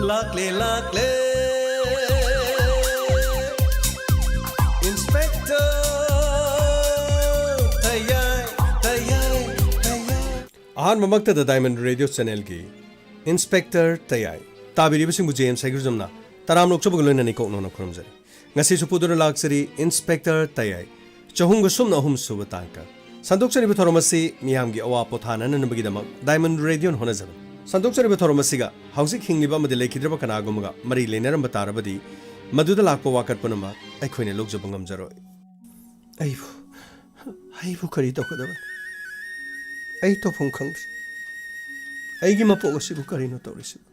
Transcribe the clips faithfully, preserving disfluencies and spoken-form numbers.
ꯂꯥꯛꯂꯦ, ꯂꯥꯛꯂꯦ, Inspector ꯇꯌꯥꯏ, ꯇꯌꯥꯏ, ꯇꯌꯥꯏ꯫ ꯑꯍꯥꯟꯕꯃꯛꯇꯗ Diamond Radio Channelꯒꯤ Inspector ꯇꯌꯥꯏ ꯇꯥꯕꯤꯔꯤꯕꯁꯤꯡꯕꯨ ꯖꯦ ꯑꯦꯝ ꯁꯩꯒ꯭ꯔꯨꯖꯝꯅ ꯇꯔꯥꯝꯅ ꯑꯣꯛꯆꯕꯒ ꯂꯣꯏꯅꯅ ꯏꯀꯣꯛ ꯅꯧꯅ ꯈꯨꯔꯨꯝꯖꯔꯤ꯫ ꯉꯁꯤꯁꯨ ꯄꯨꯗꯨꯅ ꯂꯥꯛꯆꯔꯤ Inspector ꯇꯌꯥꯏ, ꯆꯍꯨꯝꯒ ꯁꯨꯞꯅ ꯑꯍꯨꯝ ꯁꯨꯕ ꯇꯥꯡꯀꯛ꯫ ꯁꯟꯗꯣꯛꯆꯔꯤꯕ ꯊꯧꯔꯝ ꯑꯁꯤ ꯃꯤꯌꯥꯝꯒꯤ ꯑꯋꯥ ꯄꯣꯊꯥꯅꯅꯕꯒꯤꯗꯃꯛ Diamond Radioꯅ ꯍꯣꯠꯅꯖꯕꯅꯤ꯫ ꯁꯟꯗꯣꯛꯆꯔꯤꯕ ꯊꯧꯔꯝ ꯑꯁꯤꯒ ꯍꯧꯖꯤꯛ ꯍꯤꯡꯂꯤꯕ ꯑꯃꯗꯤ ꯂꯩꯈꯤꯗ꯭ꯔꯕ ꯀꯅꯥꯒꯨꯝꯕꯒ ꯃꯔꯤ ꯂꯩꯅꯔꯝꯕ ꯇꯥꯔꯕꯗꯤ, ꯃꯗꯨꯗ ꯂꯥꯛꯄ ꯋꯥꯀꯠ ꯄꯨꯝꯅꯃꯛ ꯑꯩꯈꯣꯏꯅ ꯂꯧꯖꯕ ꯉꯝꯖꯔꯣꯏ꯫ ꯑꯩꯕꯨ, ꯑꯩꯕꯨ ꯀꯔꯤ ꯇꯧꯒꯗꯕꯅꯣ? ꯑꯩ ꯇꯧꯐꯝ ꯈꯪꯗ꯭ꯔꯦ꯫ ꯑꯩꯒꯤ ꯃꯄꯣꯛ ꯑꯁꯤꯕꯨ ꯀꯔꯤꯅꯣ ꯇꯧꯔꯤꯁꯤꯕꯨ?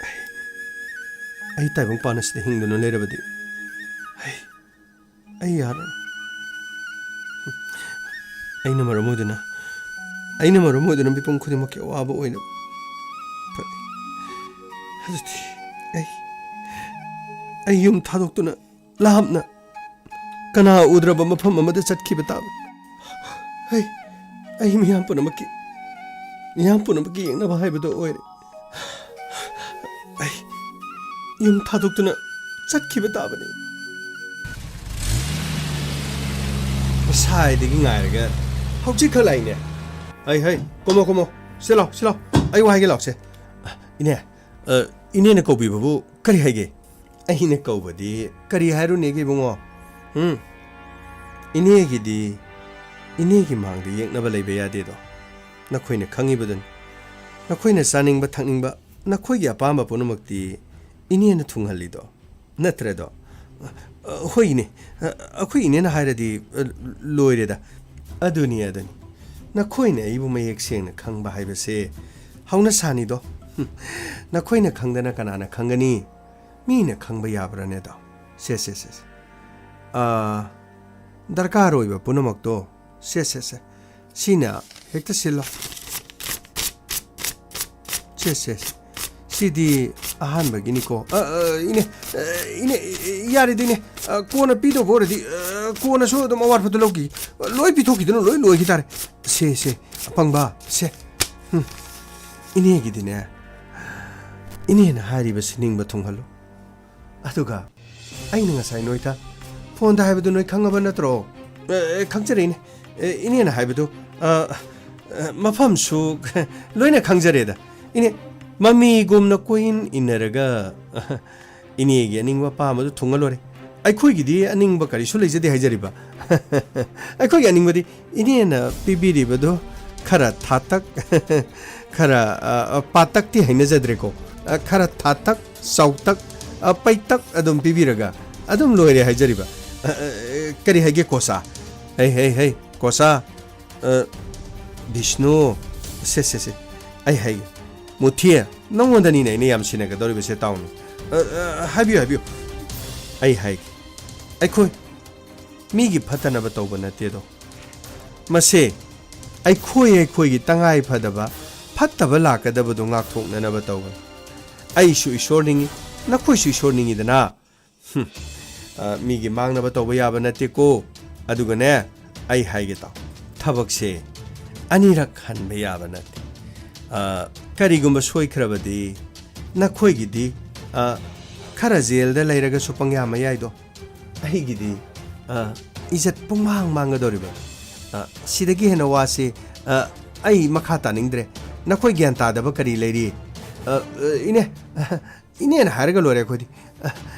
ꯑꯩ, ꯑꯩ ꯇꯥꯏꯕꯪ ꯄꯥꯟ ꯑꯁꯤꯗ ꯍꯤꯡꯗꯨꯅ ꯂꯩꯔꯕꯗꯤ ꯑꯩ, ꯑꯩ ꯌꯥꯔꯔꯣꯏ꯫ ꯑꯩꯅ ꯃꯔꯝ ꯑꯣꯏꯗꯨꯅ, ꯑꯩꯅ ꯃꯔꯝ ꯑꯣꯏꯗꯨꯅ ꯃꯤꯄꯨꯝ ꯈꯨꯗꯤꯡꯃꯛꯀꯤ ꯑꯋꯥꯕ ꯑꯣꯏꯅ ꯐꯔꯦ꯫ ꯑꯗꯨꯗꯤ ꯑꯩ, ꯑꯩ ꯌꯨꯝ ꯊꯥꯗꯣꯛꯇꯨꯅ ꯂꯥꯞꯅ ꯀꯅꯥ ꯎꯗ꯭ꯔꯕ ꯃꯐꯝ ꯑꯃꯗ ꯆꯠꯈꯤꯕ ꯇꯥꯕꯅꯤ꯫ ꯑꯩ, ꯑꯩ ꯃꯤꯌꯥꯝ ꯄꯨꯝꯅꯃꯛꯀꯤ, ꯃꯤꯌꯥꯝ ꯄꯨꯝꯅꯃꯛꯀꯤ ꯌꯦꯡꯅꯕ ꯍꯥꯏꯕꯗꯣ ꯑꯣꯏꯔꯦ꯫ ꯑꯩ ꯌꯨꯝ ꯊꯥꯗꯣꯛꯇꯨꯅ ꯆꯠꯈꯤꯕ ꯇꯥꯕꯅꯤ꯫ ꯉꯁꯥꯏꯗꯒꯤ ꯉꯥꯏꯔꯒ ꯍꯧꯖꯤꯛ ꯈꯛ ꯂꯥꯛꯏꯅꯦ꯫ ꯍꯩ, ꯍꯩ, ꯀꯨꯝꯃꯣ, ꯀꯨꯝꯃꯣ꯫ ꯁꯤ ꯂꯥꯎ, ꯁꯤ ꯂꯥꯎ꯫ ꯑꯩ ꯋꯥ ꯍꯥꯏꯒꯦ ꯂꯥꯎꯁꯦ꯫ ꯏꯅꯦ, ꯑ, ꯏꯅꯦꯅ ꯀꯧꯕꯤꯕꯕꯨ ꯀꯔꯤ ꯍꯥꯏꯒꯦ? ꯑꯩꯅ ꯀꯧꯕꯗꯤ ꯀꯔꯤ ꯍꯥꯏꯔꯨꯅꯦꯒꯦ, ꯏꯕꯨꯡꯉꯣ? ꯎꯝ? ꯏꯅꯦꯒꯤꯗꯤ, ꯏꯅꯦꯒꯤ ꯃꯥꯡꯗ ꯌꯦꯛꯅꯕ ꯂꯩꯕ ꯌꯥꯗꯦꯗꯣ꯫ ꯅꯈꯣꯏꯅ ꯈꯪꯉꯤꯕꯗꯨꯅꯤ꯫ ꯅꯈꯣꯏꯅ ꯆꯥꯅꯤꯡꯕ ꯊꯛꯅꯤꯡꯕ, ꯅꯈꯣꯏꯒꯤ ꯑꯄꯥꯝꯕ ꯄꯨꯝꯅꯃꯛꯇꯤ ꯏꯅꯦꯅ ꯊꯨꯡꯍꯜꯂꯤꯗꯣ꯫ ꯅꯠꯇ꯭ꯔꯗꯣ? ꯑ, ꯍꯣꯏ, ꯏꯅꯦ꯫ ꯑ, ꯑꯩꯈꯣꯏ ꯏꯅꯦꯅ ꯍꯥꯏꯔꯗꯤ, ꯑ, ꯂꯣꯏꯔꯦꯗ꯫ ꯑꯗꯨꯅꯤ, ꯑꯗꯨꯅꯤ꯫ ꯅꯈꯣꯏꯅ ꯑꯩꯕꯨ ꯃꯌꯦꯛ ꯁꯦꯡꯅ ꯈꯪꯕ ꯍꯥꯏꯕꯁꯦ ꯍꯧꯅꯁꯥꯅꯤꯗꯣ꯫ ꯍꯨꯝ, ꯅꯈꯣꯏꯅ ꯈꯪꯗꯅ ꯀꯅꯥꯅ ꯈꯪꯒꯅꯤ? ꯃꯤꯅ ꯈꯪꯕ ꯌꯥꯕ꯭ꯔꯥꯅꯦꯗꯣ? ꯁꯦ, ꯁꯦ, ꯁꯦ, ꯁꯦ꯫ ꯑ, ꯗꯔꯀꯥꯔ ꯑꯣꯏꯕ ꯄꯨꯝꯅꯃꯛꯇꯣ꯫ ꯁꯦ, ꯁꯦ, ꯁꯦ꯫ ꯁꯤꯅ ꯍꯦꯛꯇ ꯁꯤꯜꯂꯣ꯫ ꯁꯦ, ꯁꯦ, ꯁꯦ꯫ ꯁꯤꯗꯤ ꯑꯍꯥꯟꯕꯒꯤꯅꯤꯀꯣ꯫ ꯑ, ꯑ, ꯏꯅꯦ, ꯑ, ꯏꯅꯦ, ꯌꯥꯔꯦꯗ, ꯏꯅꯦ꯫ ꯑ, ꯀꯣꯟꯅ ꯄꯤꯗꯧꯕ ꯑꯣꯏꯔꯗꯤ, ꯑ, ꯀꯣꯟꯅꯁꯨ ꯑꯗꯨꯝ ꯑꯋꯥꯠꯄꯗꯨ ꯂꯧꯈꯤ꯫ ꯂꯣꯏ ꯄꯤꯊꯣꯛꯈꯤꯗꯅ ꯂꯣꯏ ꯂꯣꯏꯈꯤ ꯇꯥꯔꯦ꯫ ꯁꯦ, ꯁꯦ, ꯑꯄꯪꯕ, ꯁꯦ꯫ ꯍꯨꯝ꯫ ꯏꯅꯦꯒꯤꯗꯤꯅꯦ, ꯏꯅꯦꯅ ꯍꯥꯏꯔꯤꯕꯁꯤ ꯅꯤꯡꯕ ꯊꯨꯡꯍꯜꯂꯨ꯫ ꯑꯗꯨꯒ ꯑꯩꯅ ꯉꯁꯥꯏ ꯅꯣꯏꯗ ꯐꯣꯟꯗ ꯍꯥꯏꯕꯗꯨ ꯅꯣꯏ ꯈꯪꯉꯕ ꯅꯠꯇ꯭ꯔꯣ? ꯑꯦ, ꯑꯦ, ꯈꯪꯖꯔꯦ, ꯏꯅꯦ꯫ ꯑꯦ, ꯏꯅꯦꯅ ꯍꯥꯏꯕꯗꯨ, ꯑ, ꯑ, ꯃꯐꯝꯁꯨ ꯂꯣꯏꯅ ꯈꯪꯖꯔꯦꯗ꯫ ꯏꯅꯦ, ꯃꯃꯤꯒꯨꯝꯅ ꯀꯣꯏꯏꯟ ꯏꯟꯅꯔꯒ, ꯏꯅꯦꯒꯤ ꯑꯅꯤꯡꯕ ꯑꯄꯥꯝꯕꯗꯨ ꯊꯨꯡꯉ ꯂꯣꯏꯔꯦ꯫ ꯑꯩꯈꯣꯏꯒꯤꯗꯤ ꯑꯅꯤꯡꯕ ꯀꯔꯤꯁꯨ ꯂꯩꯖꯗꯦ ꯍꯥꯏꯖꯔꯤꯕ꯫ ꯑꯩꯈꯣꯏꯒꯤ ꯑꯅꯤꯡꯕꯗꯤ ꯏꯅꯦꯅ ꯄꯤꯕꯤꯔꯤꯕꯗꯨ ꯈꯔ ꯊꯥꯇꯛ, ꯈꯔ, ꯑ, ꯑ, ꯄꯥꯇꯛꯇꯤ ꯍꯩꯅꯖꯗ꯭ꯔꯦꯀꯣ꯫ ꯑ, ꯈꯔ ꯊꯥꯇꯛ, ꯆꯥꯎꯇꯛ, ꯑ, ꯄꯩꯇꯛ ꯑꯗꯨꯝ ꯄꯤꯕꯤꯔꯒ ꯑꯗꯨꯝ ꯂꯣꯏꯔꯦ ꯍꯥꯏꯖꯔꯤꯕ꯫ ꯑ, ꯑ, ꯑ, ꯀꯔꯤ ꯍꯥꯏꯒꯦ ꯀꯣꯁꯥ? ꯍꯩ, ꯍꯩ, ꯍꯩ, ꯀꯣꯁꯥ꯫ ꯑ, ꯕꯤꯁꯅꯨ, ꯁꯦ, ꯁꯦ, ꯁꯦ, ꯑꯩ ꯍꯥꯏꯒꯦ꯫ ꯃꯨꯊꯤ, ꯅꯉꯣꯟꯗꯅꯤꯅꯦ ꯑꯩꯅ ꯌꯥꯝ ꯁꯤꯟꯅꯒꯗꯧꯔꯤꯕꯁꯦ, ꯇꯥꯎꯅꯦ꯫ ꯑ, ꯑ, ꯍꯥꯏꯕꯤꯌꯨ, ꯍꯥꯏꯕꯤꯌꯨ꯫ ꯑꯩ ꯍꯥꯏꯒꯦ꯫ ꯑꯩꯈꯣꯏ ꯃꯤꯒꯤ ꯐꯠꯇꯅꯕ ꯇꯧꯕ ꯅꯠꯇꯦꯗꯣ꯫ ꯃꯁꯦ ꯑꯩꯈꯣꯏ ꯑꯩꯈꯣꯏꯒꯤ ꯇꯉꯥꯏ ꯐꯗꯕ ꯐꯠꯇꯕ ꯂꯥꯛꯀꯗꯕꯗꯣ ꯉꯥꯛꯊꯣꯛꯅꯅꯕ ꯇꯧꯕꯅꯤ꯫ ꯑꯩꯁꯨ ꯏꯁꯣꯔꯅꯤꯡꯉꯤ, ꯅꯈꯣꯏꯁꯨ ꯏꯁꯣꯔꯅꯤꯡꯉꯤꯗꯅ꯫ ꯍꯨꯝ, ꯑ, ꯃꯤꯒꯤ ꯃꯥꯡꯅꯕ ꯇꯧꯕ ꯌꯥꯕ ꯅꯠꯇꯦꯀꯣ꯫ ꯑꯗꯨꯒꯅꯦ, ꯑꯩ ꯍꯥꯏꯒꯦ ꯇꯥꯎ, ꯊꯕꯛꯁꯦ ꯑꯅꯤꯔꯛ ꯍꯟꯕ ꯌꯥꯕ ꯅꯠꯇꯦ꯫ ꯑ, ꯀꯔꯤꯒꯨꯝꯕ ꯁꯣꯏꯈ꯭ꯔꯕꯗꯤ ꯅꯈꯣꯏꯒꯤꯗꯤ, ꯑ, ꯈꯔ ꯖꯦꯜꯗ ꯂꯩꯔꯒꯁꯨ ꯄꯪꯌꯥ ꯃꯌꯥꯏꯗꯣ, ꯑꯩꯒꯤꯗꯤ, ꯑ, ꯏꯖꯠ ꯄꯨꯡꯃꯥꯡ ꯃꯥꯡꯒꯗꯧꯔꯤꯕ꯫ ꯑ, ꯁꯤꯗꯒꯤ ꯍꯦꯟꯅ ꯋꯥꯁꯤ, ꯑ, ꯑꯩ ꯃꯈꯥ ꯇꯥꯅꯤꯡꯗ꯭ꯔꯦ꯫ ꯅꯈꯣꯏ ꯒ꯭ꯌꯥꯟ ꯇꯥꯗꯕ ꯀꯔꯤ ꯂꯩꯔꯤ? ꯑ, ꯑ, ꯏꯅꯦ, ꯏꯅꯦꯅ ꯍꯥꯏꯔꯒ ꯂꯣꯏꯔꯦ ꯑꯩꯈꯣꯏꯗꯤ꯫ ꯑ,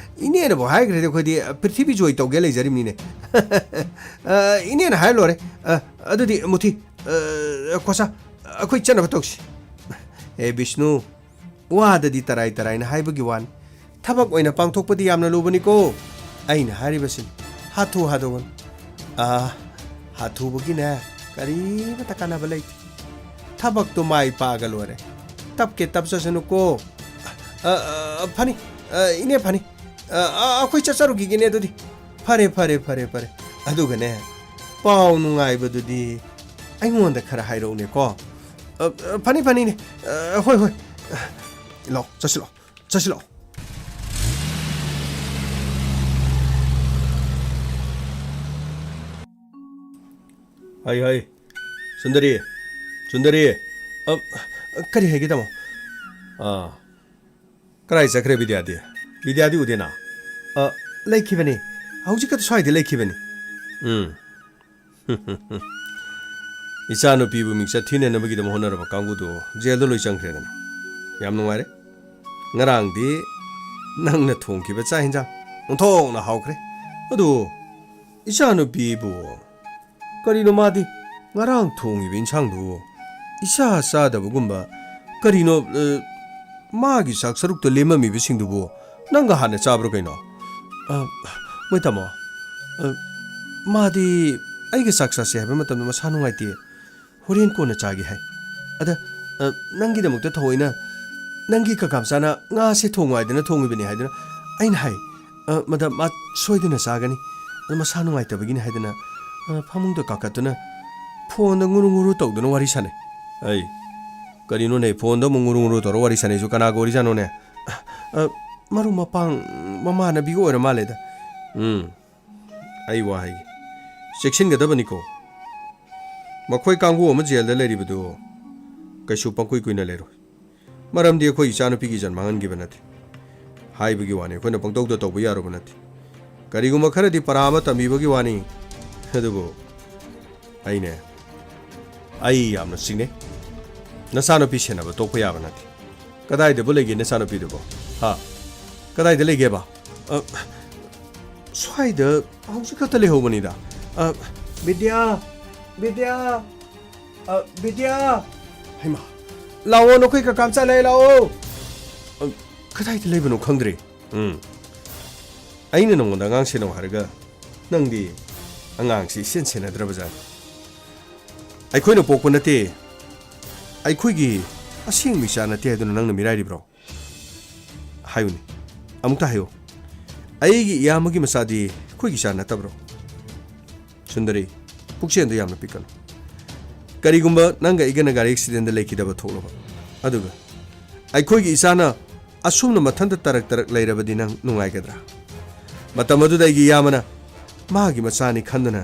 ꯏꯅꯦꯅꯕꯨ ꯍꯥꯏꯈ꯭ꯔꯗꯤ ꯑꯩꯈꯣꯏꯗꯤ, ꯑ, ꯄ꯭ꯔꯤꯊꯤꯕꯤ ꯖꯣꯏ ꯇꯧꯒꯦ ꯂꯩꯖꯔꯤꯕꯅꯤꯅꯦ꯫ ꯑ, ꯏꯅꯦꯅ ꯍꯥꯏꯔ ꯂꯣꯏꯔꯦ꯫ ꯑ, ꯑꯗꯨꯗꯤ ꯃꯨꯊꯤ, ꯑ, ꯀꯣꯁꯥ, ꯑꯩꯈꯣꯏ ꯆꯠꯅꯕ ꯇꯧꯁꯤ꯫ ꯑꯦ ꯕꯤꯁꯅꯨ, ꯋꯥꯗꯗꯤ ꯇꯔꯥꯏ ꯇꯔꯥꯏꯅ ꯍꯥꯏꯕꯒꯤ ꯋꯥꯅꯤ꯫ ꯊꯕꯛ ꯑꯣꯏꯅ ꯄꯥꯡꯊꯣꯛꯄꯗꯤ ꯌꯥꯝꯅ ꯂꯨꯕꯅꯤꯀꯣ꯫ ꯑꯩꯅ ꯍꯥꯏꯔꯤꯕꯁꯤꯅꯤ, ꯍꯥꯊꯨ ꯍꯥꯊꯨꯒꯅꯨ꯫ ꯑꯥ, ꯍꯥꯊꯨꯕꯒꯤꯅꯦ, ꯀꯔꯤꯃꯇ ꯀꯥꯟꯅꯕ ꯂꯩꯇꯦ꯫ ꯊꯕꯛꯇꯣ ꯃꯥꯏ ꯄꯥꯛꯑꯒ ꯂꯣꯏꯔꯦ꯫ ꯇꯞꯀꯦ ꯇꯞꯆꯁꯅꯨꯀꯣ꯫ ꯑ, ꯑ, ꯐꯅꯤ꯫ ꯑ, ꯏꯅꯦ ꯐꯅꯤ꯫ ꯑ, ꯑ, ꯑꯩꯈꯣꯏ ꯆꯠꯆꯔꯨꯈꯤꯒꯦꯅꯦ ꯑꯗꯨꯗꯤ꯫ ꯐꯔꯦ, ꯐꯔꯦ, ꯐꯔꯦ, ꯐꯔꯦ꯫ ꯑꯗꯨꯒꯅꯦ, ꯄꯥꯎ ꯅꯨꯡꯉꯥꯏꯕꯗꯨꯗꯤ ꯑꯩꯉꯣꯟꯗ ꯈꯔ ꯍꯥꯏꯔꯛꯎꯅꯦꯀꯣ꯫ ꯑ, ꯑ, ꯐꯅꯤ, ꯐꯅꯤꯅꯦ꯫ ꯑ, ꯍꯣꯏ, ꯍꯣꯏ꯫ ꯂꯥꯛꯑꯣ, ꯆꯠꯁꯤ ꯂꯥꯛꯑꯣ꯫ ꯆꯠꯁꯤ ꯂꯥꯛꯑꯣ꯫ ꯍꯥꯏ, ꯍꯥꯏ꯫ ꯁꯨꯟꯗꯔꯤ, ꯁꯨꯟꯗꯔꯤ꯫ ꯑ, ꯀꯔꯤ ꯍꯥꯏꯒꯦ, ꯇꯥꯃꯣ? ꯑꯥ, ꯀꯗꯥꯏ ꯆꯠꯈ꯭ꯔꯦ ꯕꯤꯗ꯭ꯌꯥꯗꯤ? ꯕꯤꯗ꯭ꯌꯥꯗꯤ ꯎꯗꯦꯅ꯫ ꯑ, ꯂꯩꯈꯤꯕꯅꯤ꯫ ꯍꯧꯖꯤꯛꯈꯛꯇ ꯁ꯭ꯋꯥꯏꯗ ꯂꯩꯈꯤꯕꯅꯤ꯫ ꯎꯝ꯫ ꯏꯆꯥꯅꯨꯄꯤꯕꯨ ꯃꯤꯡꯆꯠ ꯊꯤꯅꯅꯕꯒꯤꯗꯃꯛ ꯍꯣꯠꯅꯔꯕ ꯀꯥꯡꯕꯨꯗꯨ ꯖꯦꯜꯗ ꯂꯣꯏ ꯆꯪꯈ꯭ꯔꯦꯗꯅ꯫ ꯌꯥꯝ ꯅꯨꯡꯉꯥꯏꯔꯦ꯫ ꯉꯔꯥꯡꯗꯤ ꯅꯪꯅ ꯊꯣꯡꯈꯤꯕ ꯆꯥꯛ ꯍꯦꯟꯖꯥꯡ ꯑꯣꯟꯊꯣꯛꯅ ꯍꯥꯎꯈ꯭ꯔꯦ꯫ ꯑꯗꯨ ꯏꯆꯥꯅꯨꯄꯤꯕꯨ ꯀꯔꯤꯅꯣ ꯃꯥꯗꯤ ꯉꯔꯥꯡ ꯊꯣꯡꯉꯤꯕ ꯏꯟꯁꯥꯡꯗꯨꯕꯨ ꯏꯆꯥ ꯆꯥꯗꯕꯒꯨꯝꯕ ꯀꯔꯤꯅꯣ, ꯑ, ꯃꯥꯒꯤ ꯆꯥꯛ ꯁꯔꯨꯛꯇ ꯂꯦꯝꯃꯝꯃꯤꯕꯁꯤꯡꯗꯨꯕꯨ ꯅꯪꯒ ꯍꯥꯟꯅ ꯆꯥꯕ꯭ꯔꯣ ꯀꯩꯅꯣ? ꯑ, ꯃꯣꯏ ꯇꯥꯃꯣ, ꯑ, ꯃꯥꯗꯤ ꯑꯩꯒ ꯆꯥꯛ ꯆꯥꯁꯦ ꯍꯥꯏꯕ ꯃꯇꯝꯗ ꯃꯁꯥ ꯅꯨꯡꯉꯥꯏꯇꯦ, ꯍꯣꯔꯦꯟ ꯀꯣꯟꯅ ꯆꯥꯒꯦ ꯍꯥꯏ꯫ ꯑꯗ, ꯑ, ꯅꯪꯒꯤꯗꯃꯛꯇ ꯊꯑꯣꯏꯅ ꯅꯪꯒꯤ ꯀꯀꯥ ꯃꯆꯥꯅ ꯉꯥꯁꯦ ꯊꯣꯡꯉꯨ ꯍꯥꯏꯗꯅ ꯊꯣꯡꯉꯤꯕꯅꯤ ꯍꯥꯏꯗꯨꯅ ꯑꯩꯅ ꯍꯥꯏ, "ꯑ, ꯃꯗꯥꯝ, ꯃꯥ ꯁꯣꯏꯗꯅ ꯆꯥꯒꯅꯤ꯫ ꯑꯗꯣ ꯃꯁꯥ ꯅꯨꯡꯉꯥꯏꯇꯕꯒꯤꯅꯤ" ꯍꯥꯏꯗꯅ, ꯑ, ꯐꯃꯨꯡꯗ ꯀꯥꯈꯠꯇꯨꯅ ꯐꯣꯟꯗ ꯉꯨꯔꯨ ꯉꯨꯔꯨ ꯇꯧꯗꯨꯅ ꯋꯥꯔꯤ ꯁꯥꯟꯅꯩ꯫ ꯑꯩ, ꯀꯔꯤꯅꯣꯅꯦ, ꯐꯣꯟꯗ ꯑꯃꯨꯛ ꯉꯨꯔꯨ ꯉꯨꯔꯨ ꯇꯧꯔ ꯋꯥꯔꯤ ꯁꯥꯟꯅꯩꯁꯨ ꯀꯅꯥꯒ ꯑꯣꯏꯔꯤꯖꯥꯠꯅꯣꯅꯦ? ꯑ, ꯃꯔꯨꯞ ꯃꯄꯥꯡ ꯃꯃꯥꯟꯅꯕꯤꯒ ꯑꯣꯏꯔ ꯃꯥꯜꯂꯦꯗ꯫ ꯎꯝ, ꯑꯩ ꯋꯥ ꯍꯥꯏꯒꯦ꯫ ꯆꯦꯛꯁꯤꯟꯒꯗꯕꯅꯤꯀꯣ꯫ ꯃꯈꯣꯏ ꯀꯥꯡꯕꯨ ꯑꯃ ꯖꯦꯜꯗ ꯂꯩꯔꯤꯕꯗꯨ ꯀꯩꯁꯨ ꯄꯪꯀꯨꯏ ꯀꯨꯏꯅ ꯂꯩꯔꯣꯏ꯫ ꯃꯔꯝꯗꯤ ꯑꯩꯈꯣꯏ ꯏꯆꯥꯅꯨꯄꯤꯒꯤ ꯏꯖꯠ ꯃꯥꯡꯍꯟꯈꯤꯕ ꯅꯠꯇꯦ꯫ ꯍꯥꯏꯕꯒꯤ ꯋꯥꯅꯤ, ꯑꯩꯈꯣꯏꯅ ꯄꯪꯇꯧꯗ ꯇꯧꯕ ꯌꯥꯔꯨꯕ ꯅꯠꯇꯦ꯫ ꯀꯔꯤꯒꯨꯝꯕ ꯈꯔꯗꯤ ꯄꯔꯥ ꯑꯃ ꯇꯝꯕꯤꯕꯒꯤ ꯋꯥꯅꯤ꯫ ꯑꯗꯨꯕꯨ ꯑꯩꯅꯦ, ꯑꯩ ꯌꯥꯝꯅ ꯆꯤꯡꯅꯩ꯫ ꯅꯆꯥꯅꯨꯄꯤ ꯁꯦꯟꯅꯕ ꯇꯣꯛꯄ ꯌꯥꯕ ꯅꯠꯇꯦ꯫ ꯀꯗꯥꯏꯗꯕꯨ ꯂꯩꯒꯦ ꯅꯆꯥꯅꯨꯄꯤꯗꯨꯕꯣ? ꯍꯥ? ꯀꯗꯥꯏꯗ ꯂꯩꯒꯦꯕ? ꯑ, ꯁ꯭ꯋꯥꯏꯗ ꯍꯧꯖꯤꯛ ꯈꯛꯇ ꯂꯩꯍꯧꯕꯅꯤꯗ꯫ ꯑ, ꯕꯤꯗ꯭ꯌꯥ! ꯕꯤꯗ꯭ꯌꯥ! ꯑ, ꯕꯤꯗ꯭ꯌꯥ! ꯍꯩꯃꯥ! ꯂꯥꯛꯑꯣ, ꯅꯈꯣꯏ ꯀꯀꯥ ꯃꯆꯥ ꯂꯩ, ꯂꯥꯛꯑꯣ! ꯑ, ꯀꯗꯥꯏꯗ ꯂꯩꯕꯅꯣ ꯈꯪꯗ꯭ꯔꯦ꯫ ꯎꯝ꯫ ꯑꯩꯅ ꯅꯉꯣꯟꯗ ꯑꯉꯥꯡ ꯁꯦꯟꯅꯧ ꯍꯥꯏꯔꯒ ꯅꯪꯗꯤ ꯑꯉꯥꯡꯁꯤ ꯏꯁꯦꯟ ꯁꯦꯟꯅꯗ꯭ꯔꯕ ꯖꯥꯠꯅꯤ꯫ ꯑꯩꯈꯣꯏꯅ ꯄꯣꯛꯄ ꯅꯠꯇꯦ, ꯑꯩꯈꯣꯏꯒꯤ ꯑꯁꯦꯡꯕ ꯏꯆꯥ ꯅꯠꯇꯦ ꯍꯥꯏꯗꯨꯅ ꯅꯪꯅ ꯃꯤꯔꯥꯏꯔꯤꯕ꯭ꯔꯣ? ꯍꯥꯏꯌꯨꯅꯦ, ꯑꯃꯨꯛꯇ ꯍꯥꯏꯌꯨ꯫ ꯑꯩꯒꯤ ꯏꯌꯥꯝꯕꯒꯤ ꯃꯆꯥꯗꯤ ꯑꯩꯈꯣꯏꯒꯤ ꯏꯆꯥ ꯅꯠꯇꯕ꯭ꯔꯣ? ꯁꯨꯟꯗꯔꯤ, ꯄꯨꯛꯆꯦꯜꯗꯣ ꯌꯥꯝꯅ ꯄꯤꯛꯀꯅꯨ꯫ ꯀꯔꯤꯒꯨꯝꯕ ꯅꯪꯒ ꯑꯩꯒꯅ ꯒꯥꯔꯤ ꯑꯦꯛꯁꯤꯗꯦꯟꯗ ꯂꯩꯈꯤꯗꯕ ꯊꯣꯛꯂꯕ, ꯑꯗꯨꯒ ꯑꯩꯈꯣꯏꯒꯤ ꯏꯆꯥꯅ ꯑꯁꯨꯝꯅ ꯃꯊꯟꯇ ꯇꯔꯛ ꯇꯔꯛ ꯂꯩꯔꯕꯗꯤ ꯅꯪ ꯅꯨꯡꯉꯥꯏꯒꯗ꯭ꯔꯥ? ꯃꯇꯝ ꯑꯗꯨꯗ ꯑꯩꯒꯤ ꯏꯌꯥꯝꯕꯅ ꯃꯥꯒꯤ ꯃꯆꯥꯅꯤ ꯈꯟꯗꯨꯅ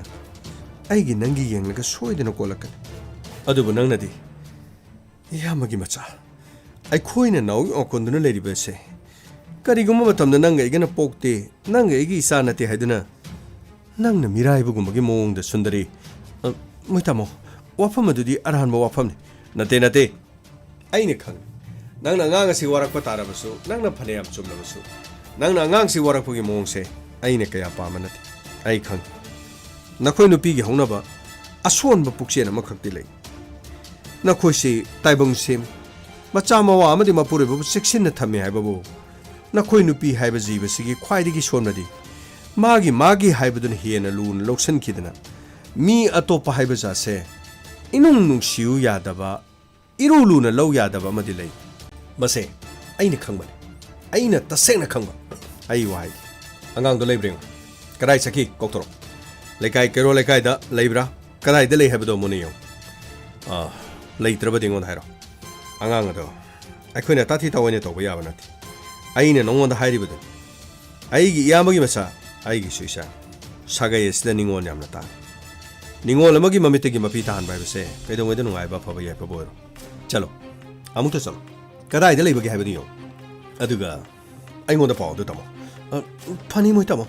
ꯑꯩꯒꯤ ꯅꯪꯒꯤ ꯌꯦꯡꯂꯒ ꯁꯣꯏꯗꯅ ꯀꯣꯜꯂꯛꯀꯅꯤ꯫ ꯑꯗꯨꯕꯨ ꯅꯪꯅꯗꯤ ꯏꯌꯥꯝꯕꯒꯤ ꯃꯆꯥ, ꯑꯩꯈꯣꯏꯅ ꯅꯥꯎ ꯌꯣꯛꯅ ꯀꯣꯟꯗꯨꯅ ꯂꯩꯔꯤꯕꯁꯦ, ꯀꯔꯤꯒꯨꯝꯕ ꯃꯇꯝꯗ ꯅꯪꯒ ꯑꯩꯒꯅ ꯄꯣꯛꯇꯦ, ꯅꯪꯒ ꯑꯩꯒꯤ ꯏꯆꯥ ꯅꯠꯇꯦ ꯍꯥꯏꯗꯨꯅ ꯅꯪꯅ ꯃꯤꯔꯥꯏꯕꯒꯨꯝꯕꯒꯤ ꯃꯑꯣꯡꯗ, ꯁꯨꯟꯗꯔꯤ꯫ ꯑ, ꯃꯣꯏ ꯇꯥꯃꯣ, ꯋꯥꯐꯝ ꯑꯗꯨꯗꯤ ꯑꯔꯥꯟꯕ ꯋꯥꯐꯝꯅꯤ꯫ ꯅꯠꯇꯦ, ꯅꯠꯇꯦ꯫ ꯑꯩꯅ ꯈꯪꯉꯤ꯫ ꯅꯪꯅ ꯑꯉꯥꯡ ꯑꯁꯤ ꯋꯥꯔꯛꯄ ꯇꯥꯔꯕꯁꯨ, ꯅꯪꯅ ꯐꯅꯌꯥꯝ ꯆꯨꯝꯂꯕꯁꯨ, ꯅꯪꯅ ꯑꯉꯥꯡꯁꯤ ꯋꯥꯔꯛꯄꯒꯤ ꯃꯑꯣꯡꯁꯦ ꯑꯩꯅ ꯀꯌꯥ ꯄꯥꯝꯕ ꯅꯠꯇꯦ꯫ ꯑꯩ ꯈꯪꯉꯤ꯫ ꯅꯈꯣꯏ ꯅꯨꯄꯤꯒꯤ ꯍꯧꯅꯕ ꯑꯁꯣꯟꯕ ꯄꯨꯛꯆꯦꯜ ꯑꯃꯈꯛꯇꯤ ꯂꯩ꯫ ꯅꯈꯣꯏꯁꯤ ꯇꯥꯏꯕꯪ ꯁꯦꯝ, ꯃꯆꯥ ꯃꯋꯥ ꯑꯃꯗꯤ ꯃꯄꯨꯔꯣꯏꯕꯕꯨ ꯆꯦꯛꯁꯤꯟꯅ ꯊꯝꯃꯤ ꯍꯥꯏꯕꯕꯨ, ꯅꯈꯣꯏ ꯅꯨꯄꯤ ꯍꯥꯏꯕ ꯖꯤꯕꯁꯤꯒꯤ ꯈ꯭ꯋꯥꯏꯗꯒꯤ ꯁꯣꯟꯕꯗꯤ ꯃꯥꯒꯤ, ꯃꯥꯒꯤ ꯍꯥꯏꯕꯗꯨꯅ ꯍꯦꯟꯅ ꯂꯨꯅ ꯂꯧꯁꯤꯟꯈꯤꯗꯅ, ꯃꯤ ꯑꯇꯣꯞꯄ ꯍꯥꯏꯕ ꯖꯥꯠꯁꯦ ꯏꯅꯨꯡ ꯅꯨꯡꯁꯤꯌꯨ ꯌꯥꯗꯕ, ꯏꯔꯨ ꯂꯨꯅ ꯂꯧ ꯌꯥꯗꯕ ꯑꯃꯗꯤ ꯂꯩ꯫ ꯃꯁꯦ ꯑꯩꯅ ꯈꯪꯕꯅꯤ꯫ ꯑꯩꯅ ꯇꯁꯦꯡꯅ ꯈꯪꯕ꯫ ꯑꯩ ꯋꯥꯍꯩ꯫ ꯑꯉꯥꯡꯗꯣ ꯂꯩꯕ꯭ꯔꯥ ꯌꯦꯡꯉꯨ꯫ ꯀꯗꯥꯏ ꯆꯠꯈꯤ? ꯀꯧꯊꯣꯔꯛꯑꯣ꯫ ꯂꯩꯀꯥꯏ, ꯀꯩꯔꯣꯜ ꯂꯩꯀꯥꯏꯗ ꯂꯩꯕ꯭ꯔꯥ? ꯀꯗꯥꯏꯗ ꯂꯩ ꯍꯥꯏꯕꯗꯣ ꯃꯨꯟꯅ ꯌꯦꯡꯉꯨ꯫ ꯑꯥ, ꯂꯩꯇ꯭ꯔꯕꯗꯤ ꯑꯩꯉꯣꯟꯗ ꯍꯥꯏꯔꯣ꯫ ꯑꯉꯥꯡ ꯑꯗꯣ ꯑꯩꯈꯣꯏꯅ ꯇꯥꯊꯤ ꯇꯥꯑꯣꯏꯅ ꯇꯧꯕ ꯌꯥꯕ ꯅꯠꯇꯦ꯫ ꯑꯩꯅ ꯅꯉꯣꯟꯗ ꯍꯥꯏꯔꯤꯕꯗꯨꯅꯤ꯫ ꯑꯩꯒꯤ ꯏꯌꯥꯝꯕꯒꯤ ꯃꯆꯥ, ꯑꯩꯒꯤꯁꯨ ꯏꯆꯥ꯫ ꯁꯥꯒꯩ ꯑꯁꯤꯗ ꯅꯤꯉꯣꯜ ꯌꯥꯝꯅ ꯇꯥꯡꯏ꯫ ꯅꯤꯉꯣꯜ ꯑꯃꯒꯤ ꯃꯃꯤꯠꯇꯒꯤ ꯃꯄꯤ ꯇꯥꯍꯟꯕ ꯍꯥꯏꯕꯁꯦ ꯀꯩꯗꯧꯉꯩꯗ ꯅꯨꯡꯉꯥꯏꯕ, ꯑꯐꯕ ꯌꯥꯏꯐꯕ ꯑꯣꯏꯔꯣ꯫ ꯆꯠꯂꯣ, ꯑꯃꯨꯛꯇ ꯆꯠꯂꯣ꯫ ꯀꯗꯥꯏꯗ ꯂꯩꯕꯒꯦ ꯍꯥꯏꯕꯗꯨ ꯌꯦꯡꯉꯨ꯫ ꯑꯗꯨꯒ ꯑꯩꯉꯣꯟꯗ ꯄꯥꯎ ꯑꯗꯨ ꯇꯝꯃꯣ꯫ ꯑ, ꯐꯅꯤ ꯃꯣꯏ ꯇꯥꯃꯣ꯫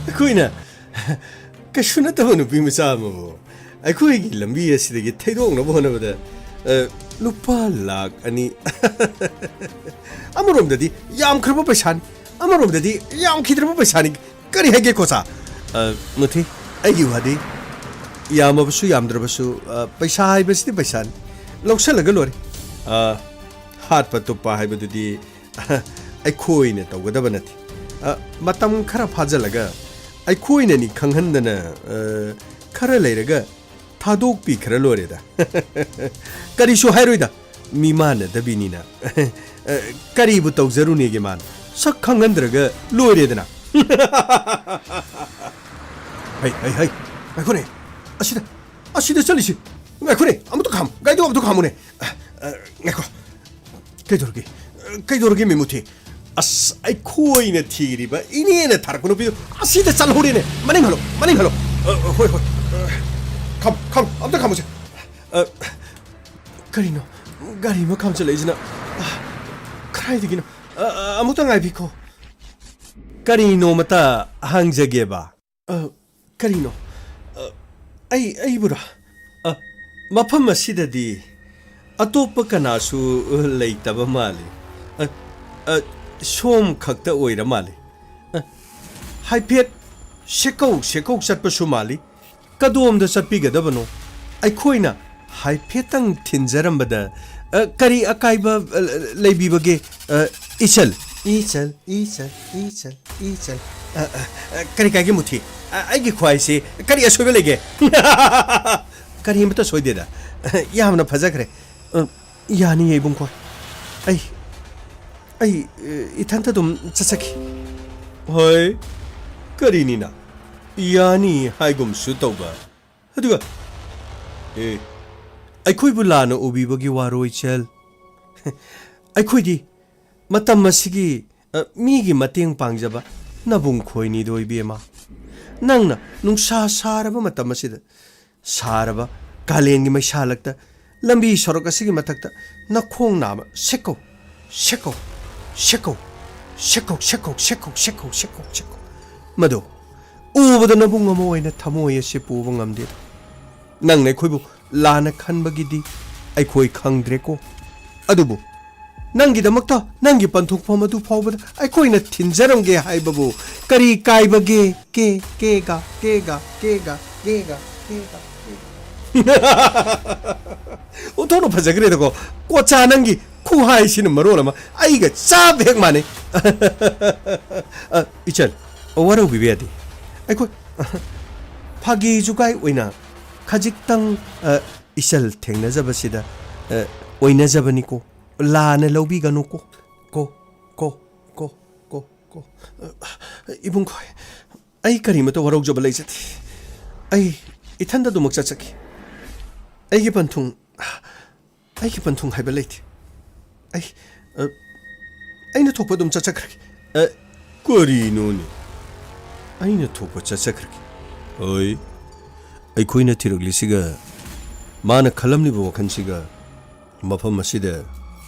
ꯑꯩꯈꯣꯏꯅ ꯀꯩꯁꯨ ꯅꯠꯇꯕ ꯅꯨꯄꯤ ꯃꯆꯥ ꯑꯃꯕꯨ ꯑꯩꯈꯣꯏꯒꯤ ꯂꯝꯕꯤ ꯑꯁꯤꯗꯒꯤ ꯊꯩꯗꯣꯛꯅꯕ ꯍꯣꯠꯅꯕꯗ, ꯑ, ꯂꯨꯄꯥ ꯂꯥꯛ ꯑꯅꯤ꯫ ꯑꯃꯔꯣꯝꯗꯗꯤ ꯌꯥꯝꯈ꯭ꯔꯕ ꯄꯩꯁꯥꯅꯤ, ꯑꯃꯔꯣꯝꯗꯗꯤ ꯌꯥꯝꯈꯤꯗ꯭ꯔꯕ ꯄꯩꯁꯥꯅꯤ꯫ ꯀꯔꯤ ꯍꯥꯏꯒꯦ ꯀꯣꯆꯥ? ꯑ, ꯃꯨꯊꯤ, ꯑꯩꯒꯤ ꯋꯥꯗꯤ ꯌꯥꯝꯃꯕꯁꯨ ꯌꯥꯝꯗ꯭ꯔꯕꯁꯨ, ꯑ, ꯄꯩꯁꯥ ꯍꯥꯏꯕꯁꯤꯗꯤ ꯄꯩꯁꯥꯅꯤ꯫ ꯂꯧꯁꯜꯂꯒ ꯂꯣꯏꯔꯦ꯫ ꯑ, ꯍꯥꯠꯄ ꯇꯨꯞꯄ ꯍꯥꯏꯕꯗꯨꯗꯤ ꯑꯩꯈꯣꯏꯅ ꯇꯧꯒꯗꯕ ꯅꯠꯇꯦ꯫ ꯑ, ꯃꯇꯝ ꯈꯔ ꯐꯥꯖꯜꯂꯒ ꯑꯩꯈꯣꯏꯅꯅꯤ ꯈꯪꯍꯟꯗꯅ, ꯑ, ꯈꯔ ꯂꯩꯔꯒ ꯊꯥꯗꯣꯛꯄꯤꯈ꯭ꯔ ꯂꯣꯏꯔꯦꯗ꯫ ꯀꯔꯤꯁꯨ ꯍꯥꯏꯔꯣꯏꯗ, ꯃꯤꯃꯥꯟꯅꯗꯕꯤꯅꯤꯅ꯫ ꯑ, ꯀꯔꯤꯕꯨ ꯇꯧꯖꯔꯨꯅꯦꯒꯦ ꯃꯥꯅ? ꯁꯛ ꯈꯪꯍꯟꯗ꯭ꯔꯒ ꯂꯣꯏꯔꯦꯗꯅ꯫ ꯍꯩ, ꯍꯩ, ꯍꯩ, ꯉꯥꯏꯈꯣꯅꯦ꯫ ꯑꯁꯤꯗ, ꯑꯁꯤꯗ ꯆꯠꯂꯤꯁꯤ꯫ ꯉꯥꯏꯈꯣꯅꯦ, ꯑꯃꯨꯛꯇ ꯈꯥꯝ-, ꯒꯥꯔꯤꯗꯣ ꯑꯃꯨꯛꯇ ꯈꯥꯝꯃꯨꯅꯦ꯫ ꯑ, ꯑ, ꯉꯥꯏꯈꯣ꯫ ꯀꯩꯗꯧꯔꯒꯦ? ꯀꯩꯗꯧꯔꯒꯦ, ꯃꯦꯃꯨꯊꯤ? ꯑꯁ, ꯑꯩꯈꯣꯏꯅ ꯊꯤꯔꯤꯕ ꯏꯅꯦꯅ ꯊꯥꯔꯛꯄ ꯅꯨꯄꯤꯗꯣ ꯑꯁꯤꯗ ꯆꯠꯍꯧꯔꯦꯅꯦ꯫ ꯃꯅꯤꯡ ꯍꯜꯂꯣ, ꯃꯅꯤꯡ ꯍꯜꯂꯣ꯫ ꯑ, ꯍꯣꯏ, ꯍꯣꯏ꯫ ꯑ, ꯈꯝ, ꯈꯝ, ꯑꯝꯇ ꯈꯝꯃꯨꯁꯦ꯫ ꯑ, ꯀꯔꯤꯅꯣ? ꯒꯥꯔꯤ ꯑꯃ ꯈꯥꯝꯖꯜꯂꯛꯏꯁꯤꯅ? ꯑ, ꯀꯗꯥꯏꯗꯒꯤꯅꯣ? ꯑ, ꯑ, ꯑꯃꯨꯛꯇ ꯉꯥꯏꯕꯤꯈꯣ꯫ ꯀꯔꯤꯅꯣꯃꯇ ꯍꯪꯖꯒꯦꯕ? ꯑ, ꯀꯔꯤꯅꯣ? ꯑ, ꯑꯩ, ꯑꯩꯕꯨꯔꯣ? ꯑ, ꯃꯐꯝ ꯑꯁꯤꯗꯗꯤ ꯑꯇꯣꯞꯄ ꯀꯅꯥꯁꯨ ꯂꯩꯇꯕ ꯃꯥꯜꯂꯤ꯫ ꯑ, ꯑ, ꯁꯣꯝ ꯈꯛꯇ ꯑꯣꯏꯔ ꯃꯥꯜꯂꯤ꯫ ꯑ, ꯍꯥꯏꯐꯦꯠ ꯁꯦꯀꯧ ꯁꯦꯀꯧ ꯆꯠꯄꯁꯨ ꯃꯥꯜꯂꯤ꯫ ꯀꯗꯣꯝꯗ ꯆꯠꯄꯤꯒꯗꯕꯅꯣ? ꯑꯩꯈꯣꯏꯅ ꯍꯥꯏꯐꯦꯠꯇꯪ ꯊꯤꯟꯖꯔꯝꯕꯗ, ꯑ, ꯀꯔꯤ ꯑꯀꯥꯏꯕ, ꯑ, ꯂꯩꯕꯤꯕꯒꯦ? ꯑ, ꯏꯆꯜ, ꯏꯆꯜ, ꯏꯆꯜ, ꯏꯆꯜ, ꯏꯆꯜ꯫ ꯑ, ꯑ, ꯑ, ꯀꯔꯤ ꯀꯥꯏꯒꯦ, ꯃꯨꯊꯤ? ꯑ, ꯑꯩꯒꯤ ꯈ꯭ꯋꯥꯏꯁꯤ ꯀꯔꯤ ꯑꯁꯣꯏꯕ ꯂꯩꯒꯦ? ꯀꯔꯤ ꯑꯃꯠꯇ ꯁꯣꯏꯗꯦꯗ꯫ ꯌꯥꯝꯅ ꯐꯖꯈ꯭ꯔꯦ꯫ ꯑ, ꯌꯥꯅꯤꯌꯦ, ꯏꯕꯨꯡꯈꯣꯏ꯫ ꯑꯩ, ꯑꯩ, ꯑ, ꯏꯊꯟꯇ ꯑꯗꯨꯝ ꯆꯠꯆꯈꯤ꯫ ꯍꯣꯏ, ꯀꯔꯤꯅꯤꯅ? ꯌꯥꯅꯤ ꯍꯥꯏꯒꯨꯝꯁꯨ ꯇꯧꯕ꯫ ꯑꯗꯨꯒ, ꯑꯦ, ꯑꯩꯈꯣꯏꯕꯨ ꯂꯥꯟꯅ ꯎꯕꯤꯕꯒꯤ ꯋꯥꯔꯣꯏ, ꯏꯆꯜ꯫ ꯑꯩꯈꯣꯏꯗꯤ ꯃꯇꯝ ꯑꯁꯤꯒꯤ, ꯑ, ꯃꯤꯒꯤ ꯃꯇꯦꯡ ꯄꯥꯡꯖꯕ ꯅꯕꯨꯡ ꯈꯣꯏꯅꯤꯗꯣ, ꯏꯕꯦꯝꯃ꯫ ꯅꯪꯅ ꯅꯨꯡꯁꯥ ꯁꯥꯔꯕ ꯃꯇꯝ ꯑꯁꯤꯗ, ꯁꯥꯔꯕ ꯀꯥꯂꯦꯟꯒꯤ ꯃꯩꯁꯥꯂꯛꯇ, ꯂꯝꯕꯤ ꯁꯣꯔꯣꯛ ꯑꯁꯤꯒꯤ ꯃꯊꯛꯇ ꯅꯈꯣꯡ ꯅꯥꯝꯃ ꯁꯦꯛꯀꯧ, ꯁꯦꯛꯀꯧ, ꯁꯦꯛꯀꯧ, ꯁꯦꯛꯀꯧ, ꯁꯦꯛꯀꯧ, ꯁꯦꯛꯀꯧ, ꯁꯦꯛꯀꯧ, ꯁꯦꯛꯀꯧ꯫ ꯃꯗꯨ ꯎꯕꯗ ꯅꯕꯨꯡ ꯑꯃ ꯑꯣꯏꯅ ꯊꯃꯣꯏ ꯑꯁꯤ ꯄꯨꯕ ꯉꯝꯗꯦꯗ꯫ ꯅꯪꯅ ꯑꯩꯈꯣꯏꯕꯨ ꯂꯥꯟꯅ ꯈꯟꯕꯒꯤꯗꯤ ꯑꯩꯈꯣꯏ ꯈꯪꯗ꯭ꯔꯦꯀꯣ꯫ ꯑꯗꯨꯕꯨ ꯅꯪꯒꯤꯗꯃꯛꯇ ꯅꯪꯒꯤ ꯄꯟꯊꯨꯡꯐꯝ ꯑꯗꯨ ꯐꯥꯎꯕꯗ ꯑꯩꯈꯣꯏꯅ ꯊꯤꯟꯖꯔꯝꯒꯦ ꯍꯥꯏꯕꯕꯨ ꯀꯔꯤ ꯀꯥꯏꯕꯒꯦ? ꯀꯦ, ꯀꯦꯒ, ꯀꯦꯒ, ꯀꯦꯒ, ꯀꯦꯒ, ꯀꯦꯒ, ꯀꯦꯒ꯫ ꯑꯣꯟꯊꯣꯛꯅ ꯐꯖꯈ꯭ꯔꯦꯗꯀꯣ꯫ ꯀꯣꯆꯥ, ꯅꯪꯒꯤ ꯈꯨꯍꯥꯏꯁꯤꯅ ꯃꯔꯣꯜ ꯑꯃ ꯑꯩꯒ ꯆꯞ ꯍꯦꯛ ꯃꯥꯟꯅꯩ꯫ ꯑ, ꯏꯆꯜ, ꯋꯥꯔꯧꯕꯤꯕ ꯌꯥꯗꯦ꯫ ꯑꯩꯈꯣꯏ ꯐꯥꯒꯤ ꯖꯨꯒꯥꯏ ꯑꯣꯏꯅ ꯈꯖꯤꯛꯇꯪ, ꯑ, ꯏꯆꯜ ꯊꯦꯡꯅꯖꯕꯁꯤꯗ, ꯑ, ꯑꯣꯏꯅꯖꯕꯅꯤꯀꯣ꯫ ꯂꯥꯟꯅ ꯂꯧꯕꯤꯒꯅꯨꯀꯣ꯫ ꯀꯣ, ꯀꯣ, ꯀꯣ, ꯀꯣ, ꯀꯣ, ꯀꯣ꯫ ꯑ, ꯏꯕꯨꯡꯈꯣꯏ, ꯑꯩ ꯀꯔꯤꯃꯇ ꯋꯥꯔꯧꯖꯕ ꯂꯩꯖꯗꯦ꯫ ꯑꯩ ꯏꯊꯟꯗ ꯑꯗꯨꯃꯛ ꯆꯠꯆꯈꯤ꯫ ꯑꯩꯒꯤ ꯄꯟꯊꯨꯡ, ꯑꯩꯒꯤ ꯄꯟꯊꯨꯡ ꯍꯥꯏꯕ ꯂꯩꯇꯦ꯫ ꯑꯩ, ꯑ, ꯑꯩꯅ ꯊꯣꯛꯄ ꯑꯗꯨꯝ ꯆꯠꯆꯈ꯭ꯔꯒꯦ꯫ ꯑ, ꯀꯔꯤꯅꯣꯅꯦ? ꯑꯩꯅ ꯊꯣꯛꯄ ꯆꯠꯆꯈ꯭ꯔꯒꯦ? ꯍꯣꯏ꯫ ꯑꯩꯈꯣꯏꯅ ꯊꯤꯔꯛꯂꯤꯁꯤꯒ ꯃꯥꯅ ꯈꯜꯂꯝꯂꯤꯕ ꯋꯥꯈꯜꯁꯤꯒ ꯃꯐꯝ ꯑꯁꯤꯗ,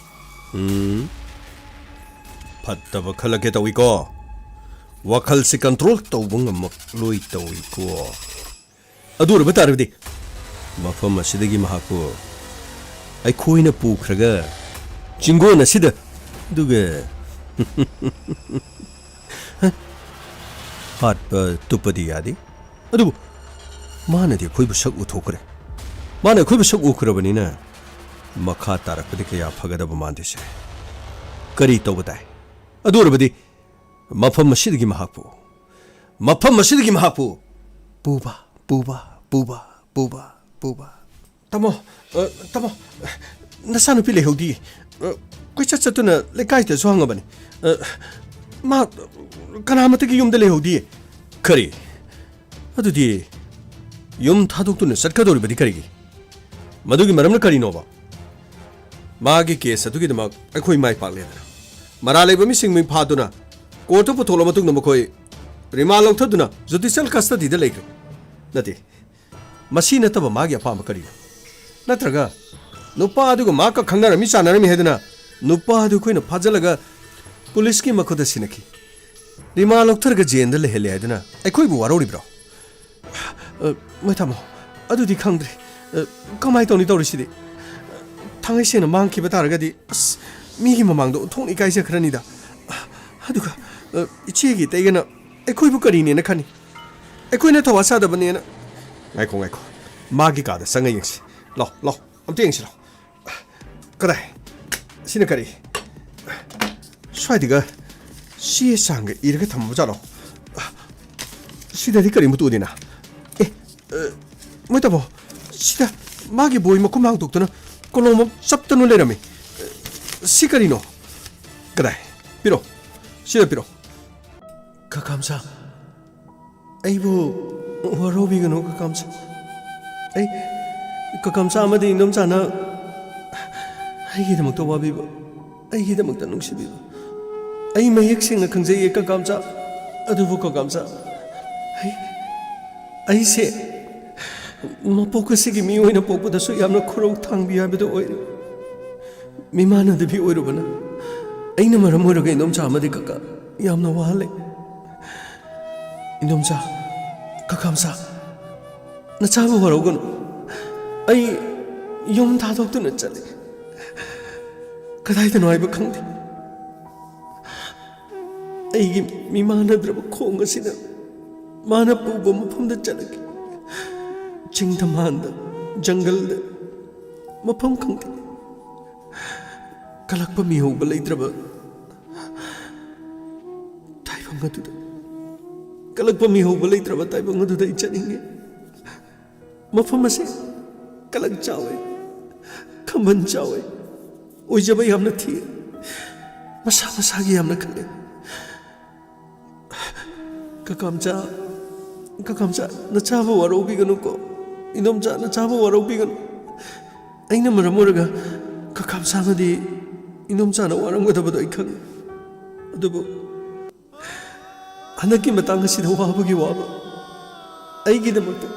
ꯎꯝ, ꯐꯠꯇꯕ ꯈꯜꯂꯛꯀꯦ ꯇꯧꯏꯀꯣ꯫ ꯋꯥꯈꯜꯁꯦ control ꯇꯧꯕ ꯉꯝꯃꯛꯂꯣꯏ ꯇꯧꯏꯀꯣ꯫ ꯑꯗꯨ ꯑꯣꯏꯔꯕ ꯇꯥꯔꯕꯗꯤ ꯃꯐꯝ ꯑꯁꯤꯗꯒꯤ ꯃꯍꯥꯛꯄꯨ ꯑꯩꯈꯣꯏꯅ ꯄꯨꯈ꯭ꯔꯒ ꯆꯤꯡꯒꯣꯟ ꯑꯁꯤꯗ, ꯑꯗꯨꯒ ꯍꯥꯠꯄ ꯇꯨꯞꯄꯗꯤ ꯌꯥꯗꯦ꯫ ꯑꯗꯨꯕꯨ ꯃꯥꯅꯗꯤ ꯑꯩꯈꯣꯏꯕꯨ ꯁꯛ ꯎꯊꯣꯛꯈ꯭ꯔꯦ꯫ ꯃꯥꯅ ꯑꯩꯈꯣꯏꯕꯨ ꯁꯛ ꯎꯈ꯭ꯔꯕꯅꯤꯅ ꯃꯈꯥ ꯇꯥꯔꯛꯄꯗꯤ ꯀꯌꯥ ꯐꯒꯗꯕ ꯃꯥꯟꯗꯦꯁꯦ꯫ ꯀꯔꯤ ꯇꯧꯕ ꯇꯥꯏ? ꯑꯗꯨ ꯑꯣꯏꯔꯕꯗꯤ ꯃꯐꯝ ꯑꯁꯤꯗꯒꯤ ꯃꯍꯥꯛꯄꯨ, ꯃꯐꯝ ꯑꯁꯤꯗꯒꯤ ꯃꯍꯥꯛꯄꯨ ꯄꯨꯕ, ꯄꯨꯕ, ꯄꯨꯕ, ꯄꯨꯕ, ꯄꯨꯕ꯫ ꯇꯥꯃꯣ, ꯑ, ꯇꯥꯃꯣ, ꯅꯆꯥꯅꯨꯄꯤ ꯂꯩꯍꯧꯗꯤꯌꯦ꯫ ꯑ, ꯀꯣꯏꯆꯠ ꯆꯠꯇꯨꯅ ꯂꯩꯀꯥꯏꯗꯁꯨ ꯍꯪꯉꯕꯅꯤ꯫ ꯑ, ꯃꯥ ꯀꯅꯥꯃꯠꯇꯒꯤ ꯌꯨꯝꯗ ꯂꯩꯍꯧꯗꯤꯌꯦ꯫ ꯀꯔꯤ? ꯑꯗꯨꯗꯤ ꯌꯨꯝ ꯊꯥꯗꯣꯛꯇꯨꯅ ꯆꯠꯀꯗꯧꯔꯤꯕꯗꯤ ꯀꯔꯤꯒꯤ? ꯃꯗꯨꯒꯤ ꯃꯔꯝꯅ ꯀꯔꯤꯅꯣꯕ? ꯃꯥꯒꯤ case ꯑꯗꯨꯒꯤꯗꯃꯛ ꯑꯩꯈꯣꯏ ꯃꯥꯏ ꯄꯥꯛꯂꯦꯗꯅ꯫ ꯃꯔꯥꯜ ꯂꯩꯕ ꯃꯤꯁꯤꯡ ꯃꯤ ꯐꯥꯗꯨꯅ courtꯇ ꯄꯨꯊꯣꯛꯂꯕ ꯃꯇꯨꯡꯗ ꯃꯈꯣꯏ remand ꯂꯧꯊꯗꯨꯅ judicial custodyꯗ ꯂꯩꯈ꯭ꯔꯦ꯫ ꯅꯠꯇꯦ, ꯃꯁꯤ ꯅꯠꯇꯕ ꯃꯥꯒꯤ ꯑꯄꯥꯝꯕ ꯀꯔꯤꯅꯣ? ꯅꯠꯇ꯭ꯔꯒ ꯅꯨꯄꯥ ꯑꯗꯨꯒ ꯃꯍꯥꯛꯀ ꯈꯪꯅꯔꯝꯃꯤ ꯆꯥꯟꯅꯔꯝꯃꯤ ꯍꯥꯏꯗꯨꯅ ꯅꯨꯄꯥ ꯑꯗꯨ ꯑꯩꯈꯣꯏꯅ ꯐꯥꯖꯤꯜꯂꯒ ꯄꯨꯂꯤꯁꯀꯤ ꯃꯈꯨꯠꯇ ꯁꯤꯟꯅꯈꯤ꯫ Remand ꯂꯧꯊꯔꯒ ꯖꯦꯜꯗ ꯂꯩꯍꯜꯂꯦ ꯍꯥꯏꯗꯨꯅ ꯑꯩꯈꯣꯏꯕꯨ ꯋꯥꯔꯧꯔꯤꯕ꯭ꯔꯣ? ꯑ, ꯃꯣꯏ ꯇꯥꯃꯣ, ꯑꯗꯨꯗꯤ ꯈꯪꯗ꯭ꯔꯦ꯫ ꯑ, ꯀꯃꯥꯏ ꯇꯧꯅꯤ ꯇꯧꯔꯤꯁꯤꯗꯤ? ꯊꯥꯡꯉꯩ ꯁꯦꯡꯅ ꯃꯥꯡꯈꯤꯕ ꯇꯥꯔꯒꯗꯤ, ꯑꯁ, ꯃꯤꯒꯤ ꯃꯃꯥꯡꯗ ꯑꯣꯟꯊꯣꯛꯅ ꯏꯀꯥꯏꯖꯈ꯭ꯔꯅꯤꯗ꯫ ꯑꯗꯨꯒ, ꯑ, ꯏꯆꯦꯒꯤ ꯏꯇꯩꯒꯅ ꯑꯩꯈꯣꯏꯕꯨ ꯀꯔꯤꯅꯦꯅ ꯈꯟꯅꯤ? ꯑꯩꯈꯣꯏꯅ ꯊꯧꯋꯥ ꯁꯥꯗꯕꯅꯦꯅ꯫ ꯉꯥꯏꯈꯣ, ꯉꯥꯏꯈꯣ꯫ ꯃꯥꯒꯤ ꯀꯥꯗ ꯆꯪꯉ ꯌꯦꯡꯁꯤ꯫ ꯂꯥꯎ, ꯂꯥꯎ, ꯑꯝꯇ ꯌꯦꯡꯁꯤ ꯂꯥꯎ꯫ ꯀꯗꯥꯏ? ꯁꯤꯅ ꯀꯔꯤ? ꯁ꯭ꯋꯥꯏꯗꯒ ꯆꯦ ꯆꯥꯡꯒ ꯏꯔꯒ ꯊꯝꯃꯕ ꯖꯥꯠꯂꯣ? ꯁꯤꯗꯗꯤ ꯀꯔꯤꯃꯠꯇ ꯎꯗꯦꯅ꯫ ꯑꯦ, ꯑ, ꯃꯣꯏ ꯇꯥꯃꯣ, ꯁꯤꯗ ꯃꯥꯒꯤ ꯕꯣꯏ ꯃꯈꯨꯝ ꯍꯥꯡꯗꯣꯛꯇꯨꯅ ꯀꯣꯂꯣꯝ ꯑꯃ ꯆꯞꯇꯅ ꯂꯩꯔꯝꯃꯤ꯫ ꯁꯤ ꯀꯔꯤꯅꯣ? ꯀꯗꯥꯏ? ꯄꯤꯔꯣ꯫ ꯁꯤꯗ ꯄꯤꯔꯣ꯫ ꯀꯀꯥ ꯃꯆꯥ, ꯑꯩꯕꯨ ꯋꯥꯔꯧꯕꯤꯒꯅꯨ, ꯀꯀꯥ ꯃꯆꯥ꯫ ꯑꯩ, ꯀꯀꯥ ꯃꯆꯥ ꯑꯃꯗꯤ ꯏꯟꯗꯣꯝꯆꯥꯅ ꯑꯩꯒꯤꯗꯃꯛꯇ ꯋꯥꯕꯤꯕ, ꯑꯩꯒꯤꯗꯃꯛꯇ ꯅꯨꯡꯁꯤꯕꯤꯕ, ꯑꯩ ꯃꯌꯦꯛ ꯁꯦꯡꯅ ꯈꯪꯖꯩꯌꯦ, ꯀꯀꯥ ꯃꯆꯥ꯫ ꯑꯗꯨꯕꯨ, ꯀꯀꯥ ꯃꯆꯥ, ꯑꯩ, ꯑꯩꯁꯦ, ꯃꯄꯣꯛ ꯑꯁꯤꯒꯤ ꯃꯤꯑꯣꯏꯅ ꯄꯣꯛꯄꯗꯁꯨ ꯌꯥꯝꯅ ꯈꯨꯔꯧ ꯊꯥꯡꯕꯤ ꯍꯥꯏꯕꯗꯨ ꯑꯣꯏꯔꯦ꯫ ꯃꯤꯃꯥꯟꯅꯗꯕꯤ ꯑꯣꯏꯔꯨꯕꯅ ꯑꯩꯅ ꯃꯔꯝ ꯑꯣꯏꯔꯒ ꯏꯟꯗꯣꯝꯆꯥ ꯑꯃꯗꯤ ꯀꯀꯥ ꯌꯥꯝꯅ ꯋꯥꯍꯜꯂꯦ꯫ ꯏꯟꯗꯣꯝꯆꯥ, ꯀꯀꯥꯝꯆꯥ, ꯅꯆꯥꯕꯨ ꯋꯥꯔꯧꯒꯅꯨ꯫ ꯑꯩ ꯌꯨꯝ ꯊꯥꯗꯣꯛꯇꯨꯅ ꯆꯠꯂꯦ꯫ ꯀꯗꯥꯏꯗꯅꯣ ꯍꯥꯏꯕ ꯈꯪꯗꯦ꯫ ꯑꯩꯒꯤ ꯃꯤꯃꯥꯟꯅꯗ꯭ꯔꯕ ꯈꯣꯡ ꯑꯁꯤꯅ ꯃꯥꯅ ꯄꯨꯕ ꯃꯐꯝꯗ ꯆꯠꯂꯛꯈꯤ꯫ ꯆꯤꯡꯗ ꯃꯥꯟꯗ, ꯖꯪꯒꯜꯗ, ꯃꯐꯝ ꯈꯪꯗꯦ꯫ ꯀꯂꯛꯄ ꯃꯤꯍꯧꯕ ꯂꯩꯇ꯭ꯔꯕ ꯇꯥꯏꯕꯪ ꯑꯗꯨꯗ, ꯀꯂꯛꯄ ꯃꯤꯍꯧꯕ ꯂꯩꯇ꯭ꯔꯕ ꯇꯥꯏꯕꯪ ꯑꯗꯨꯗ ꯑꯩ ꯆꯠꯅꯤꯡꯉꯤ꯫ ꯃꯐꯝ ꯑꯁꯤ ꯀꯂꯛ ꯆꯥꯎꯋꯦ, ꯈꯝꯕꯟ ꯆꯥꯎꯋꯦ, ꯑꯣꯏꯖꯕ ꯌꯥꯝꯅ ꯊꯤ, ꯃꯁꯥ ꯃꯁꯥꯒꯤ ꯌꯥꯝꯅ ꯈꯜꯂꯦ꯫ ꯀꯀꯥꯝꯆꯥ, ꯀꯀꯥꯝꯆꯥ, ꯅꯆꯥꯕꯨ ꯋꯥꯔꯧꯕꯤꯒꯅꯨꯀꯣ꯫ ꯏꯟꯗꯣꯝꯆꯥ, ꯅꯆꯥꯕꯨ ꯋꯥꯔꯧꯕꯤꯒꯅꯨ꯫ ꯑꯩꯅ ꯃꯔꯝ ꯑꯣꯏꯔꯒ ꯀꯀꯥꯝꯆꯥ ꯑꯃꯗꯤ ꯏꯟꯗꯣꯝꯆꯥꯅ ꯋꯥꯔꯝꯒꯗꯕꯗꯣ ꯑꯩ ꯈꯪꯉꯤ꯫ ꯑꯗꯨꯕꯨ ꯍꯟꯗꯛꯀꯤ ꯃꯇꯥꯡ ꯑꯁꯤꯗ ꯋꯥꯕꯒꯤ ꯋꯥꯕ ꯑꯩꯒꯤꯗꯃꯛꯇ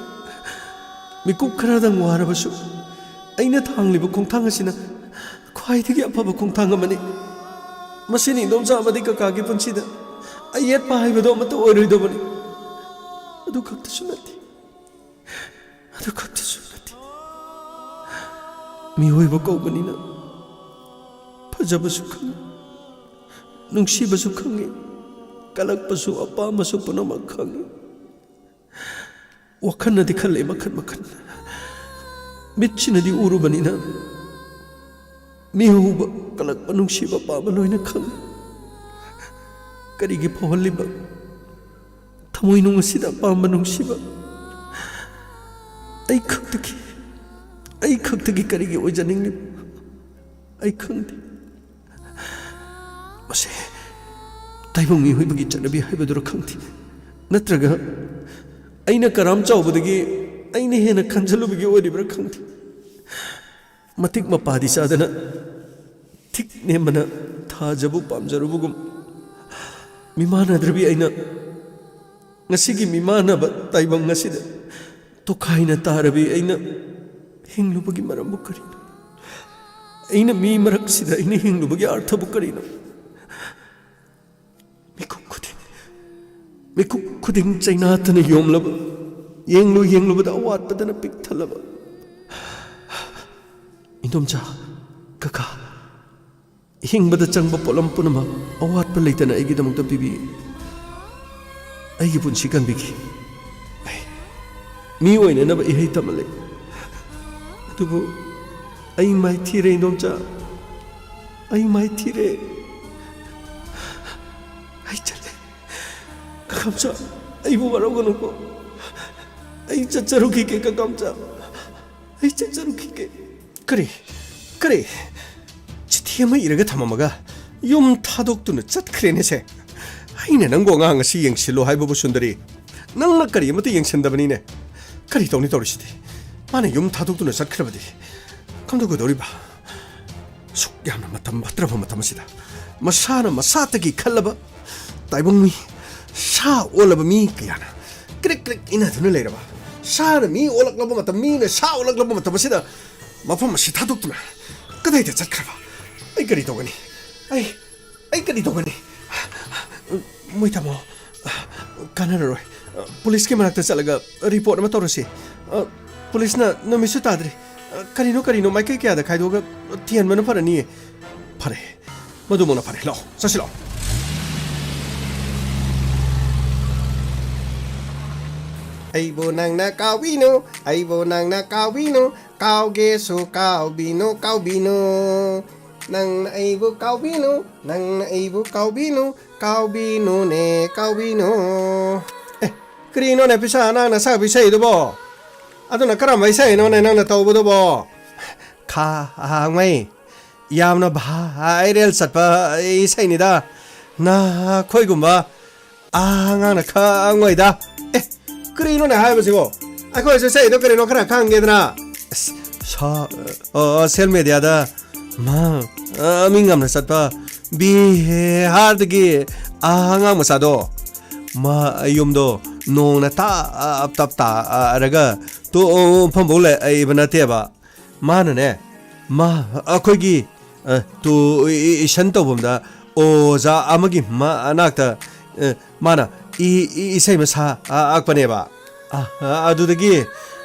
ꯃꯤꯀꯨꯞ ꯈꯔꯗꯪ ꯋꯥꯔꯕꯁꯨ, ꯑꯩꯅ ꯊꯥꯡꯂꯤꯕ ꯈꯣꯡꯊꯥꯡ ꯑꯁꯤꯅ ꯈ꯭ꯋꯥꯏꯗꯒꯤ ꯑꯐꯕ ꯈꯣꯡꯊꯥꯡ ꯑꯃꯅꯤ꯫ ꯃꯁꯤꯅ ꯏꯟꯗꯣꯝꯆꯥ ꯑꯃꯗꯤ ꯀꯀꯥꯒꯤ ꯄꯨꯟꯁꯤꯗ ꯑꯌꯦꯠꯄ ꯍꯥꯏꯕꯗꯣ ꯑꯃꯠꯇ ꯑꯣꯏꯔꯣꯏꯗꯕꯅꯤ꯫ ꯑꯗꯨ ꯈꯛꯇꯁꯨ ꯅꯠꯇꯦ, ꯑꯗꯨ ꯈꯛꯇꯁꯨ ꯅꯠꯇꯦ, ꯃꯤꯑꯣꯏꯕ ꯀꯧꯕꯅꯤꯅ ꯐꯖꯕꯁꯨ ꯈꯪꯉꯤ, ꯅꯨꯡꯁꯤꯕꯁꯨ ꯈꯪꯉꯤ, ꯀꯂꯛꯄꯁꯨ ꯑꯄꯥꯝꯕꯁꯨ ꯄꯨꯝꯅꯃꯛ ꯈꯪꯉꯤ꯫ ꯋꯥꯈꯜꯅꯗꯤ ꯈꯜꯂꯦ ꯃꯈꯟ ꯃꯈꯟ, ꯃꯤꯠꯁꯤꯅꯗꯤ ꯎꯔꯨꯕꯅꯤꯅ ꯃꯤꯍꯧꯕ, ꯀꯂꯛꯄ, ꯅꯨꯡꯁꯤꯕ, ꯑꯄꯥꯝꯕ ꯂꯣꯏꯅ ꯈꯪꯉꯤ꯫ ꯀꯔꯤꯒꯤ ꯐꯥꯎꯍꯜꯂꯤꯕ? ꯊꯃꯣꯏꯅꯨꯡ ꯑꯁꯤꯗ ꯑꯄꯥꯝꯕ ꯅꯨꯡꯁꯤꯕ ꯑꯩ ꯈꯛꯇꯒꯤ, ꯑꯩ ꯈꯛꯇꯒꯤ ꯀꯔꯤꯒꯤ ꯑꯣꯏꯖꯅꯤꯡꯂꯤꯕ? ꯑꯩ ꯈꯪꯗꯦ꯫ ꯃꯁꯤ ꯇꯥꯏꯕꯪ ꯃꯤꯑꯣꯏꯕꯒꯤ ꯆꯠꯅꯕꯤ ꯍꯥꯏꯕꯗꯨꯔ ꯈꯪꯗꯦ, ꯅꯠꯇ꯭ꯔꯒ ꯑꯩꯅ ꯀꯔꯥꯝ ꯆꯥꯎꯕꯗꯒꯤ ꯑꯩꯅ ꯍꯦꯟꯅ ꯈꯟꯖꯜꯂꯨꯕꯒꯤ ꯑꯣꯏꯔꯤꯕ꯭ꯔꯥ ꯈꯪꯗꯦ꯫ ꯃꯇꯤꯛ ꯃꯄꯥꯗꯤ ꯆꯥꯗꯅ ꯊꯤꯛ ꯅꯦꯝꯕꯅ ꯊꯥꯖꯕꯨ ꯄꯥꯝꯖꯔꯨꯕꯒꯨꯝ, ꯃꯤꯃꯥꯟꯅꯗ꯭ꯔꯕꯤ ꯑꯩꯅ ꯉꯁꯤꯒꯤ ꯃꯤꯃꯥꯟꯅꯕ ꯇꯥꯏꯕꯪ ꯑꯁꯤꯗ ꯇꯣꯈꯥꯏꯅ ꯇꯥꯔꯕꯤ ꯑꯩꯅ ꯍꯤꯡꯂꯨꯕꯒꯤ ꯃꯔꯝꯕꯨ ꯀꯔꯤꯅꯣ? ꯑꯩꯅ ꯃꯤ ꯃꯔꯛꯁꯤꯗ ꯑꯩꯅ ꯍꯤꯡꯂꯨꯕꯒꯤ ꯑꯥꯔꯊꯕꯨ ꯀꯔꯤꯅꯣ? ꯃꯤꯀꯨꯞ ꯈꯨꯗꯤꯡ, ꯃꯤꯀꯨꯞ ꯈꯨꯗꯤꯡ ꯆꯩꯅꯥꯇꯅ ꯌꯣꯝꯂꯕ, ꯌꯦꯡꯂꯨ ꯌꯦꯡꯂꯨꯕꯗ ꯑꯋꯥꯠꯄꯗꯅ ꯄꯤꯛ ꯊꯜꯂꯕ꯫ ꯏꯟꯗꯣꯝꯆꯥ, ꯀꯀꯥ, ꯍꯤꯡꯕꯗ ꯆꯪꯕ ꯄꯣꯠꯂꯝ ꯄꯨꯝꯅꯃꯛ ꯑꯋꯥꯠꯄ ꯂꯩꯇꯅ ꯑꯩꯒꯤꯗꯃꯛꯇ ꯄꯤꯕꯤ꯫ ꯑꯩꯒꯤ ꯄꯨꯟꯁꯤ ꯀꯟꯕꯤꯈꯤ꯫ ꯑꯩ ꯃꯤ ꯑꯣꯏꯅꯅꯕ ꯏꯍꯩ ꯇꯝꯍꯜꯂꯦ꯫ ꯑꯗꯨꯕꯨ ꯑꯩ ꯃꯥꯏꯊꯤꯔꯦ, ꯏꯟꯗꯣꯝꯆꯥ꯫ ꯑꯩ ꯃꯥꯏꯊꯤꯔꯦ꯫ ꯑꯩ ꯆꯠꯂꯦ꯫ ꯀꯀꯥꯝꯆꯥ, ꯑꯩꯕꯨ ꯋꯥꯔꯧꯒꯅꯨꯀꯣ꯫ ꯑꯩ ꯆꯠꯆꯔꯨꯈꯤꯒꯦ, ꯀꯀꯥꯝꯆꯥ꯫ ꯑꯩ ꯆꯠꯆꯔꯨꯈꯤꯒꯦ꯫ ꯀꯔꯤ? ꯀꯔꯤ? ꯆꯤꯊꯤ ꯑꯃ ꯏꯔꯒ ꯊꯝꯃꯝꯃꯒ ꯌꯨꯝ ꯊꯥꯗꯣꯛꯇꯨꯅ ꯆꯠꯈ꯭ꯔꯦꯅꯦ ꯁꯦ꯫ ꯑꯩꯅ ꯅꯪꯕꯨ ꯑꯉꯥꯡ ꯑꯁꯤ ꯌꯦꯡꯁꯤꯜꯂꯨ ꯍꯥꯏꯕꯕꯨ, ꯁꯨꯟꯗꯔꯤ, ꯅꯪꯅ ꯀꯔꯤ ꯑꯃꯠꯇ ꯌꯦꯡꯁꯤꯟꯗꯕꯅꯤꯅꯦ꯫ ꯀꯔꯤ ꯇꯧꯅꯤ ꯇꯧꯔꯤꯁꯤꯗꯤ? ꯃꯥꯅ ꯌꯨꯝ ꯊꯥꯗꯣꯛꯇꯨꯅ ꯆꯠꯈ꯭ꯔꯕꯗꯤ ꯀꯝꯗꯧꯒꯗꯧꯔꯤꯕ? ꯁꯨꯛ ꯌꯥꯝꯅ ꯃꯇꯝ ꯐꯠꯇ꯭ꯔꯕ ꯃꯇꯝ ꯑꯁꯤꯗ ꯃꯁꯥꯅ ꯃꯁꯥꯇꯒꯤ ꯈꯜꯂꯕ ꯇꯥꯏꯕꯪ ꯃꯤ, ꯁꯥ ꯑꯣꯜꯂꯕ ꯃꯤ ꯀꯌꯥꯅ ꯀ꯭ꯔꯤꯛ ꯀ꯭ꯔꯤꯛ ꯏꯟꯅꯗꯨꯅ ꯂꯩꯔꯕ, ꯁꯥꯅ ꯃꯤ ꯑꯣꯜꯂꯛꯂꯕ ꯃꯇꯝ, ꯃꯤꯅ ꯁꯥ ꯑꯣꯜꯂꯛꯂꯕ ꯃꯇꯝ ꯑꯁꯤꯗ ꯃꯐꯝ ꯑꯁꯤ ꯊꯥꯗꯣꯛꯇꯨꯅ ꯀꯗꯥꯏꯗ ꯆꯠꯈ꯭ꯔꯕ? ꯑꯩ ꯀꯔꯤ ꯇꯧꯒꯅꯤ? ꯑꯩ, ꯑꯩ ꯀꯔꯤ ꯇꯧꯒꯅꯤ? ꯃꯣꯏ ꯇꯥꯃꯣ, ꯀꯥꯟꯅꯔꯔꯣꯏ꯫ ꯄꯨꯂꯤꯁꯀꯤ ꯃꯅꯥꯛꯇ ꯆꯠꯂꯒ ꯔꯤꯄꯣꯔꯠ ꯑꯃ ꯇꯧꯔꯁꯤ꯫ ꯄꯨꯂꯤꯁꯅ ꯅꯨꯃꯤꯠꯁꯨ ꯇꯥꯗ꯭ꯔꯤ꯫ ꯀꯔꯤꯅꯣ ꯀꯔꯤꯅꯣ ꯃꯥꯏꯀꯩ ꯀꯌꯥꯗ ꯈꯥꯏꯗꯣꯛꯑꯒ ꯊꯤꯍꯟꯕꯅ ꯐꯔꯅꯤꯌꯦ꯫ ꯐꯔꯦ, ꯃꯗꯨꯃꯛꯅ ꯐꯔꯦ꯫ ꯂꯥꯛꯑꯣ, ꯆꯠꯁꯤ ꯂꯥꯛꯑꯣ꯫ ꯑꯩꯕꯨ ꯅꯪꯅ ꯀꯥꯎꯕꯤꯅꯨ, ꯑꯩꯕꯨ ꯅꯪꯅ ꯀꯥꯎꯕꯤꯅꯨ, ꯀꯥꯎꯒꯦꯁꯨ ꯀꯥꯎꯕꯤꯅꯨ, ꯀꯥꯎꯕꯤꯅꯨ꯫ ꯅꯪꯅ ꯑꯩꯕꯨ ꯀꯥꯎꯕꯤꯅꯨ, ꯅꯪꯅ ꯑꯩꯕꯨ ꯀꯥꯎꯕꯤꯅꯨ, ꯀꯥꯎꯕꯤꯅꯨꯅꯦ, ꯀꯥꯎꯕꯤꯅꯨ꯫ ꯑꯦ, ꯀꯔꯤꯅꯣꯅꯦ ꯄꯤꯁꯥ ꯅꯪꯅ ꯁꯛꯄ ꯏꯁꯩꯗꯨꯕꯣ? ꯑꯗꯨꯅ ꯀꯔꯝꯕ ꯏꯁꯩꯅꯣꯅꯦ ꯅꯪꯅ ꯇꯧꯕꯗꯨꯕꯣ? ꯈꯥ, ꯍꯥꯡꯃꯩ꯫ ꯌꯥꯝꯅ ꯚꯥꯏꯔꯦꯜ ꯆꯠꯄ ꯏꯁꯩꯅꯤꯗ꯫ ꯅꯈꯣꯏꯒꯨꯝꯕ ꯑꯉꯥꯡꯅ ꯈꯪꯉꯣꯏꯗ꯫ ꯑꯦ, ꯀꯔꯤꯅꯣꯅꯦ ꯍꯥꯏꯕꯁꯤꯕꯣ? ꯑꯩꯈꯣꯏꯁꯨ ꯏꯁꯩꯗꯣ ꯀꯔꯤꯅꯣ ꯈꯔ ꯈꯪꯒꯦꯗꯅ꯫ ꯑꯁ, ꯁꯣ-, ꯑꯣ, ꯁꯣꯁꯤꯌꯦꯜ ꯃꯦꯗꯤꯌꯥꯗ ꯃ-, ꯑ, ꯃꯤ ꯌꯥꯝꯅ ꯆꯠꯄ ꯕꯤꯍꯥꯔꯗꯒꯤ ꯑꯉꯥꯡ ꯃꯆꯥꯗꯣ, ꯃꯌꯨꯝꯗꯣ ꯅꯣꯡꯅ ꯇꯥꯞ ꯇꯥꯞ ꯇꯥꯔꯒ ꯇꯨꯝꯐꯝꯐꯥꯎ ꯂꯩꯕ ꯅꯠꯇꯦꯕ꯫ ꯃꯥꯅꯅꯦ, ꯃꯥ ꯑꯩꯈꯣꯏꯒꯤ, ꯑ, ꯇꯨ-, ꯏ-, ꯏ-, ꯏꯁꯟ ꯇꯧꯐꯝꯗ ꯑꯣꯖꯥ ꯑꯃꯒꯤ ꯃꯅꯥꯛꯇ, ꯑ, ꯃꯥꯅ ꯏ-, ꯏ-, ꯏꯁꯩ ꯑꯃ ꯁꯥ-, ꯑ-, ꯑꯛꯄꯅꯦꯕ꯫ ꯑ, ꯑ, ꯑꯗꯨꯗꯒꯤ